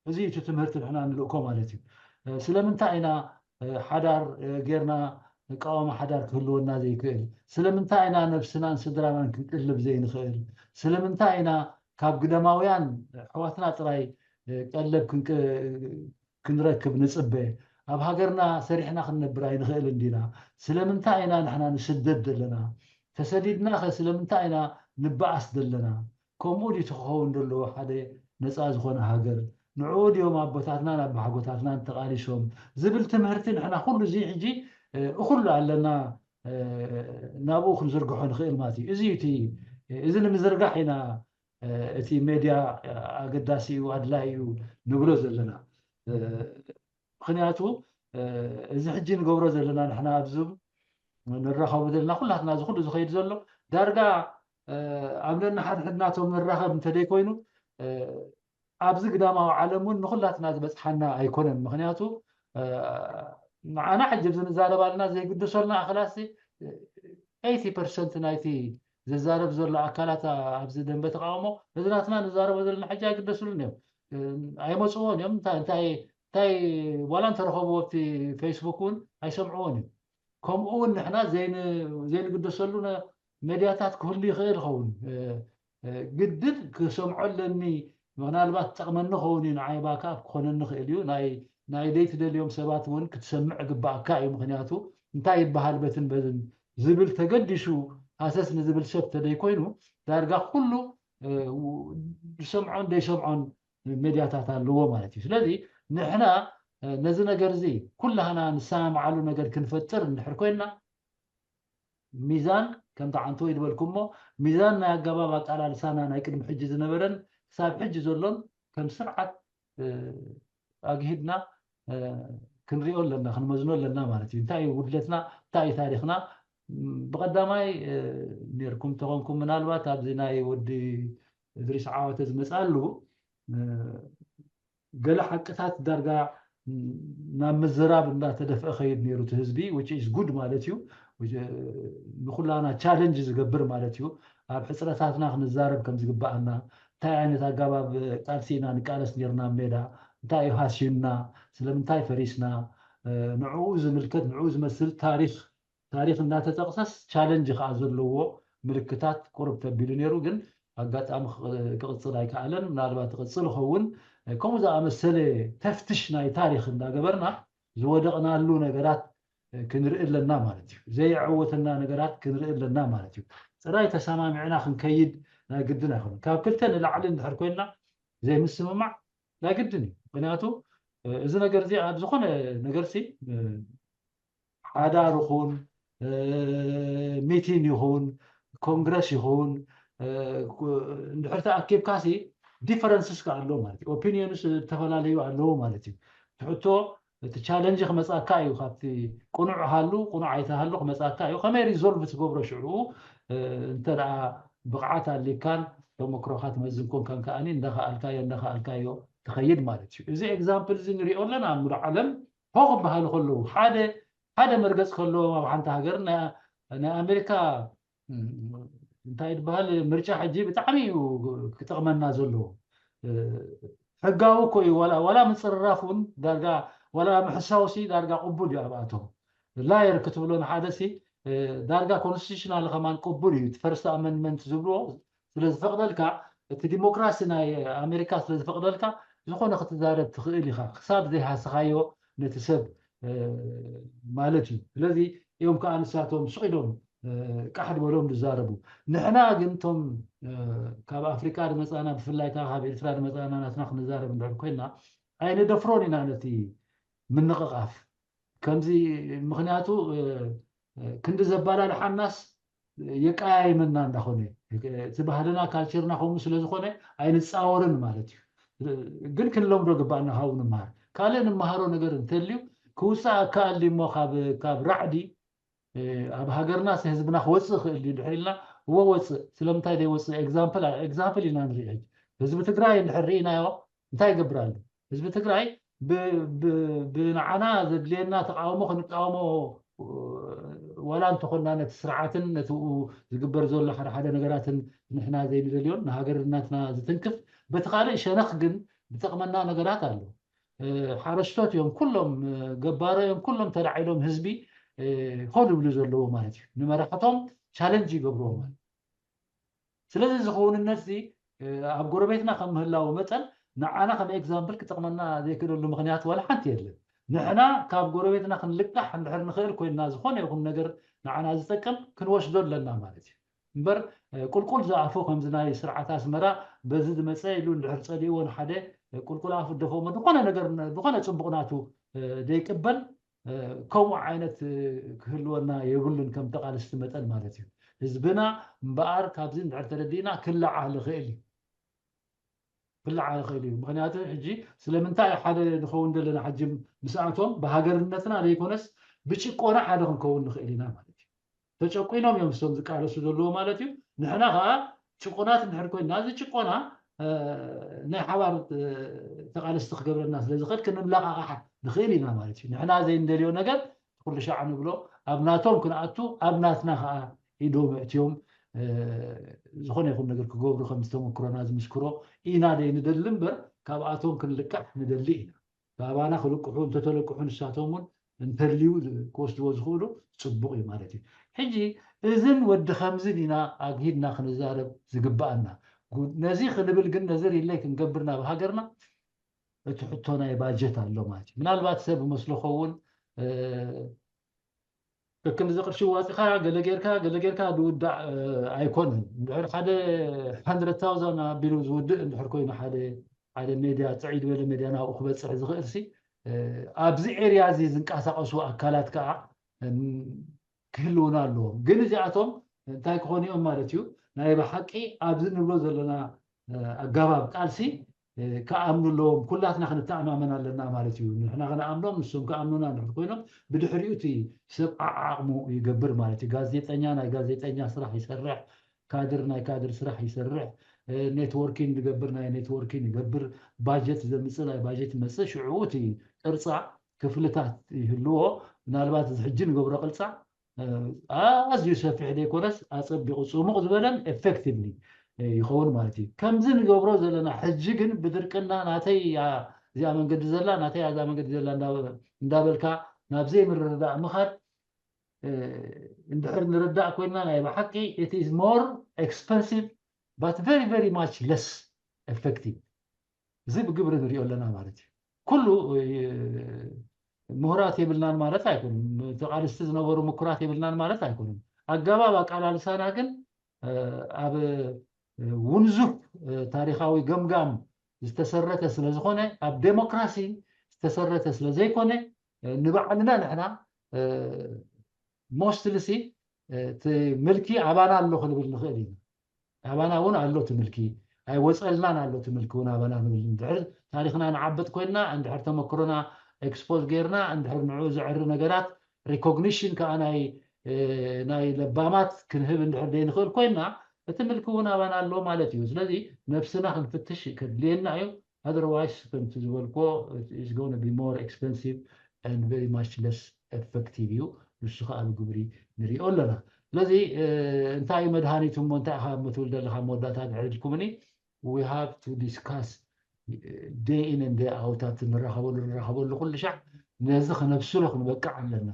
እዚ እቲ ትምህርቲ ንሕና ንልእኮ ማለት እዩ። ስለምንታይ ኢና ሓዳር ጌርና ንቃወማ ሓዳር ክህልወና ዘይክእል? ስለምንታይ ኢና ነብስናን ስድራናን ክንቅልብ ዘይንኽእል? ስለምንታይ ኢና ካብ ግደማውያን ኣሕዋትና ጥራይ ቀለብ ክንረክብ ንፅበ? ኣብ ሃገርና ሰሪሕና ክንነብር ኣይንኽእልን ዲና? ስለምንታይ ኢና ንሕና ንስደድ ዘለና? ተሰዲድና ኸ ስለምንታይ ኢና ንበኣስ ዘለና? ከምኡ ድዩ ክኸውን ዘለዎ ሓደ ነፃ ዝኾነ ሃገር? ንዕኡ ድዮም ኣቦታትናን ኣባሓጎታትናን ተቓሊሶም ዝብል ትምህርቲ ንሕና ኩሉ እዚ ሕጂ እኹሉ ኣለና ናብኡ ክንዝርግሖ ንኽእል ማለት እዩ። እዚ እቲ እዚ ንምዝርጋሕ ኢና እቲ ሜድያ ኣገዳሲ እዩ ኣድላይ እዩ ንብሎ ዘለና። ምክንያቱ እዚ ሕጂ ንገብሮ ዘለና ንሕና ኣብዚ ንራኸቡ ዘለና ኩላትና እዚ ኩሉ ዝኸይድ ዘሎ ዳርጋ ኣብ ነንሓድሕድናቶም ንራኸብ እንተደይኮይኑ ኣብዚ ግዳማዊ ዓለም እውን ንኩላትና ዝበፅሓና ኣይኮነን። ምክንያቱ ንዓና ሕጂ ኣብዚ ንዛረብ ኣለና ዘይግድሰልና ኣክላሲ ኤይቲ ፐርሰንት ናይቲ ዝዛረብ ዘሎ ኣካላት ኣብዚ ደንበ ተቃውሞ እዚ ናትና ንዛረቦ ዘለና ሕጂ ኣይግደስሉን እዮም። ኣይመፅዎን እዮም። እንታይ እንታይ እንታይ ዋላ እንተረኸብዎ ኣብቲ ፌስቡክ እውን ኣይሰምዕዎን እዮም። ከምኡ እውን ንሕና ዘይንግደሰሉ መድያታት ክህሉ ይኽእል ይኸውን። ግድን ክሰምዖ ኣለኒ ምናልባት ጠቕመኒ ኸውን እዩ ንዓይ ባካ ክኾነኒ ይኽእል እዩ ናይ ደይ ትደልዮም ሰባት እውን ክትሰምዕ ግባእካ እዩ ምክንያቱ እንታይ ይበሃል በትን በዝን ዝብል ተገዲሱ ሃሰስ ንዝብል ሰብ ተደይኮይኑ ዳርጋ ኩሉ ዝሰምዖን ዘይሰምዖን ሜድያታት ኣለዎ ማለት እዩ ስለዚ ንሕና ነዚ ነገር እዚ ኩላህና ንሰማማዓሉ ነገር ክንፈጥር እንድሕር ኮይና፣ ሚዛን ከምቲ ዓንተወይ ዝበልኩሞ፣ ሚዛን ናይ ኣገባብ ኣቃላልሳና ናይ ቅድሚ ሕጂ ዝነበረን ክሳብ ሕጂ ዘሎን ከም ስርዓት ኣግሂድና ክንሪኦ ኣለና፣ ክንመዝኖ ኣለና ማለት እዩ። እንታይ እዩ ጉድለትና፣ እንታይ እዩ ታሪኽና? ብቐዳማይ ነርኩም ተኾንኩም ምናልባት ኣብዚ ናይ ወዲ እድሪስ ዓወተ ዝመፅኣሉ ገለ ሓቅታት ዳርጋ ናብ ምዝራብ እንዳተደፍአ ከይድ ነይሩ እቲ ህዝቢ፣ which is good ማለት እዩ። ንኩላና ቻለንጅ ዝገብር ማለት እዩ። ኣብ ሕፅረታትና ክንዛረብ ከም ዝግባኣና፣ እንታይ ዓይነት ኣጋባብ ቃልሲ ኢና ንቃለስ ነርና ኣብ ሜዳ፣ እንታይ እዩ ሃስዩና፣ ስለምንታይ ፈሪስና፣ ንዕኡ ዝምልከት ንዕኡ ዝመስል ታሪኽ ታሪኽ እንዳተጠቕሰስ ቻለንጅ ከዓ ዘለዎ ምልክታት ቁርብ ተቢሉ ነይሩ። ግን ኣጋጣሚ ክቕፅል ኣይከኣለን። ምናልባት ትቕፅል ኸውን። ከምኡ ዝኣመሰለ ተፍትሽ ናይ ታሪኽ እንዳገበርና ዝወደቕናሉ ነገራት ክንርኢ ኣለና ማለት እዩ። ዘየዐወተና ነገራት ክንርኢ ኣለና ማለት እዩ። ጥራይ ተሰማሚዕና ክንከይድ ናይ ግድን ኣይኮነን። ካብ ክልተ ንላዕሊ እንድሕር ኮይንና ዘይምስምማዕ ናይ ግድን እዩ። ምክንያቱ እዚ ነገር እዚ ኣብ ዝኾነ ነገር ሲ ሓዳር ይኹን ሚቲን ይኹን ኮንግረስ ይኹን እንድሕር ተኣኪብካ ሲ ዲፈረንስስ ከ ኣሎ ማለት እዩ። ኦፒኒዮንስ ዝተፈላለዩ ኣለዎ ማለት እዩ። ትሕቶ እቲ ቻለንጅ ክመፃካ እዩ። ካብቲ ቅኑዕ ሃሉ ቅኑዕ ኣይተሃሉ ክመፃካ እዩ። ከመይ ሪዞልቭ ትገብሮ ሽዑ እንተ ደኣ ብቕዓት ኣሊካን ተመክሮካ ትመዝን ኮንካን ከኣኒ እንዳኸኣልካዮ እንዳኸኣልካዮ ትኸይድ ማለት እዩ። እዚ ኤግዛምፕል እዚ ንሪኦ ኣለና ኣብ ሙሉእ ዓለም ሆ ክበሃሉ ከለዉ ሓደ ሓደ መርገፂ ከለዎም ኣብ ሓንቲ ሃገር ናይ ኣሜሪካ እንታይ ዝበሃል ምርጫ ሕጂ ብጣዕሚ እዩ ክጠቕመና ዘለዎ። ሕጋዊ እኮ እዩ። ዋላ ምፅርራፍ እውን ዳርጋ ዋላ ምሕሳውሲ ዳርጋ ቅቡል እዩ ኣብኣቶም። ላየር ክትብሎ ንሓደ ሲ ዳርጋ ኮንስቲቱሽናል ከማን ቅቡል እዩ። ፈርስት ኣመንድመንት ዝብልዎ ስለ ዝፈቕደልካ እቲ ዲሞክራሲ ናይ ኣሜሪካ ስለ ዝፈቕደልካ ዝኾነ ክትዛረብ ትኽእል ኢኻ ክሳብ ዘይሃስኻዮ ነቲ ሰብ ማለት እዩ። ስለዚ እዮም ከዓ ንሳቶም ስቕ ኢሎም ቃሕ ዝበሎም ዝዛረቡ። ንሕና ግን እቶም ካብ ኣፍሪቃ ዝመፃና ብፍላይ ከዓ ካብ ኤርትራ ዝመፃና ናትና ክንዛረብ እንድሕር ኮይና ኣይንደፍሮን ኢና ነቲ ምንቕቓፍ ከምዚ ምክንያቱ ክንዲ ዘባላልሓናስ የቀያይመና እንዳኾነ እቲ ባህልና ካልቸርና ከምኡ ስለ ዝኾነ ኣይንፃወርን ማለት እዩ። ግን ክንለምዶ ግባእና ካብኡ ንምሃር ካልእ ንምሃሮ ነገር እንተልዩ ክውፃእ ኣካኣል እሞ ካብ ራዕዲ ኣብ ሃገርና ህዝብና ክወፅእ ክእል እዩ ድሕር ኢልና እዎ ወፅእ ስለምንታይ ዘይወፅእ ኤግዛምፕል ኢና ንርኢ። ህዝቢ ትግራይ እንድሕር ርኢናዮ እንታይ ይገብር ኣሎ? ህዝቢ ትግራይ ብንዓና ዘድልየና ተቃውሞ ክንቃወሞ ዋላ እንተኾንና ነቲ ስርዓትን ነቲ ዝግበር ዘሎ ሓደ ሓደ ነገራትን ንሕና ዘይንደልዮን ንሃገርነትና ዝትንክፍ በቲ ካልእ ሸነኽ ግን ዝጠቕመና ነገራት ኣሎ። ሓረስቶት እዮም ኩሎም ገባሮ እዮም ኩሎም ተላዒሎም ህዝቢ ሆ ዝብሉ ዘለዎ ማለት እዩ። ንመራሕቶም ቻለንጅ ይገብርዎ ማለት ስለዚ እዚ ክውንነት እዚ ኣብ ጎረቤትና ከም ምህላው መጠን ንዓና ከም ኤግዛምፕል ክጠቕመና ዘይክእለሉ ምክንያት ዋላ ሓንቲ የለን። ንሕና ካብ ጎረቤትና ክንልቃሕ እንድሕር ንኽእል ኮይንና ዝኾነ ይኹን ነገር ንዓና ዝጠቅም ክንወስዶ ኣለና ማለት እዩ። እምበር ቁልቁል ዝኣፉ ከምዚ ናይ ስርዓት ኣስመራ በዚ ዝመፀ ኢሉ እንድሕር ፀሊእዎ ንሓደ ቁልቁል ኣፉ ደፈሞ ዝኾነ ነገር ዝኾነ ፅቡቕ ናቱ ዘይቅበል ከምኡ ዓይነት ክህልወና የብሉን ከም ተቓለስቲ መጠን ማለት እዩ። ህዝብና እምበኣር ካብዚ እንድሕር ተረዲእና ክለዓል ይኽእል እዩ። ክለዓል ይኽእል እዩ። ምክንያቱ ሕጂ ስለምንታይ ሓደ ንኸውን ዘለና ሕጂ ምስኣቶም ብሃገርነትና ዘይኮነስ ብጭቆና ሓደ ክንከውን ንኽእል ኢና ማለት እዩ። ተጨቂኖም እዮም እሶም ዝቃለሱ ዘለዎ ማለት እዩ። ንሕና ከዓ ጭቁናት እንድሕር ኮይና እዚ ጭቆና ናይ ሓባር ተቓለስቲ ክገብረና ስለ ዝኽእል ክንላቃቃሕ ንኽእል ኢና ማለት እዩ። ንሕና ዘይንደልዮ ነገር ኩሉ ሻዕ ንብሎ ኣብ ናቶም ክንኣቱ ኣብ ናትና ከዓ ኢዶም ኣእትዮም ዝኾነ ይኹን ነገር ክገብሩ ከም ዝተመክሮና ዝምስክሮ ኢና ደይ ንደሊ እምበር ካብኣቶም ክንልቃሕ ንደሊ ኢና። ካባና ክልቅሑ እንተተለቅሑ ንሳቶም እውን እንተልዩ ክወስድዎ ዝኽእሉ ፅቡቕ እዩ ማለት እዩ። ሕጂ እዝን ወዲ ከምዝን ኢና ኣግሂድና ክንዛረብ ዝግባኣና። ነዚ ክንብል ግን ነዚ ሪለይ ክንገብር ናብ ሃገርና እቲ ሕቶ ናይ ባጀት ኣሎ ማለት እዩ። ምናልባት ሰብ መስሎ ኸውን ከክንዚ ቅርሺ ዋፂኻ ገለ ጌርካ ገለ ጌርካ ዝውዳእ ኣይኮነን። እንድሕር ሓደ ሓንድረድ ታውዛንድ ኣቢሉ ዝውድእ እንድሕር ኮይኑ ሓደ ሓደ ሜድያ ፅዕይ ዝበለ ሜድያ ናብኡ ክበፅሕ ዝኽእል ሲ ኣብዚ ኤርያ እዚ ዝንቀሳቐሱ ኣካላት ከዓ ክህልውና ኣለዎም። ግን እዚኣቶም እንታይ ክኾኑ እዮም ማለት እዩ? ናይ ብሓቂ ኣብዚ ንብሎ ዘለና ኣጋባብ ቃልሲ ክኣምኑ ኣለዎም። ኩላትና ክንተኣማመን ኣለና ማለት እዩ። ንሕና ክንኣምኖም ንሶም ክኣምኑና እንድሕር ኮይኖም ብድሕሪኡ እቲ ሰብ ዓዓቕሙ ይገብር ማለት እዩ። ጋዜጠኛ ናይ ጋዜጠኛ ስራሕ ይሰርሕ፣ ካድር ናይ ካድር ስራሕ ይሰርሕ፣ ኔትወርኪን ዝገብር ናይ ኔትወርኪን ይገብር፣ ባጀት ዘምፅእ ናይ ባጀት ይመፅእ። ሽዑ እቲ ቅርፃ ክፍልታት ይህልዎ። ምናልባት እዚ ሕጂ ንገብሮ ቅርፃ ኣዝዩ ሰፊሕ ዘይኮነስ ኣፀቢቑ ፅሙቕ ዝበለን ኤፌክቲቭሊ ይኸውን ማለት እዩ። ከምዚ ንገብሮ ዘለና ሕጂ ግን ብድርቅና ናተይ እዚኣ መንገዲ ዘላ ናተይ እዛ መንገዲ ዘላ እንዳበልካ ናብ ዘይምርድዳእ ምኻድ እንድሕር ንርዳእ ኮይንና ናይ ብሓቂ it is more expensive but very very much less effective። እዚ ብግብሪ ንሪኦ ኣለና ማለት እዩ። ኩሉ ምሁራት የብልናን ማለት ኣይኮኑን። ተቓልስቲ ዝነበሩ ምኩራት የብልናን ማለት ኣይኮኑን። ኣገባብ ኣቃላልሳና ግን ኣብ ውንዙፍ ታሪኻዊ ገምጋም ዝተሰረተ ስለ ዝኾነ ኣብ ዴሞክራሲ ዝተሰረተ ስለ ዘይኮነ ንባዕልና ንሕና mostly እቲ ምልኪ ኣባና ኣሎ ክንብል ንኽእል ኢና። ኣባና እውን ኣሎ እቲ ምልኪ ኣይወፀልናን ኣሎ እቲ ምልኪ እውን ኣባና ንብል እንድሕር ታሪክና ንዓብጥ ኮይንና እንድሕር ተመክሮና expose ጌርና እንድሕር ንዕኡ ዘዕሪ ነገራት recognition ከዓ ናይ ናይ ለባማት ክንህብ እንድሕር ዘይንኽእል ኮይንና እቲ ምልኪ እውን ኣባና ኣሎ ማለት እዩ። ስለዚ ነብስና ክንፍትሽ ከድልየና እዩ። Otherwise ከምቲ ዝበልኮ is going to be more expensive and very much less effective እዩ። ንሱ ከዓ ብግብሪ ንሪኦ ኣለና። ስለዚ እንታይ እዩ መድሃኒቱ እሞ እንታይ ኢኻ እሞ ትብል ዘለኻ መወዳእታ ድሕሪ ኢልኩምኒ we have to discuss day in and day out ኣብቲ ንራኸበሉ ንራኸበሉ ኩሉ ሻዕ ነዚ ክነብስሎ ክንበቅዕ ኣለና።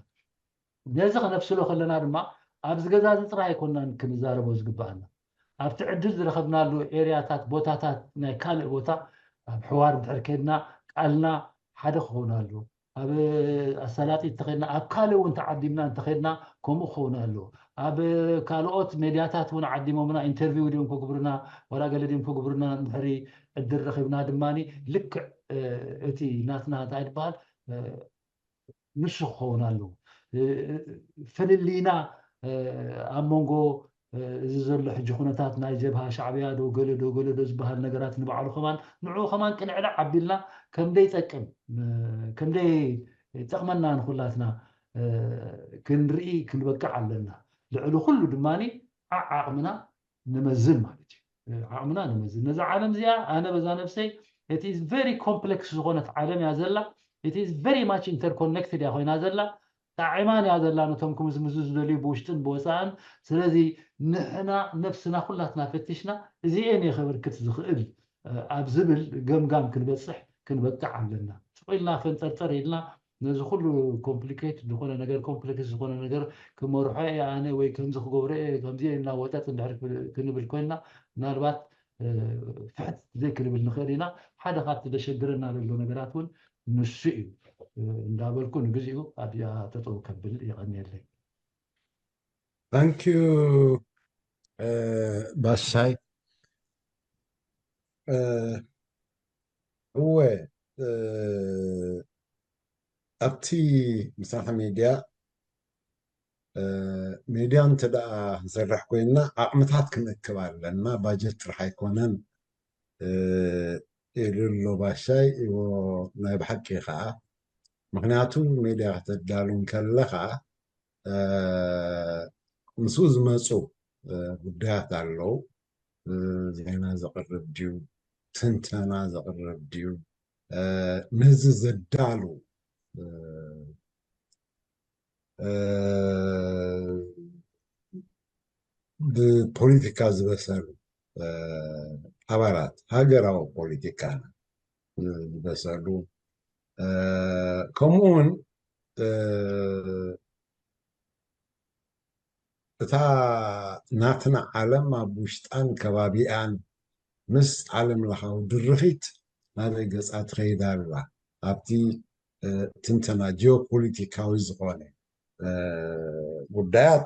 ነዚ ክነብስሎ ከለና ድማ ኣብዚ ገዛ እዚ ጥራይ ኣይኮናን ክንዛረቦ ዝግባኣና። ኣብቲ ዕድል ዝረኸብናሉ ኤርያታት ቦታታት ናይ ካልእ ቦታ ኣብ ሕዋር እንድሕር ከድና ቃልና ሓደ ክኸውን ኣለዎ። ኣብ ኣሳላጢ እንተኸድና ኣብ ካልእ እውን ተዓዲምና እንተኸድና ከምኡ ክኸውን ኣለዎ። ኣብ ካልኦት ሜድያታት እውን ዓዲሞምና ኢንተርቪው ድዮም ክግብሩና ዋላ ገለ ድዮም ክግብሩና እንድሕሪ ዕድል ረኺብና ድማ ልክዕ እቲ ናትና እንታይ ዝበሃል ንሱ ክኸውን ኣለዎ። ፍልልይና ኣብ መንጎ እዚ ዘሎ ሕጂ ኩነታት ናይ ጀብሃ ሻዕብያ ዶ ገለ ዶ ገለ ዶ ዝበሃል ነገራት ንባዕሉ ከማን ንዕኡ ከማን ቅንዕናዕ ኣቢልና ከምደይ ጠቅም ከምደይ ጠቕመና ንኩላትና ክንርኢ ክንበቅዕ ኣለና። ልዕሊ ኩሉ ድማ ዓዓቕምና ንመዝን ማለት እዩ። ዓቕምና ንመዝን ነዛ ዓለም እዚኣ ኣነ በዛ ነብሰይ it is very complex ዝኾነት ዓለም እያ ዘላ። It is very much interconnected እያ ኮይና ዘላ። ጣዒማን እያ ዘላ ነቶም ክምዝምዙ ዝደልዩ ብውሽጥን ብወፃእን። ስለዚ ንሕና ነብስና ኩላትና ፈቲሽና እዚኤን እየ ከበርክት ዝኽእል ኣብ ዝብል ገምጋም ክንበፅሕ ክንበቅዕ ኣለና። ስቕ ኢልና ፈንጠርጠር ኢልና ነዚ ኩሉ ኮምፕሊኬት ዝኾነ ነገር ኮምፕሌክስ ዝኾነ ነገር ክመርሖ እየ ኣነ ወይ ከምዚ ክገብሮ እየ ከምዚ እየ እናወጠጥ እንድሕር ክንብል ኮይንና ምናልባት ፍሕት ዘይክንብል ንኽእል ኢና። ሓደ ካብቲ ዘሸግረና ዘሎ ነገራት እውን ንሱ እዩ እንዳበልኩ ንግዚኡ ኣብዚኣ ጠጠው ከብል የቐንየለይ። Thank you ባሻይ። እወ ኣብቲ ምሳኻ ሜድያ ሜድያ እንተ ደኣ ክንሰርሕ ኮይንና ዓቕምታት ክንእክብ ኣለና፣ ባጀት ጥራሕ ኣይኮነን ኢሉ ኣሎ ባሻይ። እዎ ናይ ብሓቂ ከዓ ምኽንያቱ ሜድያ ከተዳሉ እንከለኻ ምስኡ ዝመፁ ጉዳያት ኣለዉ። ዜና ዘቕርብ ድዩ፣ ትንተና ዘቕርብ ድዩ፣ ነዚ ዘዳሉ ብፖለቲካ ዝበሰሉ ኣባላት ሃገራዊ ፖለቲካ ዝበሰሉ ከምኡ እውን እታ ናትና ዓለም ኣብ ውሽጣን ከባቢኣን ምስ ዓለም ለኻዊ ድርኺት ናበይ ገፃ ትኸይድ ኣላ ኣብቲ ትንተና ጂኦፖለቲካዊ ዝኾነ ጉዳያት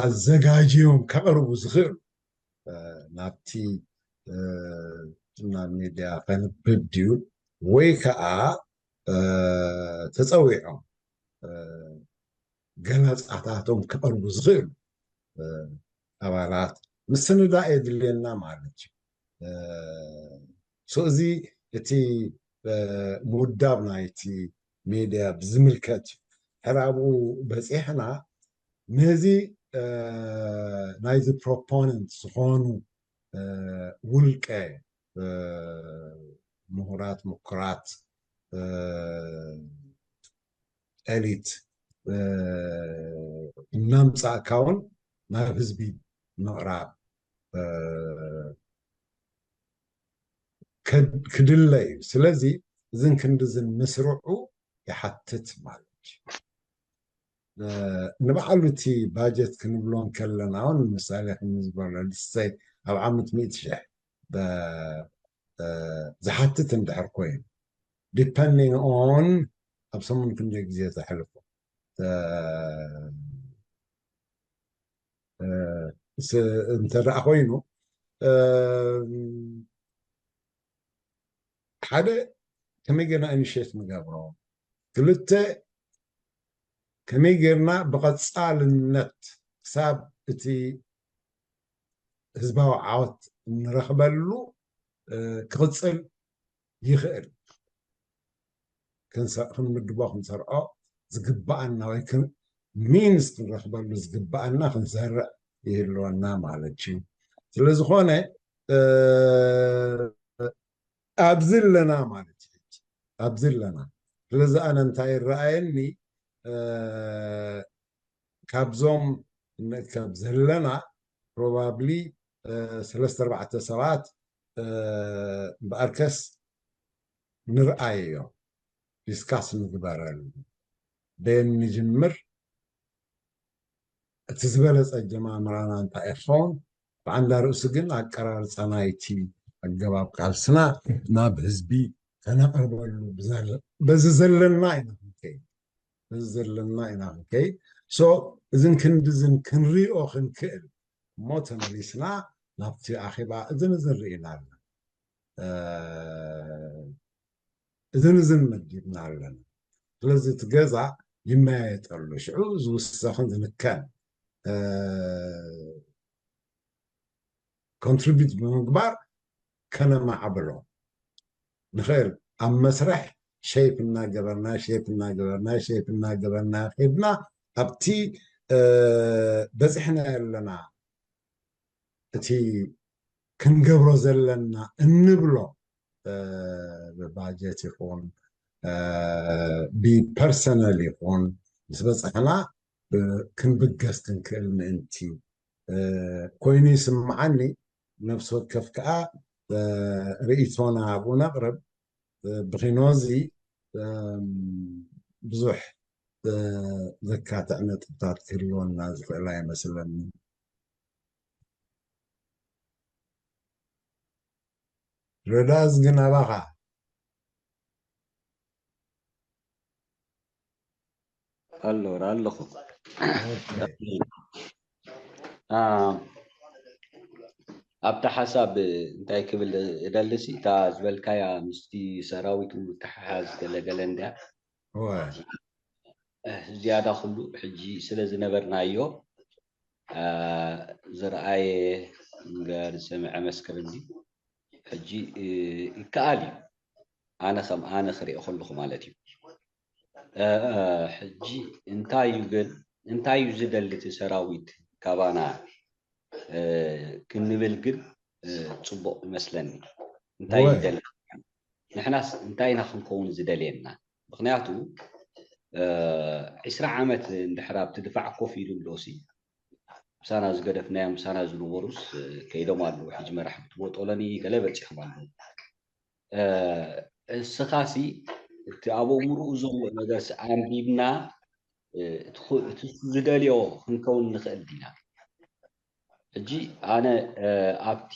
ኣዘጋጅዮም ከቕርቡ ዝኽእሉ ናብቲ ናብ ሚድያ ከንብብ ድዩ ወይ ከዓ ተፀዊዖም ገለፃታቶም ክቐርቡ ዝኽእሉ ኣባላት ምስንዳእ የድልየና ማለት እዩ። ሶ እዚ እቲ ምውዳብ ናይቲ ሜድያ ብዝምልከት እዩ። ሕራብኡ በፂሕና ነዚ ናይዚ ፕሮፖነንት ዝኾኑ ውልቀ ምሁራት፣ ምኩራት፣ ኤሊት እናምፃእካ እውን ናብ ህዝቢ ምቕራብ ክድለ እዩ። ስለዚ እዝን ክንድዝን ምስርዑ ይሓትት ማለት እዩ። ንባዕሉ እቲ ባጀት ክንብሎ ከለና እውን ምሳሌ ክንዝበሎ ልሰይ ኣብ ዓመት ሚእቲ ሽሕ ዝሓትት እንድሕር ኮይኑ depending on ኣብ ሰሙን ክንደይ ግዜ ዘሕልፎ እንተ ደኣ ኮይኑ ሓደ ከመይ ጌርና ኢኒሽት ንገብሮ፣ ክልተ ከመይ ጌርና ብቐፃልነት ክሳብ እቲ ህዝባዊ ዓወት እንረኽበሉ ክቕፅል ይኽእል ክንምድቦ ክንሰርዖ ዝግባኣና ወይ ሚንስ ክንረኽበሉ ዝግባኣና ክንሰርዕ ይህልወና ማለት እዩ። ስለዝኾነ ኣብዚ ኣለና ማለት እዩ። ኣብዚ ኣለና። ስለዚ ኣነ እንታይ ይረኣየኒ ካብዞም ንእከብ ዘለና ፕሮባብሊ ሰለስተ ኣርባዕተ ሰባት እምበኣርከስ ንርኣዮ ዲስካስ ንግበረሉ ደን ንጅምር እቲ ዝበለፀ ጀማምራና እንታይ ይኸውን ብዓንዳ ርእሱ ግን ኣቀራርፃ ናይቲ ኣገባብ ቃልስና ናብ ህዝቢ ከነቕርበሉ በዚ ዘለና ኢና ክንከይድ በዚ ዘለና ኢና ክንከይድ ሶ እዝን ክንድዝን ክንሪኦ ክንክእል እሞ ተመሊስና ናብቲ ኣኼባ እዝን እዝን ርኢና ኣለና እዝን እዝን መዲብና ኣለና ስለዚ እቲ ገዛ ይመያየጠሉ ሽዑ ዝውሰኽን ዝንከን ኮንትሪቢዩት ብምግባር ከነማዕብሎ ንኽእል ኣብ መስርሕ ሸይፕ እናገበርና ሸይፕ እናገበርና ሸይፕ እናገበርና ኬድና ኣብቲ በፂሕና ኣለና እቲ ክንገብሮ ዘለና እንብሎ ብባጀት ይኹን ብፐርሰነል ይኹን ምስ በፃሕና ክንብገስ ክንክእል ምእንቲ ኮይኑ ይስምዓኒ ነፍሲ ወከፍ ከዓ ርእይቶና ኣብኡ ነቕርብ ብኺኖዚ ብዙሕ ዘካትዕ ነጥብታት ክህልወና ዝኽእል ኣይመስለኒ ረዳዝ ግን ኣባኻ ኣሎ ኣለኹ ኣብታ ሓሳብ እንታይ ክብል እደልሲ እታ ዝበልካያ ምስቲ ሰራዊቱ ምትሓሓዝ ገለገለ እንድያ ዝያዳ ኩሉ ሕጂ ስለ ዝነበርናዮ ዝረኣየ እምበር ዝሰምዐ መስክር እንዲ ሕጂ ይከኣል እዩ ኣነ ከም ኣነ ክሪኦ ከለኹ ማለት እዩ ሕጂ እንታይ እዩ ግን እንታይ እዩ ዝደሊ እቲ ሰራዊት ካባና ክንብል ግን ፅቡቕ ይመስለኒ እንታይ ይደሊ ንሕናስ እንታይ ኢና ክንከውን ዝደልየና ምክንያቱ ዒስራ ዓመት እንድሕር ኣብቲ ድፋዕ ኮፍ ኢሉ ኣለውሲ ምሳና ዝገደፍናዮም ምሳና ዝነበሩስ ከይዶም ኣለዉ ሕጂ መራሕቲ ቦጦለኒ ገለ በፂሖም ኣለዉ እስኻሲ እቲ ኣብ ኣእምርኡ ዘሎ ነገርሲ ኣንቢብና እቲ ዝደልዮ ክንከውን ንኽእል ዲና ሕጂ ኣነ ኣብቲ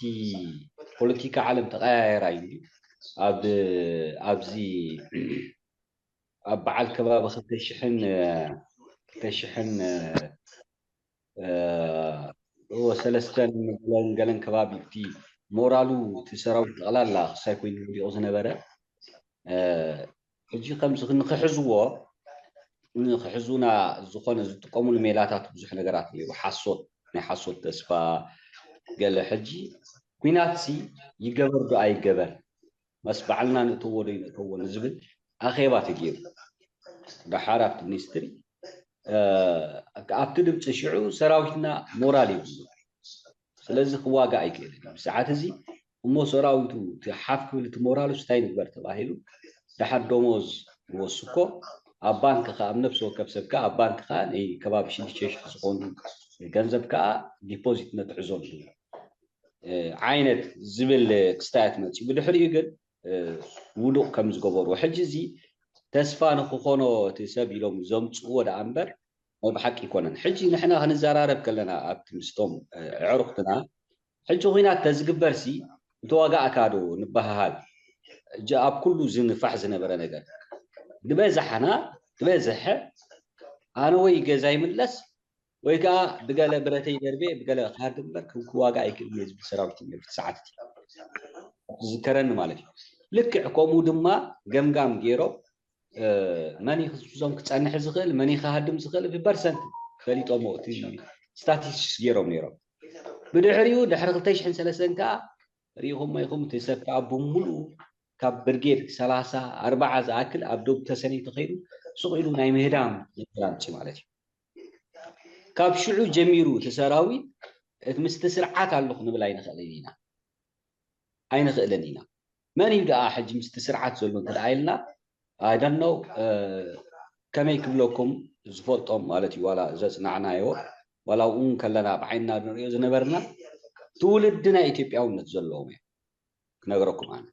ፖለቲካ ዓለም ተቐያየራ እዩ ኣብዚ ኣብ በዓል ከባቢ ክልተ ሽሕን ክልተ ሽሕን ሰለስተን ገለን ገለን ከባቢ እቲ ሞራሉ እቲ ሰራዊት ጠቕላላ ክሳይ ኮይኑ ዝሪኦ ዝነበረ ሕጂ ከምዚ ንክሕዝዎ ንክሕዙና ዝኾነ ዝጥቀሙሉ ሜላታት ብዙሕ ነገራት ነይሩ። ሓሶት፣ ናይ ሓሶት ተስፋ፣ ገለ። ሕጂ ኲናትሲ ይገበር ዶ ኣይገበር፣ መስ ባዕልና ንእተዎ ዶ ይንእተዎ ንዝብል ኣኼባ ተገይሩ። ደሓር ኣብቲ ሚኒስትሪ ኣብቲ ድምፂ ሽዑ ሰራዊትና ሞራል ይብሉ። ስለዚ ክዋጋ ኣይክእልን እዩ ሰዓት እዚ። እሞ ሰራዊቱ እቲ ሓፍ ክብል እቲ ሞራሉስ እንታይ ንግበር ተባሂሉ፣ ደሓር ደሞዝ ይወስኮ ኣብ ባንክ ከዓ ኣብ ነፍሲ ወከፍ ሰብ ከዓ ኣብ ባንክ ከዓ ናይ ከባቢ ሽዱሽተ ሽሕ ዝኾኑ ገንዘብ ከዓ ዲፖዚት ነትሕዘሉ ዓይነት ዝብል ክስታያት መፅኡ። ብድሕሪኡ ግን ውዱቕ ከም ዝገበሩ። ሕጂ እዚ ተስፋ ንክኾኖ እቲ ሰብ ኢሎም ዘምፅእዎ ደኣ እምበር ናይ ብሓቂ ኣይኮነን። ሕጂ ንሕና ክንዘራረብ ከለና ኣብቲ ምስቶም ኣዕሩኽትና ሕጂ ኹናት ተዝግበርሲ ምተዋጋእካ ዶ ንበሃሃል። ሕጂ ኣብ ኩሉ ዝንፋሕ ዝነበረ ነገር ንበዛሕና ትበዝሐ ኣነ ወይ ገዛ ይምለስ ወይ ከዓ ብገለ ብረተይ ደርቤ ብገለ ክሃርድ እምበር ክዋጋ ኣይክእልን እየ ዝብል ሰራዊት እዩ ነቲ ሰዓት እቲ ዝከረኒ ማለት እዩ። ልክዕ ከምኡ ድማ ገምጋም ገይሮም መን እዩ እዞም ክፀንሕ ዝኽእል መን እዩ ክሃድም ዝኽእል ብፐርሰንት ፈሊጦሞ እቲ ስታቲስቲክስ ገይሮም ነይሮም። ብድሕሪኡ ድሕሪ ክልተ ሽሕን ሰለስተን ከዓ ርኢኹሞ ኢኹም እቲ ሰብ ከዓ ብምሉኡ ካብ ብርጌድ ሰላሳ ኣርባዓ ዝኣክል ኣብ ዶብ ተሰነይ ተኸይዱ ሱቕ ኢሉ ናይ ምህዳም ዘላምፂ ማለት እዩ። ካብ ሽዑ ጀሚሩ እቲ ሰራዊት እቲ ምስቲ ስርዓት ኣለኹ ንብል ኣይንኽእልን ኢና ኣይንኽእልን ኢና። መን እዩ ደኣ ሕጂ ምስቲ ስርዓት ዘሎ እንተ ደኣ ኢልና ኣይደኖ ከመይ ክብለኩም ዝፈልጦም ማለት እዩ ዋላ ዘፅናዕናዮ ዋላ እውን ከለና ብዓይንና ንሪኦ ዝነበርና ትውልዲ ናይ ኢትዮጵያውነት ዘለዎም እዮም ክነግረኩም ኣነ።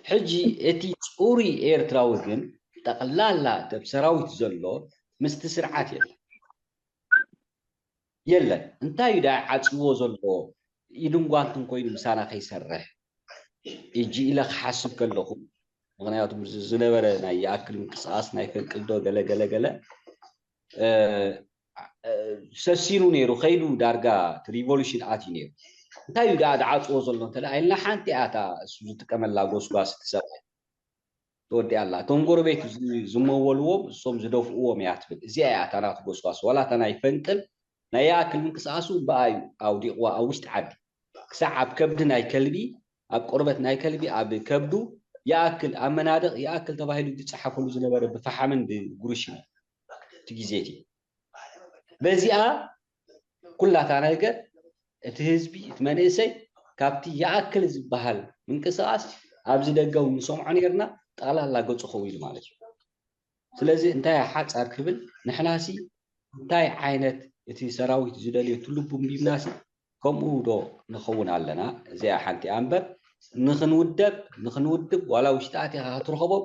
ሕጂ እቲ ፅሩይ ኤርትራዊ ግን ጠቕላላ እቲ ኣብ ሰራዊት ዘሎ ምስቲ ስርዓት የለን የለን። እንታይ እዩ ዳ ዓፅዎ ዘሎ ኢድን ጓንትን ኮይኑ ምሳና ከይሰርሕ እጂ ኢለ ክሓስብ ከለኹ ምክንያቱ ዝነበረ ናይ ይኣክል ምንቅስቃስ ናይ ፈንቅል ዶ ገለ ገለ ገለ ሰሲኑ ነይሩ ከይዱ ዳርጋ ሪቮሉሽን ኣትዩ ነይሩ እንታይ እዩ ደኣ ድዓፅዎ ዘሎ እንተ ኢልና ሓንቲ እያ እታ እሱ ዝጥቀመላ ጎስጓስ እቲ ሰብኣይ ተወዲኣ ኣላ እቶም ጎረቤቱ ዝመወልዎም እሶም ዝደፍእዎም እያ ትብል እዚኣ እያ እታ ናቱ ጎስጓስ ዋላ እታ ናይ ፈንቅል ናይ ይኣክል ምንቅስቃሱ ብኣ እዩ ኣውዲቕዋ ኣብ ውሽጢ ዓዲ ክሳዕ ኣብ ከብዲ ናይ ከልቢ ኣብ ቆርበት ናይ ከልቢ ኣብ ከብዱ ይኣክል ኣብ መናድቕ ይኣክል ተባሂሉ ዝፀሓፈሉ ዝነበረ ብፈሓምን ብጉርሽን እቲ ግዜ እቲ በዚኣ ኩላታ ነገር እቲ ህዝቢ እቲ መንእሰይ ካብቲ ይኣክል ዝበሃል ምንቅስቃስ ኣብዚ ደገ እውን ንሰምዖ ነርና ጠቕላላ ገፁ ከው ኢሉ ማለት እዩ ስለዚ እንታይ ሓፃር ክብል ንሕናሲ እንታይ ዓይነት እቲ ሰራዊት ዝደልዮ ትልቡ እምቢብናሲ ከምኡ ዶ ንኸውን ኣለና እዚኣ ሓንቲ እያ እምበር ንክንውደብ ንክንውድብ ዋላ ውሽጢ ኣቲኻ ክትረኸቦም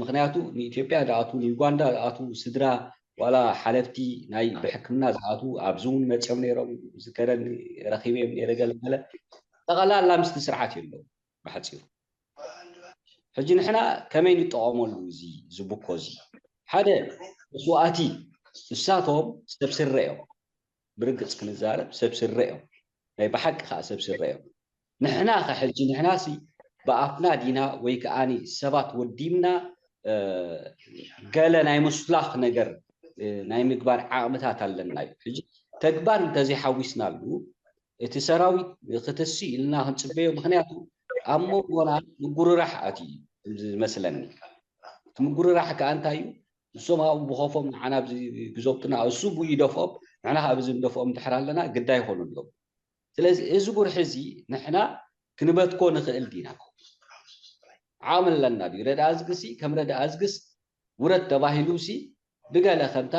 ምክንያቱ ንኢትዮጵያ ዝኣትዉ ንዩጋንዳ ዝኣትዉ ስድራ ዋላ ሓለፍቲ ናይ ብሕክምና ዝኣትዉ ኣብዚ እውን መፅኦም ነይሮም ዝከረኒ ረኪበዮም ነይረ ገለ ገለ ጠቐላላ ምስቲ ስርዓት የለዉ ብሓፂሩ ሕጂ ንሕና ከመይ ንጠቐመሉ እዚ ዝብኮ እዚ ሓደ መስዋእቲ እሳቶም ሰብ ስረ እዮም ብርግፅ ክንዛረብ ሰብ ስረ እዮም ናይ ብሓቂ ከዓ ሰብ ስረ እዮም ንሕና ከ ሕጂ ንሕና ሲ ብኣፍና ዲና ወይ ከዓ ሰባት ወዲምና ገለ ናይ ምስላኽ ነገር ናይ ምግባር ዓቕምታት ኣለና እዩ ሕጂ ተግባር እንተዘይሓዊስናሉ እቲ ሰራዊት ክትሲ ኢልና ክንፅበዮ ምክንያቱ ኣብ መንጎና ምጉርራሕ ኣትዩ ዝመስለኒ እቲ ምጉርራሕ ከዓ እንታይ እዩ እሶም ኣብኡ ብኸፎም ንዓና ግዞብትና እሱ ብኡ ይደፍኦም ንሕና ካብ እዚ ንደፍኦም ድሕር ኣለና ግዳ ይኾኑ ኣለዉ ስለዚ እዚ ጉርሒ እዚ ንሕና ክንበትኮ ንኽእል ዲና ዓቕሚ ኣለና ድዩ ረድኣ ዝግሲ ከም ረድኣ ዝግስ ውረድ ተባሂሉ ሲ ብገለ ከምታ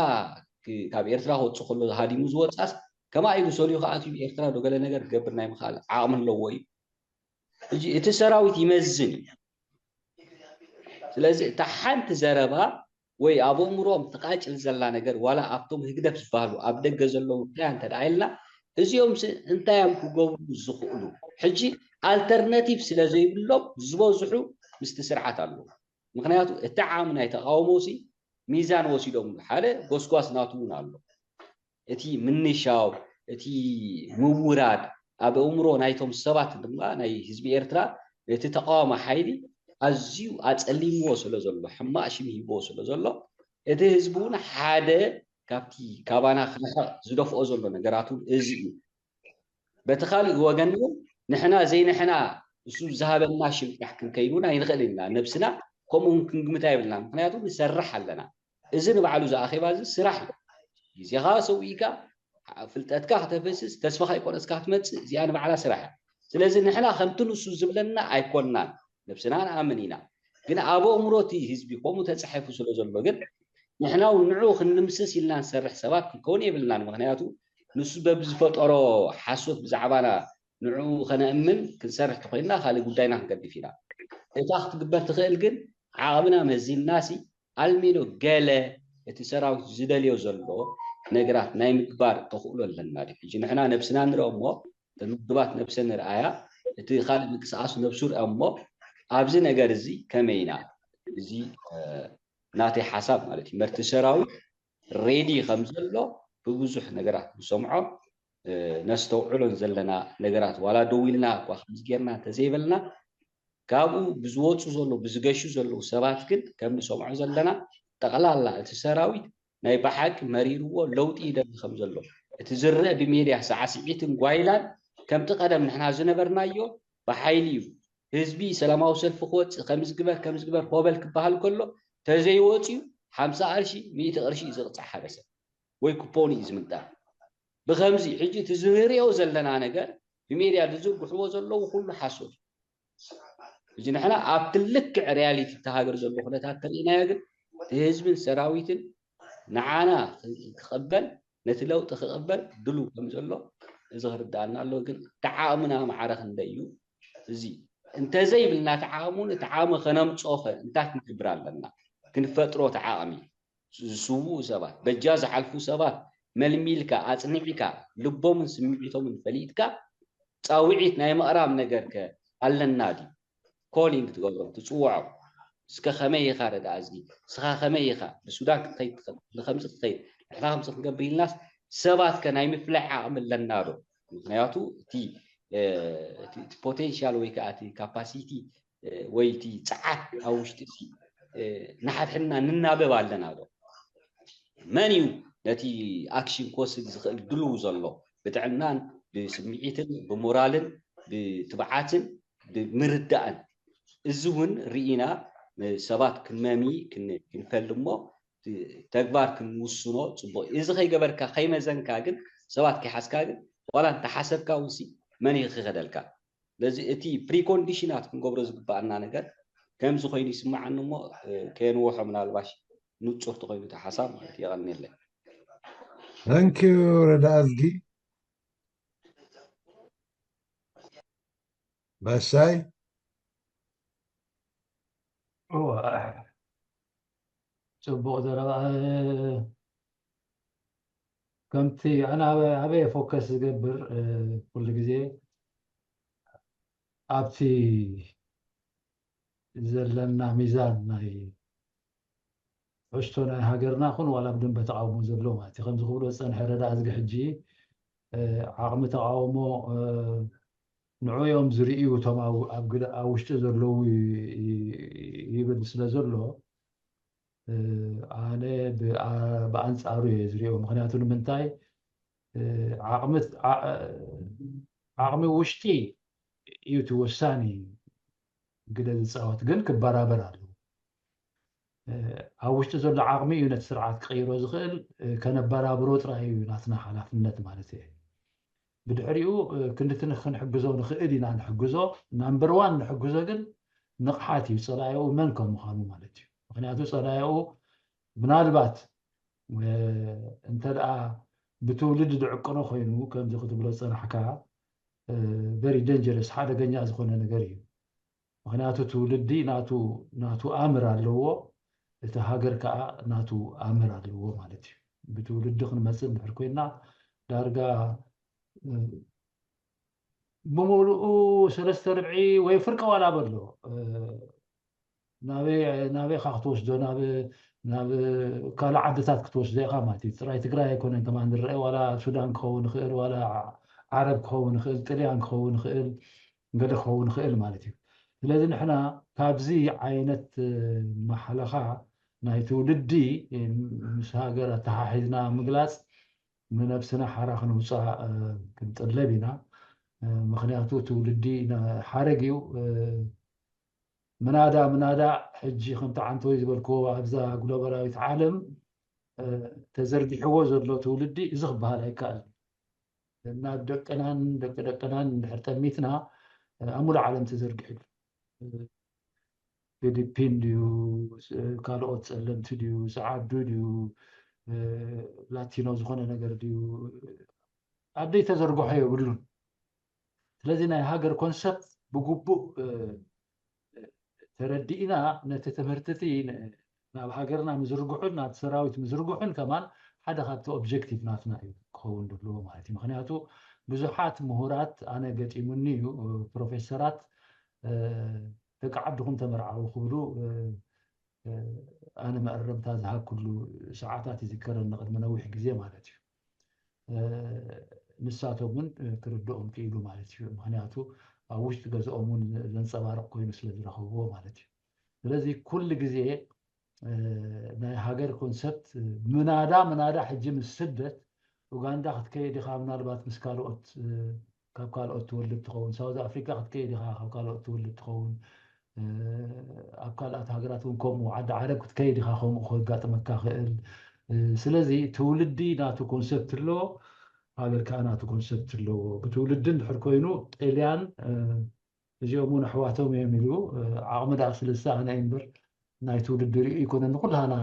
ካብ ኤርትራ ክወፅእ ከሎ ሃዲሙ ዝወፃስ ከማ ኢሉ ሰልዩ ከኣትዩ ኤርትራ ዶ ገለ ነገር ክገብር ናይ ምኽኣል ዓቕሚ ኣለዎ እዩ ሕጂ እቲ ሰራዊት ይመዝን እዩ ስለዚ እታ ሓንቲ ዘረባ ወይ ኣብ ኣእምሮኦም ትቃጭል ዘላ ነገር ዋላ ኣብቶም ህግደፍ ዝበሃሉ ኣብ ደገ ዘለዉ እንታይ እንተ ደኣ ኢልና እዚኦም እንታይ እዮም ክገብሩ ዝኽእሉ ሕጂ ኣልተርናቲቭ ስለ ዘይብሎም ዝበዝሑ ምስቲ ስርዓት ኣለዉ ምክንያቱ እቲ ዓቕሚ ናይ ተቃውሞ ሲ ሚዛን ወሲዶም ሓደ ጎስጓስ ናቱ እውን ኣሎ እቲ ምንሻው እቲ ምውራድ ኣብ ኣእምሮ ናይቶም ሰባት ድማ ናይ ህዝቢ ኤርትራ እቲ ተቃዋሚ ሓይሊ ኣዝዩ ኣጸሊምዎ ስለ ዘሎ፣ ሕማቕ ሽም ሂብዎ ስለ ዘሎ፣ እቲ ህዝቢ እውን ሓደ ካብቲ ካባና ክርሕቕ ዝደፍኦ ዘሎ ነገራት እውን እዚ እዩ። በቲ ካልእ ወገን እውን ንሕና ዘይንሕና እሱ ዝሃበና ሽም ጥራሕ ክንከይድ እውን ኣይንኽእልን ኢና። ነብስና ከምኡ እውን ክንግምታ የብልና። ምክንያቱ ንሰርሕ ኣለና። እዚ ንባዕሉ እዚ ኣኼባ እዚ ስራሕ እዩ። ግዜኻ ሰዊእካ ፍልጠትካ ከተፈስስ ተስፋኻ ኣይቆረጽካ ክትመጽእ እዚኣ ንባዕላ ስራሕ እያ። ስለዚ ንሕና ከምቲ ንሱ ዝብለና ኣይኮንናን። ነብስና ንኣምን ኢና። ግን ኣብ ኣእምሮ እቲ ህዝቢ ከምኡ ተጻሒፉ ስለ ዘሎ ግን ንሕና እውን ንዕኡ ክንድምስስ ኢልና ንሰርሕ ሰባት ክንከውን የብልናን። ምክንያቱ ንሱ በብዝፈጠሮ ሓሶት ብዛዕባና ንዕኡ ከነእምን ክንሰርሕ ተኮይንና ካልእ ጉዳይና ክንገድፍ ኢና። እታ ክትግበር ትኽእል ግን ዓቕምና መዚንናሲ ኣልሚኖ ገለ እቲ ሰራዊት ዝደልዮ ዘሎ ነገራት ናይ ምግባር ተኽእሎ ኣለና ድዩ? ሕጂ ንሕና ነብስና ንርኦ እሞ እተን ውድባት ነብሰን ንርኣያ፣ እቲ ካልእ ምንቅስቃሱ ነብሱ ርኣ እሞ ኣብዚ ነገር እዚ ከመይ ኢና እዚ ናተይ ሓሳብ ማለት እዩ። መርቲ ሰራዊት ሬዲ ከም ዘሎ ብብዙሕ ነገራት ንሰምዖ ነስተውዕሎን ዘለና ነገራት ዋላ ደው ኢልና እኳ ከምዚ ጌርና እንተዘይበልና ካብኡ ብዝወፁ ዘለዉ ብዝገሹ ዘለዉ ሰባት ግን ከም ንሰምዖ ዘለና ጠቕላላ እቲ ሰራዊት ናይ ብሓቂ መሪርዎ ለውጢ ይደሊ ከም ዘሎ እቲ ዝረአ ብሜድያ ሳዕስዒትን ጓይላን ከምቲ ቀደም ንሕና ዝነበርናዮ ብሓይሊ እዩ ህዝቢ ሰላማዊ ሰልፊ ክወፅእ ከምዚ ግበር ከምዚ ግበር ሆበል ክበሃል ከሎ ተዘይወፅዩ ሓምሳ ቅርሺ ሚእቲ ቅርሺ እዩ ዝቕፃዕ ሓደ ሰብ ወይ ኩፖን እዩ ዝምንጣ ብከምዚ ሕጂ እቲ ዝንሪኦ ዘለና ነገር ብሜድያ ዝዝርግሕዎ ዘለዉ ኩሉ ሓሶት እዩ እዚ ንሕና ኣብቲ ልክዕ ሪያሊቲ እቲ ሃገር ዘሎ ኩነታት ተሪእናዮ ግን እቲ ህዝብን ሰራዊትን ንዓና ክቕበል ነቲ ለውጢ ክቕበል ድሉ ከም ዘሎ እዚ ክርዳኣና ኣሎ ግን ተዓቕምና ማዕረ ክንደይ እዩ እዚ እንተዘይብልና ተዓቕሙ እቲ ዓቕሚ ከነምፅኦ እንታይ ክንገብር ኣለና ክንፈጥሮ ተዓቕሚ ዝስውኡ ሰባት በጃ ዝሓልፉ ሰባት መልሚልካ ኣፅኒዕካ ልቦምን ስምዒቶምን ፈሊጥካ ፃውዒት ናይ ምቕራብ ነገር ከ ኣለና ድዩ ኮሊንግ ትገብሮም ትፅውዖም እስከ ከመይ ኢኻ ረዳ ኣዝጊ እስኻ ከመይ ኢኻ ንሱዳን ክትኸይድ ትኽእል ንከምዚ ክትኸይድ ንሕና ከምዚ ክንገብር ኢልናስ ሰባት ከ ናይ ምፍላሕ ዓቕሚ ኣለና ዶ ምክንያቱ እቲ ፖቴንሻል ወይ ከዓ እቲ ካፓሲቲ ወይ እቲ ፀዓት ኣብ ውሽጢ እዚ ንሓድሕድና ንናበብ ኣለና ዶ መን እዩ ነቲ ኣክሽን ክወስድ ዝኽእል ድልው ዘሎ ብጥዕናን ብስምዒትን ብሞራልን ብትብዓትን ብምርዳእን እዚ እውን ርኢና ሰባት ክንመሚ ክንፈልሞ ተግባር ክንውስኖ ፅቡቅ እዚ ከይገበርካ ከይመዘንካ ግን ሰባት ከይሓዝካ ግን ዋላ እንተሓሰብካ ውሲ መን ይኽኸደልካ ስለዚ እቲ ፕሪኮንዲሽናት ክንገብሮ ዝግባኣና ነገር ከምዚ ኮይኑ ይስምዓኒ እሞ ከየንወሖ ምናልባሽ ንፁር ተኮይኑ እቲ ሓሳብ ማለት የቐንየለይ Thank you ረዳ ኣዝጊ ባሻይ ጽቡቕ ዘረባ ከምቲ ኣነ ኣበየ ፎከስ ዝገብር ኩሉ ግዜ ኣብቲ ዘለና ሚዛን ናይ ትሕዝቶ ናይ ሃገርና ኹን ዋላ ብደንበ ተቃውሞ ዘሎ ማለት እዩ ከምዚ ክብሎ ዝፀንሐ ረዳ እዝጊ ሕጂ ዓቕሚ ተቃውሞ ንዑ እዮም ዝርእዩ እቶም ኣብ ውሽጢ ዘለዉ ይብል ስለ ዘሎ ኣነ ብኣንፃሩ እየ ዝሪኦ ምክንያቱ ንምንታይ ዓቕሚ ውሽጢ እዩ እቲ ወሳኒ ግደ ዝፃወት ግን ክበራበር ኣለዎ ኣብ ውሽጢ ዘሎ ዓቕሚ እዩ ነቲ ስርዓት ክቕይሮ ዝኽእል ከነበራብሮ ጥራይ እዩ ናትና ሓላፍነት ማለት እየ ብድሕሪኡ ክንድቲ ክንሕግዞ ንኽእል ኢና ንሕግዞ ናምበር ዋን ንሕግዞ ግን ንቕሓት እዩ ፀላኢኡ መን ከም ምዃኑ ማለት እዩ ምክንያቱ ፀላኢኡ ምናልባት እንተ ደኣ ብትውልዲ ድዕቅኖ ኮይኑ ከምዚ ክትብሎ ዝፀናሕካ very dangerous ሓደገኛ ዝኾነ ነገር እዩ ምክንያቱ ትውልዲ ናቱ ኣምር ኣለዎ እቲ ሃገር ከዓ ናቱ ኣምር ኣለዎ ማለት እዩ ብትውልዲ ክንመፅእ እንድሕር ኮይና ዳርጋ ብምሉኡ ሰለስተ ርብዒ ወይ ፍርቂ ዋላ በሎ ናበይ ኢኻ ክትወስዶ ናብ ካልእ ዓድታት ክትወስዶ ኢኻ ማለት እዩ ጥራይ ትግራይ ኣይኮነን ከማ ንረአ ዋላ ሱዳን ክኸውን ይኽእል ዋላ ዓረብ ክኸውን ይኽእል ጥልያን ክኸውን ይኽእል ገለ ክኸውን ይኽእል ማለት እዩ ስለዚ ንሕና ካብዚ ዓይነት ማሕለኻ ናይ ትውልዲ ምስ ሃገር ኣተሓሒዝና ምግላፅ ንነብስና ሓራ ክንውፃእ ክንጥለብ ኢና። ምክንያቱ ትውልዲ ሓረግ እዩ። ምናዳ ምናዳ ሕጂ ከምቲ ዓንተወይ ዝበልክዎ ኣብዛ ግሎባላዊት ዓለም ተዘርጊሕዎ ዘሎ ትውልዲ እዚ ክበሃል ኣይከኣልን። ናብ ደቅናን ደቂ ደቅናን እንድሕር ጠሚትና ኣብ ሙሉእ ዓለም ተዘርጊሑ ኣሎ። ፊሊፒን ድዩ፣ ካልኦት ፀለምቲ ድዩ፣ ፀዓዱ ድዩ፣ ላቲኖ ዝኾነ ነገር ድዩ፣ ኣብ ዘይተዘርግሖ የብሉን። ስለዚ ናይ ሃገር ኮንሰፕት ብግቡእ ተረዲእና ነቲ ትምህርቲ እቲ ናብ ሃገርና ምዝርግሑን ናብ ሰራዊት ምዝርግሑን ከማን ሓደ ካብቲ ኦብጀክቲቭ ናትና እዩ ክኸውን ዘለዎ ማለት እዩ። ምክንያቱ ብዙሓት ምሁራት ኣነ ገጢሙኒ እዩ፣ ፕሮፌሰራት ደቂ ዓድኹም ተመርዓዉ ክብሉ ኣነ መእረምታ ዝሃብኩሉ ሰዓታት ይዝከረኒ፣ ቅድሚ ነዊሕ ግዜ ማለት እዩ። ንሳቶም እውን ክርድኦም ክኢሉ ማለት እዩ። ምክንያቱ ኣብ ውሽጢ ገዝኦም እውን ዘንፀባርቕ ኮይኑ ስለ ዝረኸብዎ ማለት እዩ። ስለዚ ኩሉ ግዜ ናይ ሃገር ኮንሰፕት ምናዳ ምናዳ ሕጂ ምስ ስደት ኡጋንዳ ክትከይድ ኢኻ፣ ምናልባት ምስ ካልኦት ካብ ካልኦት ትውልድ ትኸውን፣ ሳውዝ ኣፍሪካ ክትከይድ ኢኻ፣ ካብ ካልኦት ትውልድ ትኸውን፣ ኣብ ካልኣት ሃገራት እውን ከምኡ፣ ዓዲ ዓረብ ክትከይድ ኢኻ፣ ከምኡ ከጋጥመካ ክእል። ስለዚ ትውልዲ ናቱ ኮንሰፕት ኣለዎ፣ ሃገር ከዓ ናቱ ኮንሰፕት ኣለዎ። ብትውልዲ እንድሕር ኮይኑ ጥልያን እዚኦም እውን ኣሕዋቶም እዮም ኢሉ ዓቕሚ ደኣ ስለ ዝሰኣነ እዩ እምበር ናይ ትውልዲ ሪኡ ይኮነን ንኩላህና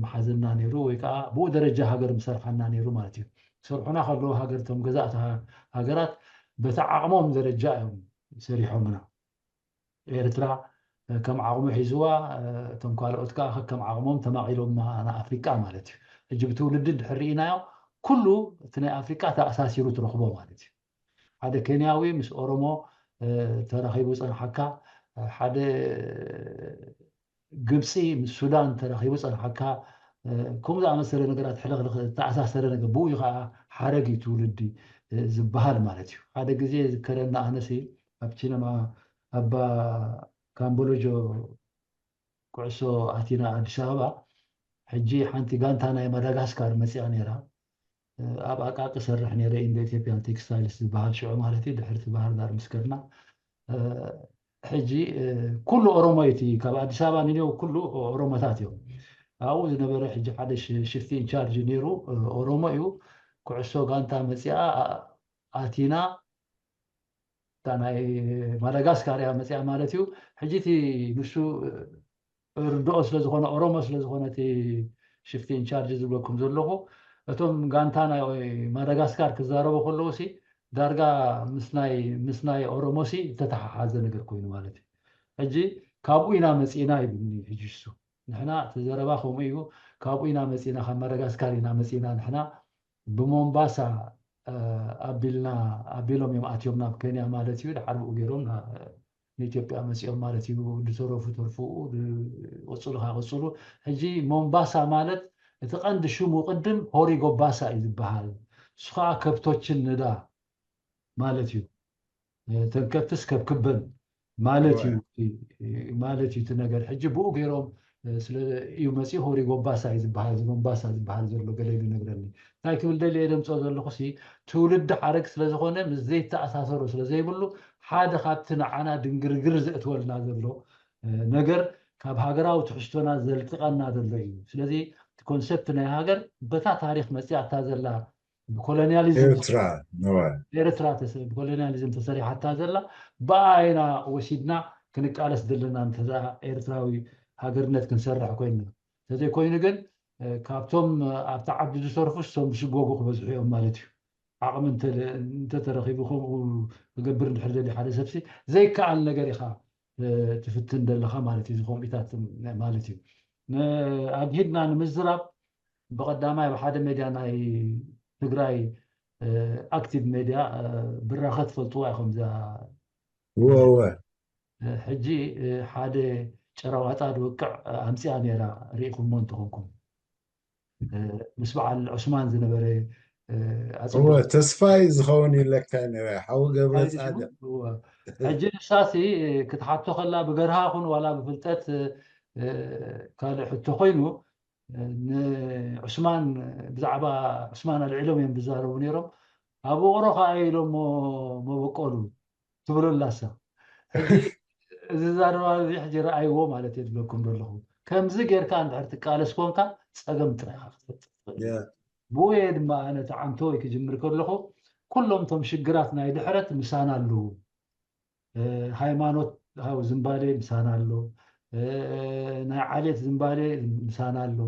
መሓዘና ነይሩ ወይ ከዓ ብኡ ደረጃ ሃገር ምሰርሓና ነይሩ ማለት እዩ። ክሰርሑና ከለዉ ሃገር እቶም ገዛእቲ ሃገራት በቲ ዓቕሞም ደረጃ እዮም ሰሪሖምና። ኤርትራ ከም ዓቕሙ ሒዝዋ፣ እቶም ካልኦት ከዓ ከም ዓቕሞም ተማቒሎምና ንኣፍሪቃ ማለት እዩ። ሕጂ ብትውልዲ እንድሕር ርኢናዮ ኩሉ እቲ ናይ ኣፍሪቃ ተኣሳሲሩ ትረኽቦ ማለት እዩ። ሓደ ኬንያዊ ምስ ኦሮሞ ተራኺቡ ፀንሓካ፣ ሓደ ግብፂ ምስ ሱዳን ተራኺቡ ፀንሓካ፣ ከምኡ ዝኣመሰለ ነገራት ሕልኽልኽ ዝተኣሳሰረ ነገር ብኡ እዩ ከዓ ሓረግ እዩ ትውልዲ ዝበሃል ማለት እዩ። ሓደ ግዜ ዝከረኒ ኣነሲ ኣብ ሲነማ ኣባ ካምቦሎጆ ኩዕሶ ኣቲና ኣዲስ ኣበባ ሕጂ ሓንቲ ጋንታ ናይ ማዳጋስካር መፂኣ ነይራ። ኣብ ኣቃቂ ሰርሕ ነይረ ኢንዶ ኢትዮጵያን ቴክስታይልስ ዝበሃል ሽዑ ማለት እዩ ድሕርቲ ባህር ዳር ምስ ከድና ሕጂ ኩሉ ኦሮሞ እቲ ካብ ኣዲስ ኣበባ ንኔው ኩሉ ኦሮሞታት እዮም። ኣብኡ ዝነበረ ሕጂ ሓደ ሽፍቲ ኢንቻርጅ ነይሩ ኦሮሞ እዩ። ኩዕሶ ጋንታ መፂኣ ኣቲና እታ ናይ ማዳጋስካር እያ መፂኣ ማለት እዩ። ሕጂ እቲ ንሱ ርድኦ ስለዝኾነ ኦሮሞ ስለዝኾነ እቲ ሽፍቲ ኢንቻርጅ ዝብለኩም ዘለኹ እቶም ጋንታ ናይ ማዳጋስካር ክዛረቡ ከለዉ ሲ ዳርጋ ምስናይ ምስናይ ኦሮሞ ሲ ዝተተሓሓዘ ነገር ኮይኑ ማለት እዩ። ሕጂ ካብኡ ኢና መፂእና ይብልኒ ሕጂ እሱ ንሕና እቲ ዘረባ ከምኡ እዩ። ካብኡ ኢና መፂእና ካብ ማዳጋስካር ኢና መፂእና ንሕና ብሞምባሳ ኣቢልና ኣቢሎም እዮም ኣትዮም ናብ ኬንያ ማለት እዩ። ድሓር ብኡ ገይሮም ንኢትዮጵያ መፂኦም ማለት እዩ። ዝተረፉ ተርፍኡ ዝቕፅሉ ከዓ ቅፅሉ። ሕጂ ሞምባሳ ማለት እቲ ቀንዲ ሽሙ ቅድም ሆሪ ጎባሳ እዩ ዝበሃል። እሱ ከዓ ከብቶችን ንዳ ማለት እዩ። ተንከትስ ከብክበን ማለት እዩ ማለት እዩ እቲ ነገር። ሕጂ ብኡ ገይሮም ስለ እዩ መፂኡ ሆሪ ጎባሳ እዩ ዝበሃል፣ እዚ ሞምባሳ ዝበሃል ዘሎ ገለ ኢሉ ይነግረኒ። እንታይ ክብል ደልየ ደምፅኦ ዘለኹ ሲ ትውልዲ ሓረግ ስለ ዝኾነ ምስ ዘይተኣሳሰሩ ስለ ዘይብሉ ሓደ ካብቲ ንዓና ድንግርግር ዘእትወልና ዘሎ ነገር ካብ ሃገራዊ ትሕዝቶና ዘልቅቐና ዘሎ እዩ። ስለዚ እቲ ኮንሰፕት ናይ ሃገር በታ ታሪክ መፂኣታ ዘላ ብኮሎኒያሊዝም ኤርትራ ኤርትራ ተሰ- ብኮሎኒያሊዝም ተሰሪሓታ ዘላ ብኣይና ወሲድና ክንቃለስ ዘለና እንተዛ ኤርትራዊ ሃገርነት ክንሰርሕ ኮይና እንተዘይኮይኑ ግን ካብቶም ኣብቲ ዓዲ ዝሰርፉ ሶም ዝሽጎጉ ክበዝሑ እዮም ማለት እዩ። ዓቕሚ እንተተረኺቡ ከምኡ ክገብር እንድሕር ዘሊ ሓደ ሰብሲ ዘይከኣል ነገር ኢኻ ትፍትን ዘለኻ ማለት እዩ። ዝኮምኢታት ማለት እዩ። ኣግሂድና ንምዝራብ ብቐዳማይ ኣብ ሓደ ሜድያ ናይ ትግራይ ኣክቲቭ ሜድያ ብራኸ ትፈልጥዋ ኢኹም እዛ ወወ ሕጂ ሓደ ጨረዋጣ ድወቅዕ ኣምፅያ ነይራ ርኢኹሞ እንተኾንኩም ምስ በዓል ዑስማን ዝነበረ ኣፅንዶ ተስፋይ ዝኸውን ይለካ ነረ ሓው ገብረ ፃድቅ ሕጂ ንሳሲ ክትሓቶ ከላ ብገርሃ ኹን ዋላ ብፍልጠት ካልእ ሕቶ ኮይኑ ንዑስማን ብዛዕባ ዑስማን ኣልዒሎም እዮም ዝዛረቡ ነይሮም። ኣብ ውቕሮ ከዓ ኢሎሞ መበቆሉ ትብሎ ኣላሳ። እዚ ዛረባ እዚ ሕጂ ረኣይዎ ማለት የድለኩም ዘለኹ። ከምዚ ጌርካ እንድሕር ትቃለስ ኮንካ ፀገም ጥራይ ኢኻ ክትፈጥር ትኽእል። ብኡ እየ ድማ ኣነ ተዓንቶ ወይ ክጅምር ከለኹ ኩሎም እቶም ሽግራት ናይ ድሕረት ምሳና ኣለዉ። ሃይማኖት ዝንባሌ ምሳና ኣሎ፣ ናይ ዓሌት ዝንባሌ ምሳና ኣሎ፣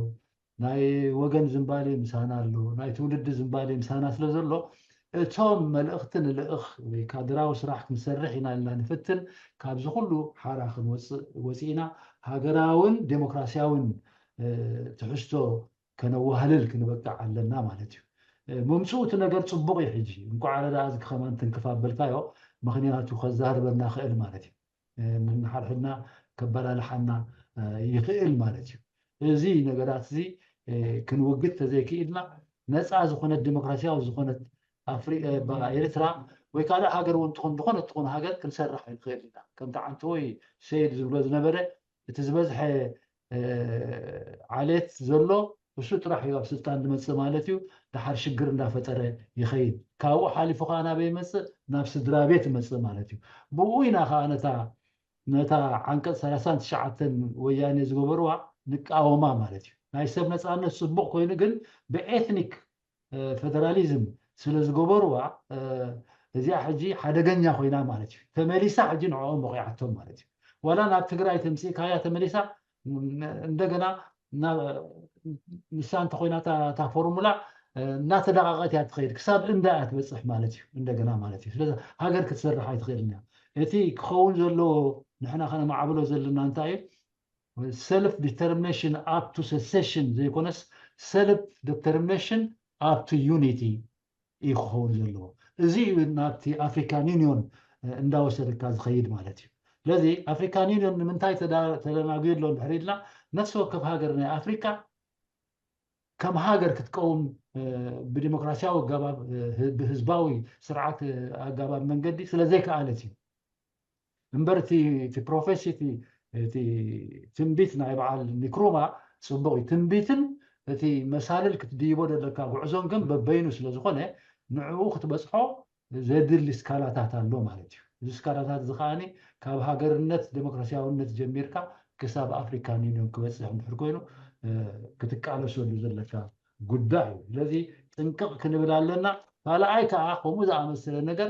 ናይ ወገን ዝንባሌ ምሳና ኣሎ፣ ናይ ትውልዲ ዝንባሌ ምሳና ስለ ዘሎ እቶም መልእኽቲ ንልእኽ ወይ ካድራዊ ስራሕ ክንሰርሕ ኢና ኢልና ንፍትን ካብዚ ኩሉ ሓራ ክንወፅእ ወፂእና ሃገራውን ዴሞክራሲያውን ትሕዝቶ ከነዋህልል ክንበቅዕ ኣለና ማለት እዩ። ምምፅኡ እቲ ነገር ፅቡቕ እዩ። ሕጂ እንኳዕ ኣረ ደኣ እዚ ከማን ትንክፍ ኣበልካዮ፣ ምኽንያቱ ከዛርበና ክእል ማለት እዩ። ንሓድሕድና ከባላልሓና ይኽእል ማለት እዩ። እዚ ነገራት እዚ ክንውግድ ተዘይክኢልና ነፃ ዝኾነት ዲሞክራሲያዊ ዝኾነት ኤርትራ ወይ ካልእ ሃገር እውን ትኹን ዝኾነት ትኹን ሃገር ክንሰርሕ ኣይንኽእል ኢና። ከምቲ ዓንተወይ ሰይድ ዝብሎ ዝነበረ እቲ ዝበዝሐ ዓሌት ዘሎ እሱ ጥራሕ እዩ ኣብ ስልጣን ዝመፅእ ማለት እዩ። ደሓር ሽግር እንዳፈጠረ ይኸይድ። ካብኡ ሓሊፉ ከዓ ናበይ ይመፅእ? ናብ ስድራ ቤት ይመፅእ ማለት እዩ። ብኡ ኢና ከዓ ነታ ነታ ዓንቀፅ ሰላሳን ትሽዓተን ወያኔ ዝገበርዋ ንቃወማ ማለት እዩ። ናይ ሰብ ነፃነት ፅቡቕ ኮይኑ ግን ብኤትኒክ ፌደራሊዝም ስለ ዝገበርዋ እዚኣ ሕጂ ሓደገኛ ኮይና ማለት እዩ። ተመሊሳ ሕጂ ንዕኦም ወቂዓቶም ማለት እዩ። ዋላ ናብ ትግራይ ተምፅእካያ ተመሊሳ እንደገና ንሳ እንተኮይና እታ ፎርሙላ እናተዳቃቀት እያ ትኸይድ ክሳብ እንዳ እያ ትበፅሕ ማለት እዩ። እንደገና ማለት እዩ። ስለዚ ሃገር ክትሰርሕ ኣይትኽእልን እያ። እቲ ክኸውን ዘለዎ ንሕና ከነማዕብሎ ዘለና እንታይ እዩ? Self determination up to secession ዘይኮነስ self determination up to unity እዩ ክኸውን ዘለዎ። እዚ እዩ ናብቲ ኣፍሪካን ዩኒዮን እንዳወሰደካ ዝኸይድ ማለት እዩ። ስለዚ ኣፍሪካን ዩኒዮን ንምንታይ ተደናጉዩ ኣሎ እንድሕር ኢልና ነፍሲ ወከፍ ሃገር ናይ ኣፍሪካ ከም ሃገር ክትቀውም ብዲሞክራሲያዊ ኣገባብ ብህዝባዊ ስርዓት ኣገባብ መንገዲ ስለዘይከኣለት እዩ። እምበር እቲ ፕሮፌሲ እቲ ትንቢት ናይ በዓል ኒክሩማ ፅቡቕ እዩ። ትንቢትን እቲ መሳልል ክትድይቦ ዘለካ ጉዕዞን ግን በበይኑ ስለዝኾነ ንዕኡ ክትበፅሖ ዘድሊ ስካላታት ኣሎ ማለት እዩ። እዚ ስካላታት እዚ ከዓኒ ካብ ሃገርነት ዴሞክራሲያውነት ጀሚርካ ክሳብ ኣፍሪካን ዩኒዮን ክበፅሕ እንድሕር ኮይኑ ክትቃለሰሉ ዘለካ ጉዳይ እዩ። ስለዚ ጥንቅቕ ክንብል ኣለና። ካልኣይ ከዓ ከምኡ ዝኣመሰለ ነገር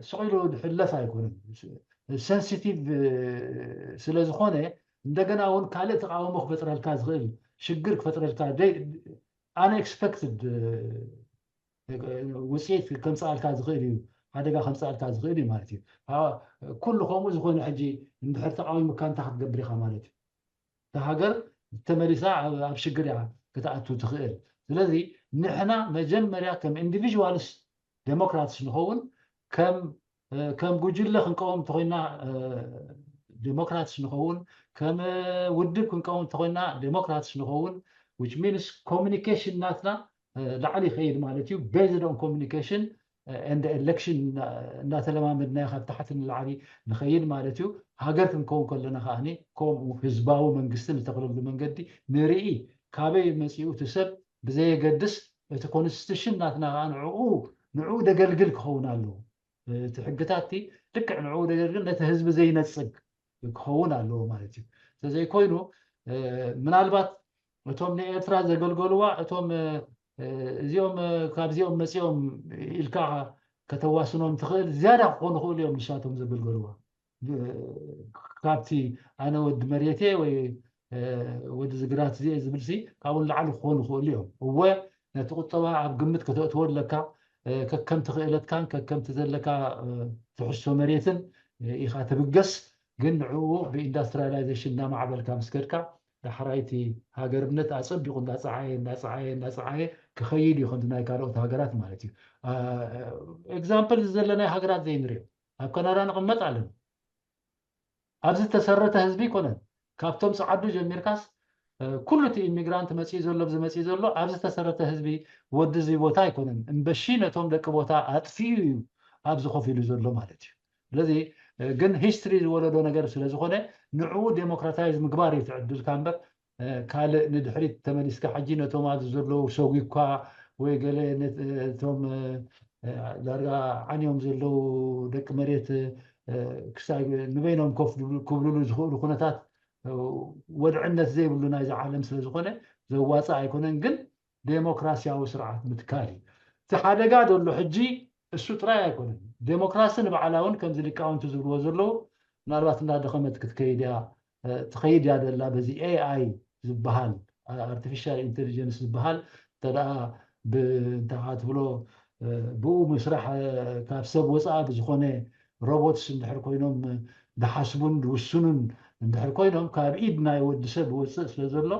ስቕ ኢሉ ዝሕለፍ ኣይኮነን። ሰንሲቲቭ ስለዝኾነ እንደገና እውን ካልእ ተቃውሞ ክፈጥረልካ ዝኽእል ሽግር ክፈጥረልካ unexpected ውፅኢት ከምፅኣልካ ዝኽእል እዩ። ሓደጋ ከምፅኣልካ ዝኽእል እዩ ማለት እዩ። ኩሉ ከምኡ ዝኾነ ሕጂ እንድሕር ተቃዊሙካ እንታይ ክትገብር ኢኻ ማለት እዩ። እታ ሃገር ተመሊሳ ኣብ ሽግር እያ ክትኣቱ ትኽእል። ስለዚ ንሕና መጀመርያ ከም ኢንዲቪዥዋልስ ዴሞክራትስ ንኸውን ከም ከም ጉጅለ ክንቀውም እንተኮይና ዴሞክራትስ ንኸውን፣ ከም ውድብ ክንቀውም እንተኮይና ዴሞክራትስ ንኸውን። Which means communication ናትና ላዕሊ ይኸይድ ማለት እዩ። Based on communication and election እናተለማመድናዮ ካብ ታሕቲ ንላዕሊ ንኸይድ ማለት እዩ። ሃገር ክንከውን ከለና ከዓኒ ከምኡ ህዝባዊ መንግስቲ ንተኽለሉ መንገዲ ንርኢ። ካበይ መፂኡ እቲ ሰብ ብዘየገድስ እቲ ኮንስቲቱሽን ናትና ከዓ ንዕኡ ንዕኡ ደገልግል ክኸውን ኣለዎ። እቲ ሕግታት እቲ ልክዕ ንዕኡ ደገልግል ነቲ ህዝቢ ዘይነፅግ ክኸውን ኣለዎ ማለት እዩ። እንተዘይኮይኑ ምናልባት እቶም ንኤርትራ ዘገልገሉዋ እቶም እዚኦም ካብዚኦም መፂኦም ኢልካ ከተዋስኖም ትኽእል ዝያዳ ክኾኑ ይኽእሉ እዮም ንሳቶም ዘገልገሉዋ። ካብቲ ኣነ ወዲ መሬት እየ ወይ ወዲ ዝግራት እዚ እየ ዝብል ሲ ካብኡ ንላዕሊ ክኾኑ ይኽእሉ እዮም። እወ ነቲ ቁጠባ ኣብ ግምት ከተእትዎ ኣለካ። ከከምቲ ክእለትካን ከከምቲ ዘለካ ትሕዝቶ መሬትን ኢኻ ትብገስ። ግን ንዕኡ ብኢንዳስትሪያላይዜሽን እናማዕበልካ ምስ ከድካ ዳሕራይ እቲ ሃገርነት ኣፀቢቑ እንዳፀዓየ እንዳፀዓየ እንዳፀዓየ ክኸይድ እዩ ከምቲ ናይ ካልኦት ሃገራት ማለት እዩ። ኤግዛምፕል ዘለናይ ሃገራት ዘይንሪኦ ኣብ ካናዳ ንቕመጥ ኣለና። ኣብዚ ዝተሰረተ ህዝቢ ኣይኮነን። ካብቶም ፀዓዱ ጀሚርካስ ኩሉ እቲ ኢሚግራንት መፅኡ ዘሎ ኣብዚ መፅኡ ዘሎ ኣብ ዝተሰረተ ህዝቢ ወዲ እዚ ቦታ ኣይኮነን። እምበሺ ነቶም ደቂ ቦታ ኣጥፊኡ እዩ ኣብዚ ኮፍ ኢሉ ዘሎ ማለት እዩ። ስለዚ ግን ሂስትሪ ዝወለዶ ነገር ስለዝኾነ ንዕኡ ዴሞክራታይዝ ምግባር እዩ ትዕድልካ እምበር ካልእ ንድሕሪት ተመሊስካ ሕጂ ነቶም ኣብዚ ዘለዉ ሰጒግካ ወይ ገለ እቶም ዳርጋ ዓንዮም ዘለዉ ደቂ መሬት ክሳብ ንበይኖም ኮፍ ክብልሉ ዝኽእሉ ኩነታት ወድዕነት ዘይብሉ ናይዚ ዓለም ስለዝኾነ ዘዋፅእ ኣይኮነን። ግን ዴሞክራሲያዊ ስርዓት ምትካል እዩ እቲ ሓደጋ ዘሎ ሕጂ። እሱ ጥራይ ኣይኮነን። ዴሞክራሲ ንባዕላ እውን ከምዚ ሊቃውንቲ ዝብልዎ ዘለዉ ምናልባት እንዳደኸመት ክትከይድ እያ ትኸይድ እያ ደላ በዚ ኤኣይ ዝበሃል ኣርቲፊሻል ኢንቴሊጀንስ ዝበሃል እንተደኣ ብእንታ ትብሎ ብኡ ምስራሕ ካብ ሰብ ወፃኢ ብዝኾነ ሮቦትስ እንድሕር ኮይኖም ድሓስቡን ድውስኑን እንድሕር ኮይኖም ካብ ኢድ ናይ ወዲ ሰብ ወፅእ ስለ ዘሎ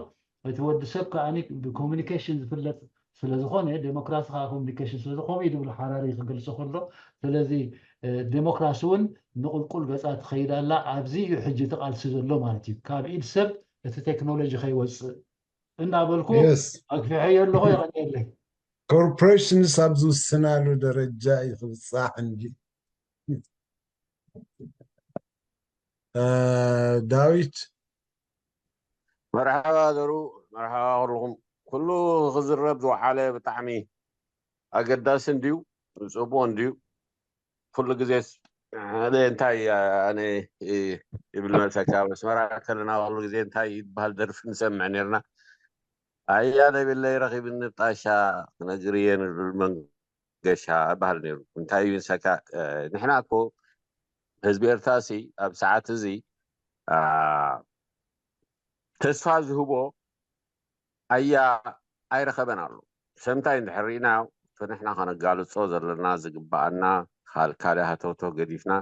እቲ ወዲ ሰብ ከዓ ብኮሚኒኬሽን ዝፍለጥ ስለዝኾነ ዴሞክራሲ ከዓ ኮሚኒኬሽን ስለዚ ከምኡ እዩ ድብል ሓራሪ ክገልፆ ከሎ ስለዚ ዴሞክራሲ እውን ንቁልቁል ገፃ ትኸይድ ኣላ። ኣብዚ እዩ ሕጂ እቲ ቃልሲ ዘሎ ማለት እዩ። ካብ ኢድ ሰብ እቲ ቴክኖሎጂ ከይወፅእ እናበልኩ ኣግፊሐዮ ኣለኹ። የቐንየለይ። ኮርፖሬሽንስ ኣብ ዝውስናሉ ደረጃ እዩ ክብፃሕ እንጂ ዳዊት መርሓባ ዘሩ መርሓባ ኩልኹም። ኩሉ ክዝረብ ዝወዓለ ብጣዕሚ ኣገዳሲ እንድዩ፣ ፅቡቅ እንድዩ። ኩሉ ግዜ እንታይ ኣነ ይብል መሰካ ኣብ ኣስመራ ከለና ኩሉ ግዜ እንታይ ይበሃል ደርፊ ንሰምዕ ነርና። ኣያ ደብለይ ረኺብኒ ብጣሻ ክነግር እየ ንብል መንገሻ ይበሃል ነይሩ። እንታይ እዩ ንሰካ ንሕና እኮ ህዝቢ ኤርትራ ሲ ኣብ ሰዓት እዚ ተስፋ ዝህቦ ኣያ ኣይረኸበን ኣሎ። ሰምታይ እንድሕር ርኢና እቲ ንሕና ከነጋልጾ ዘለና ዝግባኣና ካልካሊ ሃተውተው ገዲፍና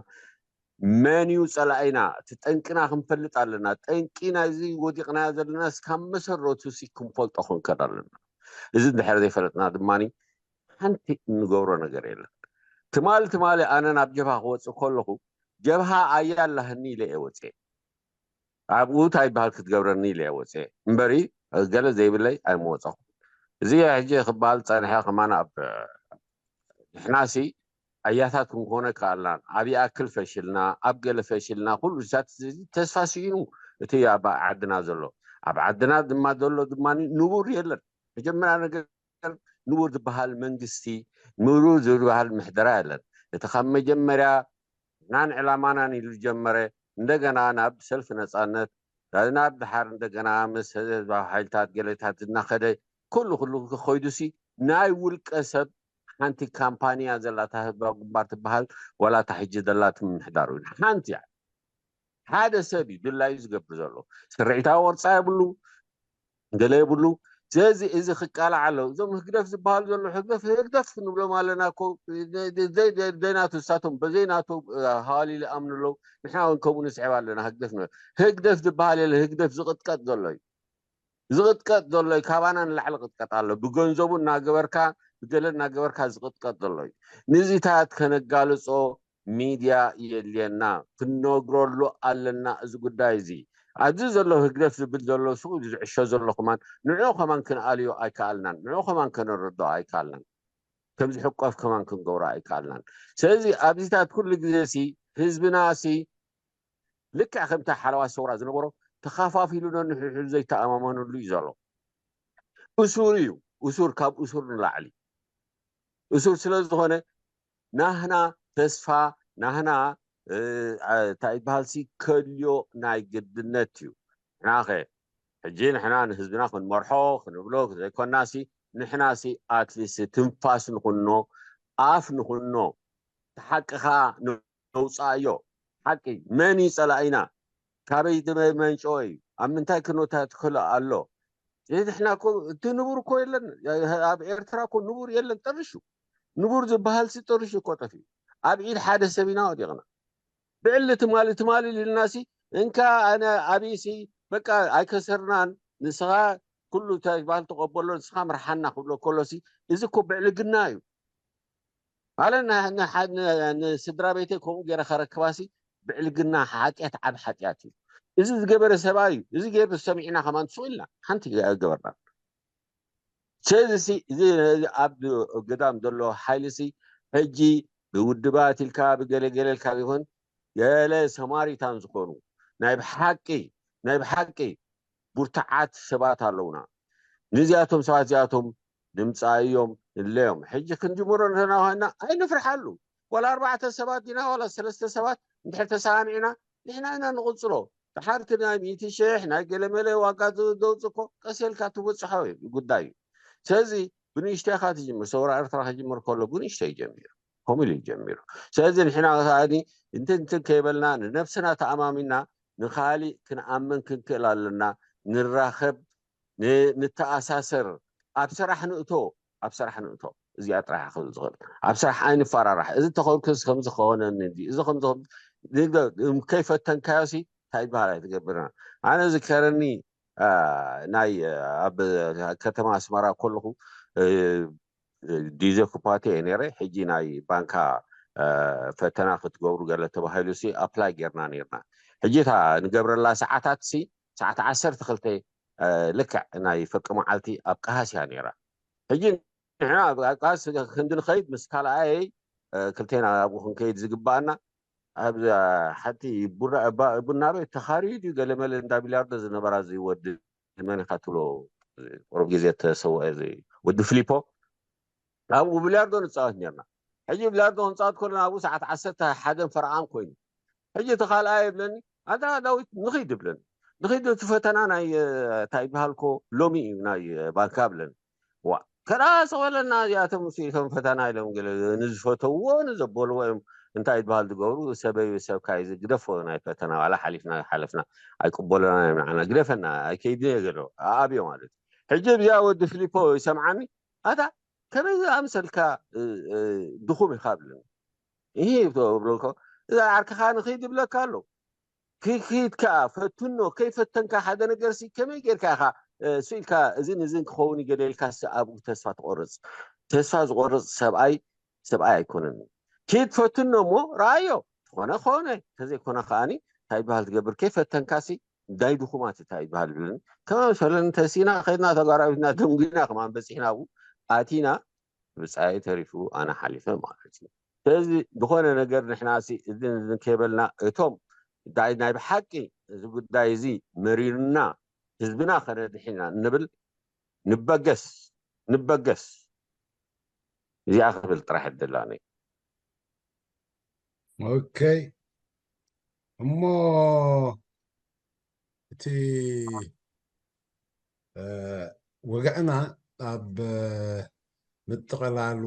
መን እዩ ጸላኢና እቲ ጠንቅና ክንፈልጥ ኣለና። ጠንቂ ናይዚ ወዲቕናዮ ዘለና እስካብ መሰረቱ ሲ ክንፈልጦ ክንከድ ኣለና። እዚ እንድሕር ዘይፈለጥና ድማ ሓንቲ እንገብሮ ነገር የለን። ትማሊ ትማሊ ኣነ ናብ ጀብሃ ክወፅእ ከለኹ ጀብሃ ኣያ ኣላህኒ ኢለ እየ ወፅየ። ኣብኡ እንታይ ይበሃል ክትገብረኒ ኢለ እየ ወፅየ እምበሪ ገለ ዘይብለይ ኣይመወፀኹ። እዚ ሕጂ ክበሃል ፀንሐ ከማን ኣብ ንሕናሲ ኣያታት ክንኮነ ከኣልናን ኣብ ይኣክል ፈሽልና ኣብ ገለ ፈሽልና ኩሉ ተስፋ ስኢኑ እቲ ኣብ ዓድና ዘሎ ኣብ ዓድና ድማ ዘሎ ድማ ንቡር የለን። መጀመርያ ነገር ንቡር ዝበሃል መንግስቲ ንቡር ዝበሃል ምሕደራ የለን። እቲ ካብ መጀመርያ ናን ዕላማናን ኢሉ ዝጀመረ እንደገና ናብ ሰልፊ ነፃነት ናብ ድሓር እንደገና ምስ ህዝባዊ ሓይልታት ገለታት እናኸደ ኩሉ ኩሉ ከይዱሲ ናይ ውልቀ ሰብ ሓንቲ ካምፓንያ ዘላታ ህዝባዊ ግንባር ትበሃል ዋላ እታ ሕጂ ዘላ ትምምሕዳር ሓንቲ እያ። ሓደ ሰብ እዩ ድላዩ ዝገብር ዘሎ። ስርዒታዊ ቅርፃ የብሉ ገለ የብሉ። ስለዚ እዚ ክቃላዕ ኣለዎ። እዞም ህግደፍ ዝበሃሉ ዘሎ ህግደፍ ህግደፍ ንብሎም ኣለና እኮ ዘይናቱ እሳቶም በዘይናቱ ሃዋሊሉ ኣምኑ ኣለዉ። ንሕና እውን ከምኡ ንስዕብ ኣለና። ህግደፍ ንብል ህግደፍ ዝበሃል የለ ህግደፍ ዝቕጥቀጥ ዘሎ እዩ። ዝቕጥቀጥ ዘሎ እዩ። ካባና ንላዕሊ ቅጥቀጥ ኣሎ። ብገንዘቡ እናገበርካ ብገለ እናገበርካ ዝቕጥቀጥ ዘሎ እዩ። ንዚታት ከነጋልጾ ሚድያ የድልየና ክንነግረሉ ኣለና እዚ ጉዳይ እዚ ኣብዚ ዘሎ ህግደፍ ዝብል ዘሎ ሱ ዝዕሾ ዘሎ ከማን ንዑ ከማን ክንኣልዮ ኣይከኣልናን ንዑ ከማን ከነረድኦ ኣይከኣልናን ከም ዝሕቆፍ ከማን ክንገብሮ ኣይከኣልናን ስለዚ ኣብዚታት ኩሉ ግዜ ሲ ህዝብና ሲ ልክዕ ከምታ ሓለዋ ሰውራ ዝነበሮ ተኻፋፊሉ ነንሕሑ ዘይተኣማመነሉ እዩ ዘሎ እሱር እዩ እሱር ካብ እሱር ንላዕሊ እሱር ስለ ዝኾነ ናህና ተስፋ ናህና እንታይ ይበሃል ሲ ከልዮ ናይ ግድነት እዩ ንሕናኸ ሕጂ ንሕና ንህዝብና ክንመርሖ ክንብሎ ዘይኮናሲ ንሕናሲ ኣትሊስት ትንፋስ ንኹኖ ኣፍ ንኹኖ ሓቅኻ ነውፃእዮ ሓቂ መን እዩ ፀላኢና ካበይ መንጭኦ እዩ ኣብ ምንታይ ክኖታት ክሎ ኣሎ ንሕና እኮ እቲ ንቡር እኮ የለን ኣብ ኤርትራ እኮ ንቡር የለን ጠርሹ ንቡር ዝበሃል ሲ ጠርሹ እኮ ጠፊኡ ኣብ ኢድ ሓደ ሰብ ኢና ወዲቕና ብዕሊ ትማሊ ትማሊ ኢልና ሲ እንካ ኣነ ኣብይ ሲ በቃ ኣይከሰርናን ንስኻ ኩሉ እንታይ ዝበሃል ተቐበሎ ንስኻ ምርሓና ክብሎ ከሎ ሲ እዚ እኮ ብዕልግና እዩ ኣነ ንስድራ ቤተይ ከምኡ ገይረ ከረክባሲ ብዕልግና ሓጢኣት ዓብ ሓጢኣት እዩ እዚ ዝገበረ ሰብኣይ እዩ። እዚ ገይሩ ሰሚዕና ከማን ስቕ ኢልና ሓንቲ ኣይገበርናን። ስለዚ ሲ እዚ ኣብ ግዳም ዘሎ ሓይሊ ሲ ሕጂ ብውድባት ኢልካ ብገለገለ ኢልካ ይኹን ገለ ሰማሪታን ዝኾኑ ናይ ብሓቂ ናይ ብሓቂ ብርቱዓት ሰባት ኣለውና። ንዚኣቶም ሰባት እዚኣቶም ንምጻእዮም ንለዮም። ሕጂ ክንጅምሮ እንተና ኮይና ኣይንፍርሓሉ። ዋላ ኣርባዕተ ሰባት ዲና ዋላ ሰለስተ ሰባት እንድሕር ተሰማሚዕና ንሕና ኢና ንቕጽሎ። ድሓርቲ ናይ ሚእቲ ሽሕ ናይ ገለመለ ዋጋ ዘውፅእ እኮ ቀስ ኢልካ ትበፅሖ እዩ ጉዳይ እዩ። ስለዚ ብንእሽተይ ኢኻ ትጅምር። ሰውራ ኤርትራ ክጅምር ከሎ ብንእሽተይ ጀሚሩ፣ ከምኡ ኢሉ ጀሚሩ። ስለዚ ንሕና ከኣኒ እንትን እንትን ከይበልና ንነብስና ተኣማሚና ንኻሊእ ክንኣምን ክንክእል ኣለና። ንራኸብ፣ ን- ንተኣሳሰር፣ ኣብ ስራሕ ንእቶ፣ ኣብ ስራሕ ንእቶ። እዚኣ ጥራሕ ክብል ዝኽእል ኣብ ስራሕ ኣይንፈራራሕ። እዚ ተኾንክስ ከምዚ ክኾነኒ እንዲ፣ እዚ ከምዚ ከም- ንገ- እም፣ ከይፈተንካዮ ሲ እንታይ ይበሃል ኣይትገብርና። ኣነ ዝከረኒ አ፣ ናይ አ፣ ኣብ ከተማ ኣስመራ ከለኹ እ፣ ዲዘ ኩፓቴ እየ ነይረ። ሕጂ ናይ ባንካ አ፣ ፈተና ክትገብሩ ገለ ተባሂሉ ሲ ኣፕላይ ጌርና ነይርና። ሕጂ እታ ንገብረላ ሰዓታት ሲ ሰዓት ዓሰርተ ክልተ አ፣ ልክዕ ናይ ፍርቂ መዓልቲ ኣብ ቀሃስ እያ ነይራ። ሕጂ ንሕና ኣብ ቀሃስ ክንዲ ንኸይድ ምስ ካልኣየይ አ፣ ክልቴና ኣብኡ ክንከይድ ዝግባኣና ኣብ ሓንቲ ቡና ባ- ቡና ቤት ተኻርዩ ድዩ ገለመለ እንዳ ቢልያርዶ ዝነበራ እዚ ወዲ መን ኢኻ ትብሎ ቁሩብ ግዜ ተሰወአ እዚ ወዲ ፍሊፖ ኣብኡ ቢልያርዶ ንፃወት ነርና። ሕጂ ቢልያርዶ ክንፃወት ከለና ኣብኡ ሰዓት ዓሰርተ ሓደን ፈረቓን ኮይኑ ሕጂ እቲ ካልኣ ይብለኒ ኣንታ ዳዊት ንኺድ ይብለኒ። ንኺድ እቲ ፈተና ናይ እ፣ እንታይ ይበሃልኮ ሎሚ እዩ ናይ እ፣ ባንካ ብለኒ። ዋ ከዳ ሰበለና እዚኣቶም እቶም ፈተና ኢሎም ገለ ንዝፈተውዎ ንዘበልዎ እዮም እንታይ ይበሃል ዝገብሩ ሰበዩ ሰብካ እዩ ዝግደፎ ናይ ፈተና ዋላ ሓሊፍና ሓለፍና ኣይቅበሎና እዮም ንዓና ግደፈና ኣይከይድን እየ ገለ ኣብዮ ማለት እዩ። ሕጂ ብዚኣ ወዲ ፊሊፖ ይሰምዓኒ ኣታ ከመይ ዝኣምሰልካ እ፣ እ፣ ድኹም ኢኻ ብለኒ። ይህ ብለኮ እዛ ዓርክኻ ንኽይድ ይብለካ ኣሎ ክክይድ ከዓ ፈትኖ ከይፈተንካ ሓደ ነገር ሲ ከመይ ጌርካ ኢኻ እ፣ ስኢልካ እዝን እዝን ክኸውን ይገደልካ ሲ ኣብኡ ተስፋ ትቆርፅ። ተስፋ ዝቆርፅ ሰብኣይ ሰብኣይ ኣይኮነን። ኪድ ፈትኖ እሞ ረኣዮ ዝኾነ ከሆነ ተዘይኮነ ከዓኒ እንታይ ይበሃል ትገብር ከይፈተንካ ሲ ናይ ድኹማት እንታይ ይበሃል ብለኒ ከመ ሰለን ተሲና ከድና ተጋራዊትና ደንጉና ከማን በፂሕና ኣብኡ ኣቲና ብፃይ ተሪፉ ኣነ ሓሊፈ ማለት እዩ። ስለዚ ዝኾነ ነገር ንሕና ሲ እዝን እዝን ከይበልና እቶም ዳይ ናይ ብሓቂ እዚ ጉዳይ እዚ መሪርና ህዝብና ከነድሕና እንብል ንበገስ ንበገስ እዚኣ ክብል ጥራሕ እድላኒ። ኦኬ እሞ እቲ እ፣ ወግዕና ኣብ ምጥቕላሉ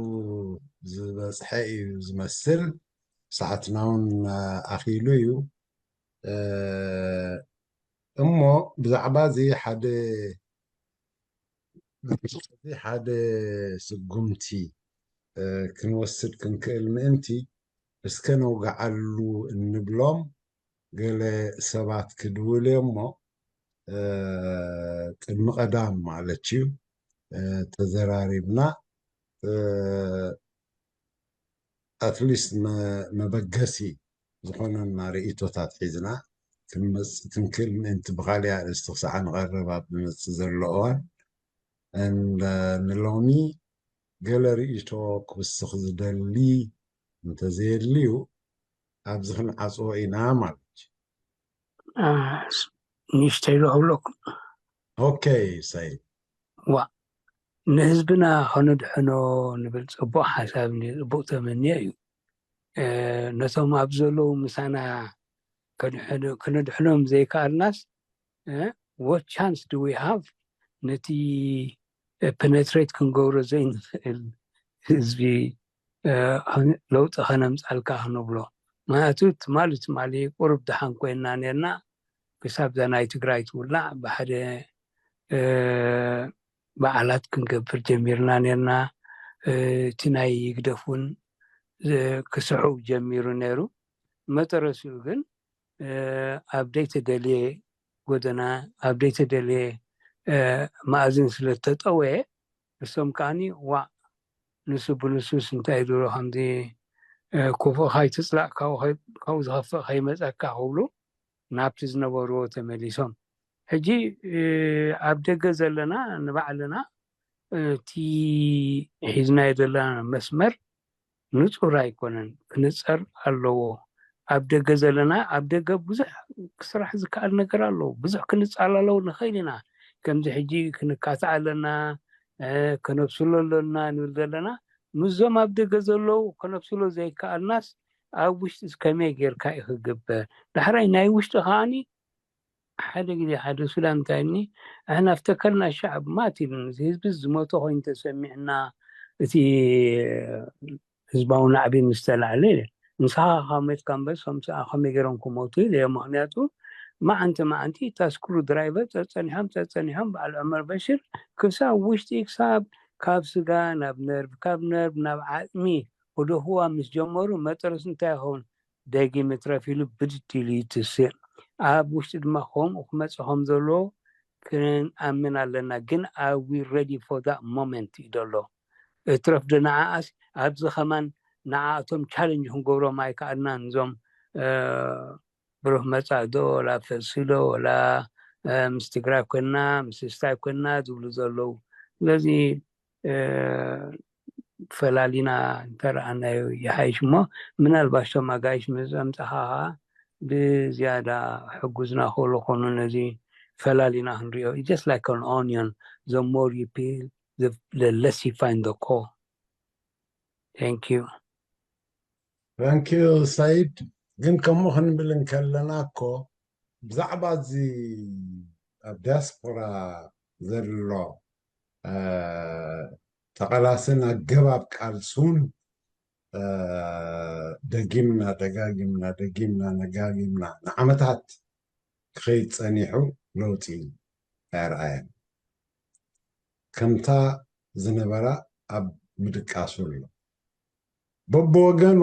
ዝበፅሐ እዩ ዝመስል። ሰዓትና እውን ኣኺሉ እዩ። እ፣ እሞ ብዛዕባ እዚ ሓደ እዚ ሓደ ስጉምቲ እ፣ ክንወስድ ክንክእል ምእንቲ እስከ ነውግዓሉ እንብሎም ገለ ሰባት ክድውል እሞ እ፣ ቅድሚ ቀዳም ማለት እዩ እ፣ ተዘራሪብና እ፣ ኣትሊስት መ- መበገሲ ዝኾነና ርእይቶታት ሒዝና ክንመፅእ ክንክእል ምእንቲ ብካሊእ ኣርእስቲ ክሳዕ ንቐርብ ኣብ ዝመፅእ ዘሎ እዋን and ንሎሚ ገለ ርእይቶ ክውስኽ ዝደሊ እንተዘየድልዩ ኣብዚ ክንዓፅዎ ኢና ማለት እዩ። ንእሽተይ ዶ ክብለኩም? ኦኬ ሰይ ዋ ንህዝብና ከነድሕኖ ንብል ፅቡቅ ሓሳብ እንድዩ፣ ፅቡቅ ተመንዮ እዩ። ነቶም ኣብ ዘለዉ ምሳና ከነድሕኖም ዘይከኣልናስ what chance do we have ነቲ penetrate ክንገብሮ ዘይንኽእል ህዝቢ ለውጢ ከነምፃልካ ክንብሎ? ምክንያቱ ትማሊ ትማሊ ቁሩብ ደሓን ኮይንና ነርና። ክሳብ እዛ ናይ ትግራይ ትውላዕ ብሓደ በዓላት ክንገብር ጀሚርና ነርና። እቲ ናይ ህግደፍ እውን ክስሕው ጀሚሩ ነይሩ። መጠረሲኡ ግን ኣብ ዘይተደልየ ጎደና ኣብ ዘይተደልየ መኣዝን ስለተጠወየ ንሶም ከዓኒ ዋእ ንሱ ብንሱስ እንታይ ድሮ ከምዚ ክፉእ ካይትፅላእ ካብኡ ዝኸፍእ ከይመፀካ ክብሉ ናብቲ ዝነበርዎ ተመሊሶም። ሕጂ ኣብ ደገ ዘለና ንባዕልና እቲ ሒዝናዮ ዘለና መስመር ንጹር ኣይኮነን፣ ክንጸር ኣለዎ። ኣብ ደገ ዘለና ኣብ ደገ ብዙሕ ክስራሕ ዝከኣል ነገር ኣለዎ። ብዙሕ ክንጻላለው ንኽእል ኢና። ከምዚ ሕጂ ክንካታዕ ኣለና፣ ከነብስሎ ኣለና ንብል ዘለና። ምስዞም ኣብ ደገ ዘለዉ ከነብስሎ ዘይከኣልናስ ኣብ ውሽጢ ከመይ ጌርካ እዩ ክግበር? ዳሕራይ ናይ ውሽጢ ከዓኒ ሓደ ግዜ ሓደ ሱዳን እንታይ ኢልኒ፣ ኣሕና እፍተከልና ሻዕብ ማት ኢሉኒ። እዚ ህዝቢ ዝሞተ ኮይኑ ተሰሚዕና፣ እቲ ህዝባዊ ናዕቢ ምስ ተላዕለ ኢለ፣ ንስኻ ካብ ሞትካ እምበር፣ ሶም ሰዓ ከመይ ገይሮም ክሞቱ ኢለ። ምኽንያቱ መዓንቲ መዓንቲ እታ ስክሩ ድራይቨር ጸጸኒሖም ጸጸኒሖም በዓል ዑመር በሽር ክሳብ ውሽጢ ክሳብ ካብ ስጋ ናብ ነርቭ ካብ ነርቭ ናብ ዓጽሚ ክደፍዋ ምስ ጀመሩ መጠረስ እንታይ ይኸውን? ደጊም ይትረፍ ኢሉ ብድድ ኢሉ ይትስእ። ኣብ ውሽጢ ድማ ከምኡ ክመጽእ ከም ዘሎ ክንኣምን ኣለና። ግን are we ready for that moment እዩ ዘሎ። እትረፍ ዶ ንዓኣስ ኣብዚ ከማን ንዓኣቶም ቻለንጅ ክንገብሮም ኣይከኣልናን። እዞም ብሩህ መጻእ ዶ ወላ ፈልሲ ዶ ወላ ምስ ትግራይ ኮይና ምስ ስታይ ኮይና ዝብሉ ዘለዉ። ስለዚ ፈላሊና እንተረኣናዮ ይሓይሽ እሞ ምናልባሽ ቶም ኣጋይሽ ምስ ኣምጻኻ ኸዓ ብዝያዳ ሕጉዝና ክብሉ ኮኑ። ነዚ ፈላሊና ክንሪኦ just like an onion, the more you peel, the less you find the core. Thank you. Thank you ሰይድ። ግን ከምኡ ክንብል እንከለና እኮ ብዛዕባ እዚ ኣብ ዲያስፖራ ዘሎ ተቐላስን ኣገባብ ቃልሱን ደጊምና ደጋጊምና ደጊምና ነጋጊምና ንዓመታት ክኸይድ ጸኒሑ ለውጢ ኣየርኣየን። ከምታ ዝነበራ ኣብ ምድቃሱ ኣሎ። በብወገኑ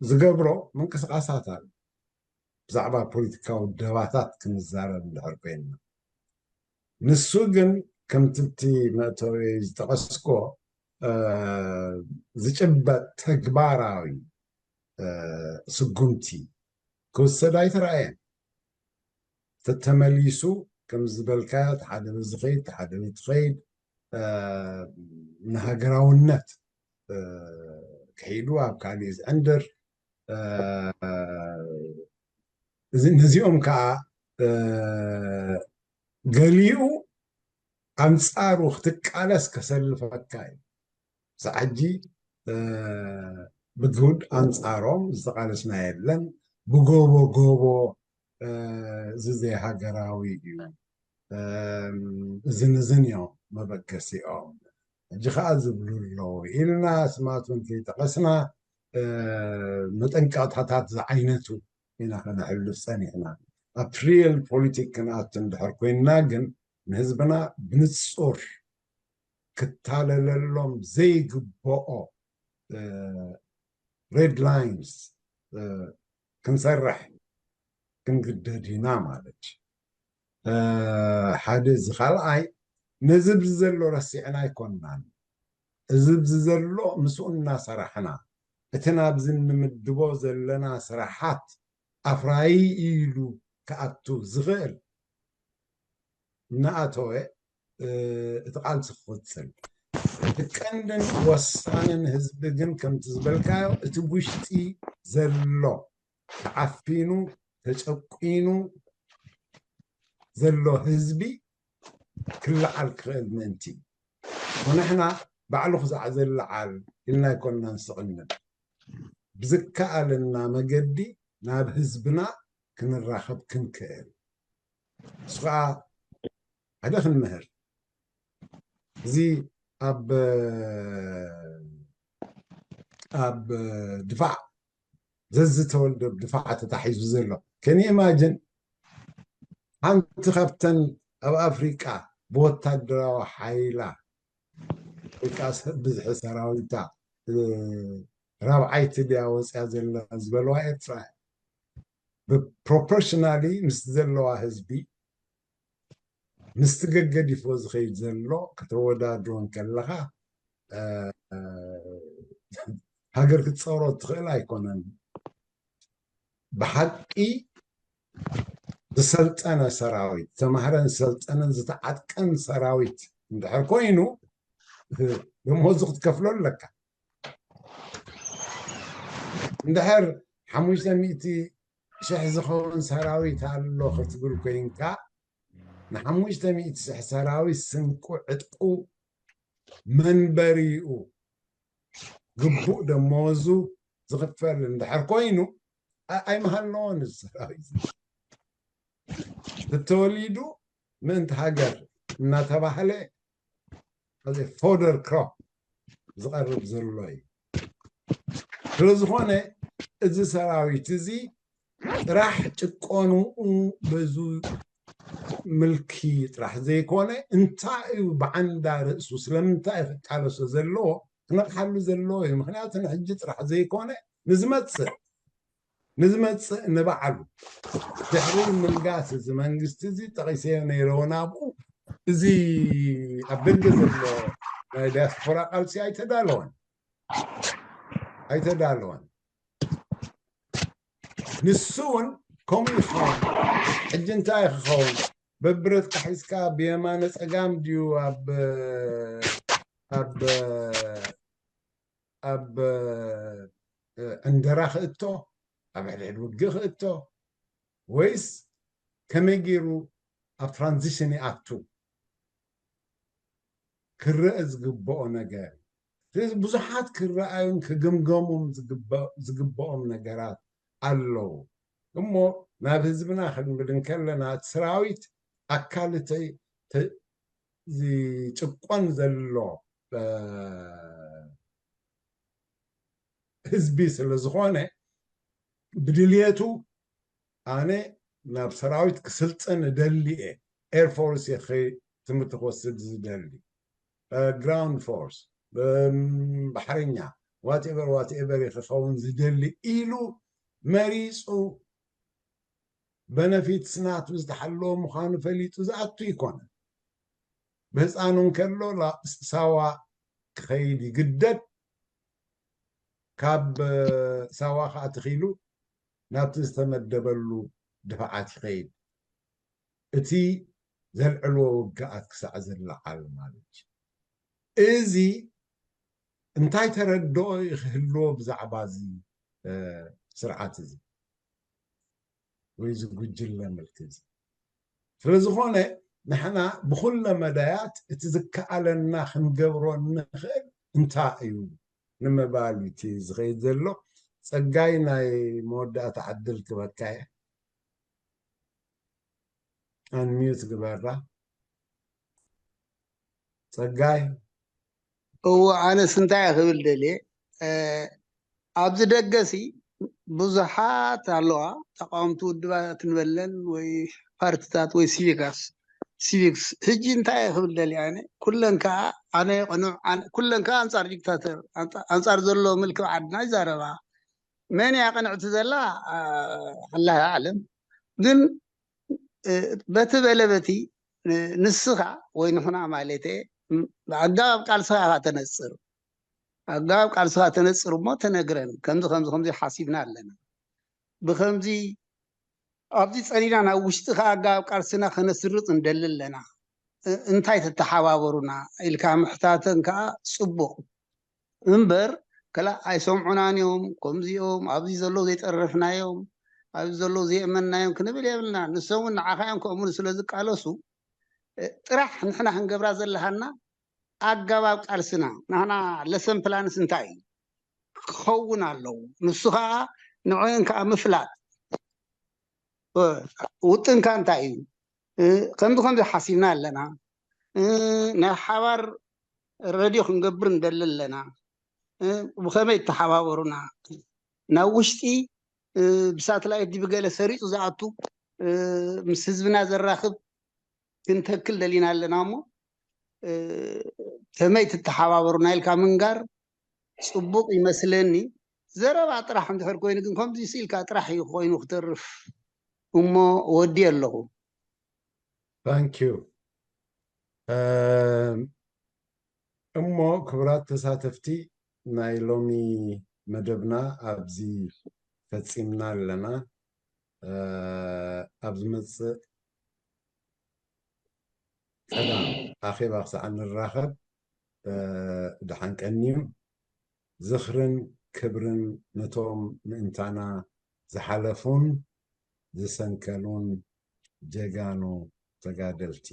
ዝገብሮ ምንቅስቃሳት ኣሎ። ብዛዕባ ፖለቲካዊ ደባታት ክንዛረብ እንድሕር ኮይንና፣ ንሱ ግን ከምቲ እቲ መእተዊ ዝጠቐስኮ ዝጭበጥ ተግባራዊ ስጉምቲ ክውሰድ ኣይተረኣየን። ተተመሊሱ ከም ዝበልካዮ ሓደ ዝኸይድ ሓደ ትኸይድ ንሃገራውነት ክሒዱ ኣብ ካሊእ ዝዕንድር ነዚኦም ከዓ ገሊኡ ኣንፃሩ ክትቃለስ ከሰልፈካ እዩ። ሳዕ ሕጂ ብግሁድ ኣንፃሮም ዝተቃለስና የለን። ብጎቦ ጎቦ እዚ ዘይሃገራዊ እዩ። እዝን እዝን እዮም መበገሲኦም። ሕጂ ከዓ ዝብሉ ኣለዉ ኢልና ስማት እውን ከይጠቀስና መጠንቀቅታታት ዝዓይነቱ ኢና ከነሕልፍ ፀኒሕና። ኣብ ሪል ፖሊቲክ ክንኣቱ እንድሕር ኮይንና ግን ንህዝብና ብንፁር ክታለለሎም ዘይግበኦ ሬድ ላይንስ ክንሰርሕ ክንግደድ ኢና ማለት ሓደ። እዚ ካልኣይ ነዚ ብዚ ዘሎ ረሲዕና ኣይኮንናን። እዚ ብዚ ዘሎ ምስኡ እናሰራሕና እቲ ናብዚ ንምድቦ ዘለና ስራሓት ኣፍራዪ ኢሉ ክኣቱ ዝኽእል እናኣተወ እቲ ቃልሲ ክቕፅል። እቲ ቀንድን ወሳንን ህዝቢ ግን ከምቲ ዝበልካዮ እቲ ውሽጢ ዘሎ ተዓፊኑ ተጨቂኑ ዘሎ ህዝቢ ክለዓል ክኽእል ምእንቲ ንሕና ባዕሉ ክዛዕ ዘለዓል ኢልና ኣይኮንና ንስቕንል። ብዝከኣለና መገዲ ናብ ህዝብና ክንራኸብ ክንክእል እሱ ከዓ ሓደ ክንምህር እዚ ኣብ ኣብ ድፋዕ ዘዝተወልደ ድፋዕ ተታሒዙ ዘሎ ከኒ ኢማጅን ሓንቲ ካብተን ኣብ ኣፍሪቃ ብወታደራዊ ሓይላ ወይከዓ ብዝሒ ሰራዊታ ራብዓይቲ ድያ ወፅያ ዘላ ዝበለዋ ኤርትራ ብፕሮፖርሽናሊ ምስ ዘለዋ ህዝቢ ምስቲ ገገዲፎ ዝኸይድ ዘሎ ከተወዳድሮ እንከለኻ ሃገር ክትፀሮ ትኽእል ኣይኮነን። ብሓቂ ዝሰልጠነ ሰራዊት፣ ዝተማህረን ዝሰልጠነን ዝተዓጥቀን ሰራዊት እንድሕር ኮይኑ፣ ደሞዙ ክትከፍሎ ኣለካ። እንድሕር ሓሙሽተ ሚእቲ ሽሕ ዝኸውን ሰራዊት ኣሎ ክትብል ኮይንካ፣ ንሓሙሽተ ሚእቲ ሽሕ ሰራዊት ስንቁ፣ ዕጥቁ፣ መንበሪኡ፣ ግቡእ ደመወዙ ዝኽፈል እንድሕር ኮይኑ፣ ኣ- ኣይምሃልነዎን እዚ ሰራዊት። ተተወሊዱ ምእንቲ ሃገር እናተባህለ፣ እዚ ፎደር ክሮፕ ዝቐርብ ዘሎ እዩ። ስለዝኾነ፣ እዚ ሰራዊት እዚ ጥራሕ ጭቆንኡ በዙ ምልኪ ጥራሕ ዘይኮነ፣ እንታይ እዩ ብዓንዳ ርእሱ፣ ስለምንታይ እዩ ክቃለሶ ዘለዎ፣ ክነቕሓሉ ዘለዎ እዩ። ምኽንያቱ ንሕጂ ጥራሕ ዘይኮነ፣ ንዝመጽእ ንዝመጽእ ንባዕሉ፣ ድሕሪ ምልጋስ እዚ መንግስቲ እዚ፣ ጠቒሰዮ ነይረ እውን ኣብኡ፣ እዚ ኣብ ደገ ዘሎ ናይ ዲያስፖራ ቃልሲ ኣይተዳለወን፣ ኣይተዳለወን። ንሱ እውን ከምኡ ይኸውን። ሕጂ እንታይ ክኸውን? በብረትካ ሒዝካ ብየማነ ጸጋም ድዩ ኣብ ኣብ ኣብ ዕንደራ ክእቶ፣ ኣብ ሕድሕድ ውግእ ክእቶ፣ ወይስ ከመይ ገይሩ ኣብ ትራንዚሽን ይኣቱ? ክረአ ዝግብኦ ነገር እዩ። ስለዚ ብዙሓት ክረኣዩን ክግምገሙን ዝግበ- ዝግብኦም ነገራት ኣለዉ። እሞ ናብ ህዝብና ክንብል እንከለና፣ እቲ ሰራዊት ኣካል እቲ ተ- ዝጭቆን ዘሎ እ፣ ህዝቢ ስለ ዝኾነ፣ ብድልየቱ ኣነ ናብ ሰራዊት ክስልጥን እደሊ እየ። ኤርፎርስ እየ ክኸይድ ትምህርቲ ክወስድ ዝደሊ፣ እ፣ ግራውንድ ፎርስ፣ እም፣ ባሕረኛ፣ ዋትኤቨር ዋትኤቨር እየ ክኸውን ዝደሊ ኢሉ መሪፁ፣ በነፊትስ ናቱ ዝተሓለወ ምዃኑ ፈሊጡ ዝኣቱ ይኮነ። ብህፃኑ እንከሎ ላ- ሳዋ ክኸይድ ይግደድ። ካብ ሳዋ ከዓ ተኺሉ ናብቲ ዝተመደበሉ ድፍዓት ይኸይድ። እቲ ዘልዕልዎ ውግኣት ክሳዕ ዝለዓል ማለት እዩ። እዚ እንታይ ተረድኦ ክህልዎ ብዛዕባ እዚ እ፣ ስርዓት እዚ ወይ እዚ ጉጅለ ምልኪ እዚ? ስለዝኾነ ንሕና ብኩለ መዳያት እቲ ዝከኣለና ክንገብሮ እንኽእል እንታይ እዩ ንምባል እዩ እቲ ዝኸይድ ዘሎ። ጸጋይ፣ ናይ መወዳእታ ዕድል ክበካ እየ። ኣንሚዩት ግበራ ጸጋይ። እዎ፣ ኣነስ እንታይ እየ ክብል ደልየ፣ እ፣ ኣብዚ ደገሲ ብዙሓት ኣለዋ፣ ተቃወምቲ ውድባት ንበለን ወይ ፓርቲታት ወይ ሲቪካስ ሲቪክስ። ሕጂ እንታይ እየ ክብል ደልየ፣ ኣነ ኩለን ከዓ፣ ኣነ ቅኑዕ፣ ኣነ- ኩለን ከዓ ኣንጻር ዲክታተር፣ ኣንጻ- ኣንጻር ዘሎ ምልክብ ዓድና ይዛረባ። መን እያ ቅንዕቲ ዘላ? አ፣ ኣላህ ኣዕለም። ግን እ፣ በቲ በለ በቲ፣ እ፣ ንስኻ ወይ ንሕና ማለት እየ፣ ም- ኣገባብ ቃልስኻ ኢኻ ተነጽር። ኣገባብ ቃልስኻ ተነጽር እሞ ተነግረን፣ ከምዚ ከምዚ ከምዚ ሓሲብና ኣለና፣ ብከምዚ ኣብዚ ጸኒና ናብ ውሽጢ ከኣ ኣገባብ ቃልስና ከነስርጽ እንደሊ ኣለና፣ እ- እንታይ ትተሓባበሩና ኢልካ ምሕታተን ከኣ ጽቡቕ እምበር፣ ከላ ኣይሰምዑናን እዮም፣ ከምዚኦም ኣብዚ ዘለዉ ዘይጠረፍናዮም፣ ኣብዚ ዘለዉ ዘይእመንናዮም ክንብል የብልና። ንሶም እውን ንዓኻ እዮም ከእምኑ ስለ ዝቃለሱ፣ እ፣ ጥራሕ ንሕና ክንገብራ ዘለሃና ኣገባብ ቃልስና፣ ናህና ለሰን ፕላንስ እንታይ እዩ ክኸውን ኣለዎ፣ ንሱ ከዓ ንዕን ከዓ ምፍላጥ፣ እ፣ ውጥንካ እንታይ እዩ፣ እ፣ ከምዚ ከምዚ ሓሲብና ኣለና፣ እ፣ ናይ ሓባር ረድዮ ክንገብር እንደሊ ኣለና፣ እ፣ ብኸመይ ይተሓባበሩና፣ ናብ ውሽጢ፣ እ፣ ብሳተላይት ድዩ ብገለ ሰሪፁ ዝኣቱ፣ እ፣ ምስ ህዝብና ዘራኽብ ክንተክል ደሊና ኣለና እሞ፣ እ፣ ከመይ ትተሓባበሩና ኢልካ ምንጋር ጽቡቕ ይመስለኒ። ዘረባ ጥራሕ እንድሕር ኮይኑ ግን ከምዚ ስኢልካ ጥራሕ እዩ ኮይኑ ክተርፍ እሞ ወዲ ኣለኹ። Thank you። እሞ ክቡራት ተሳተፍቲ፣ ናይ ሎሚ መደብና ኣብዚ ፈጺምና ኣለና። ኣብ ዝመጽእ ቀዳም ኣኼባ ክሳዕ እንራኸብ ደሓን ቀንዩ። ዝኽርን ክብርን ነቶም ምእንታና ዝሓለፉን ዝሰንከሉን ጀጋኑ ተጋደልቲ።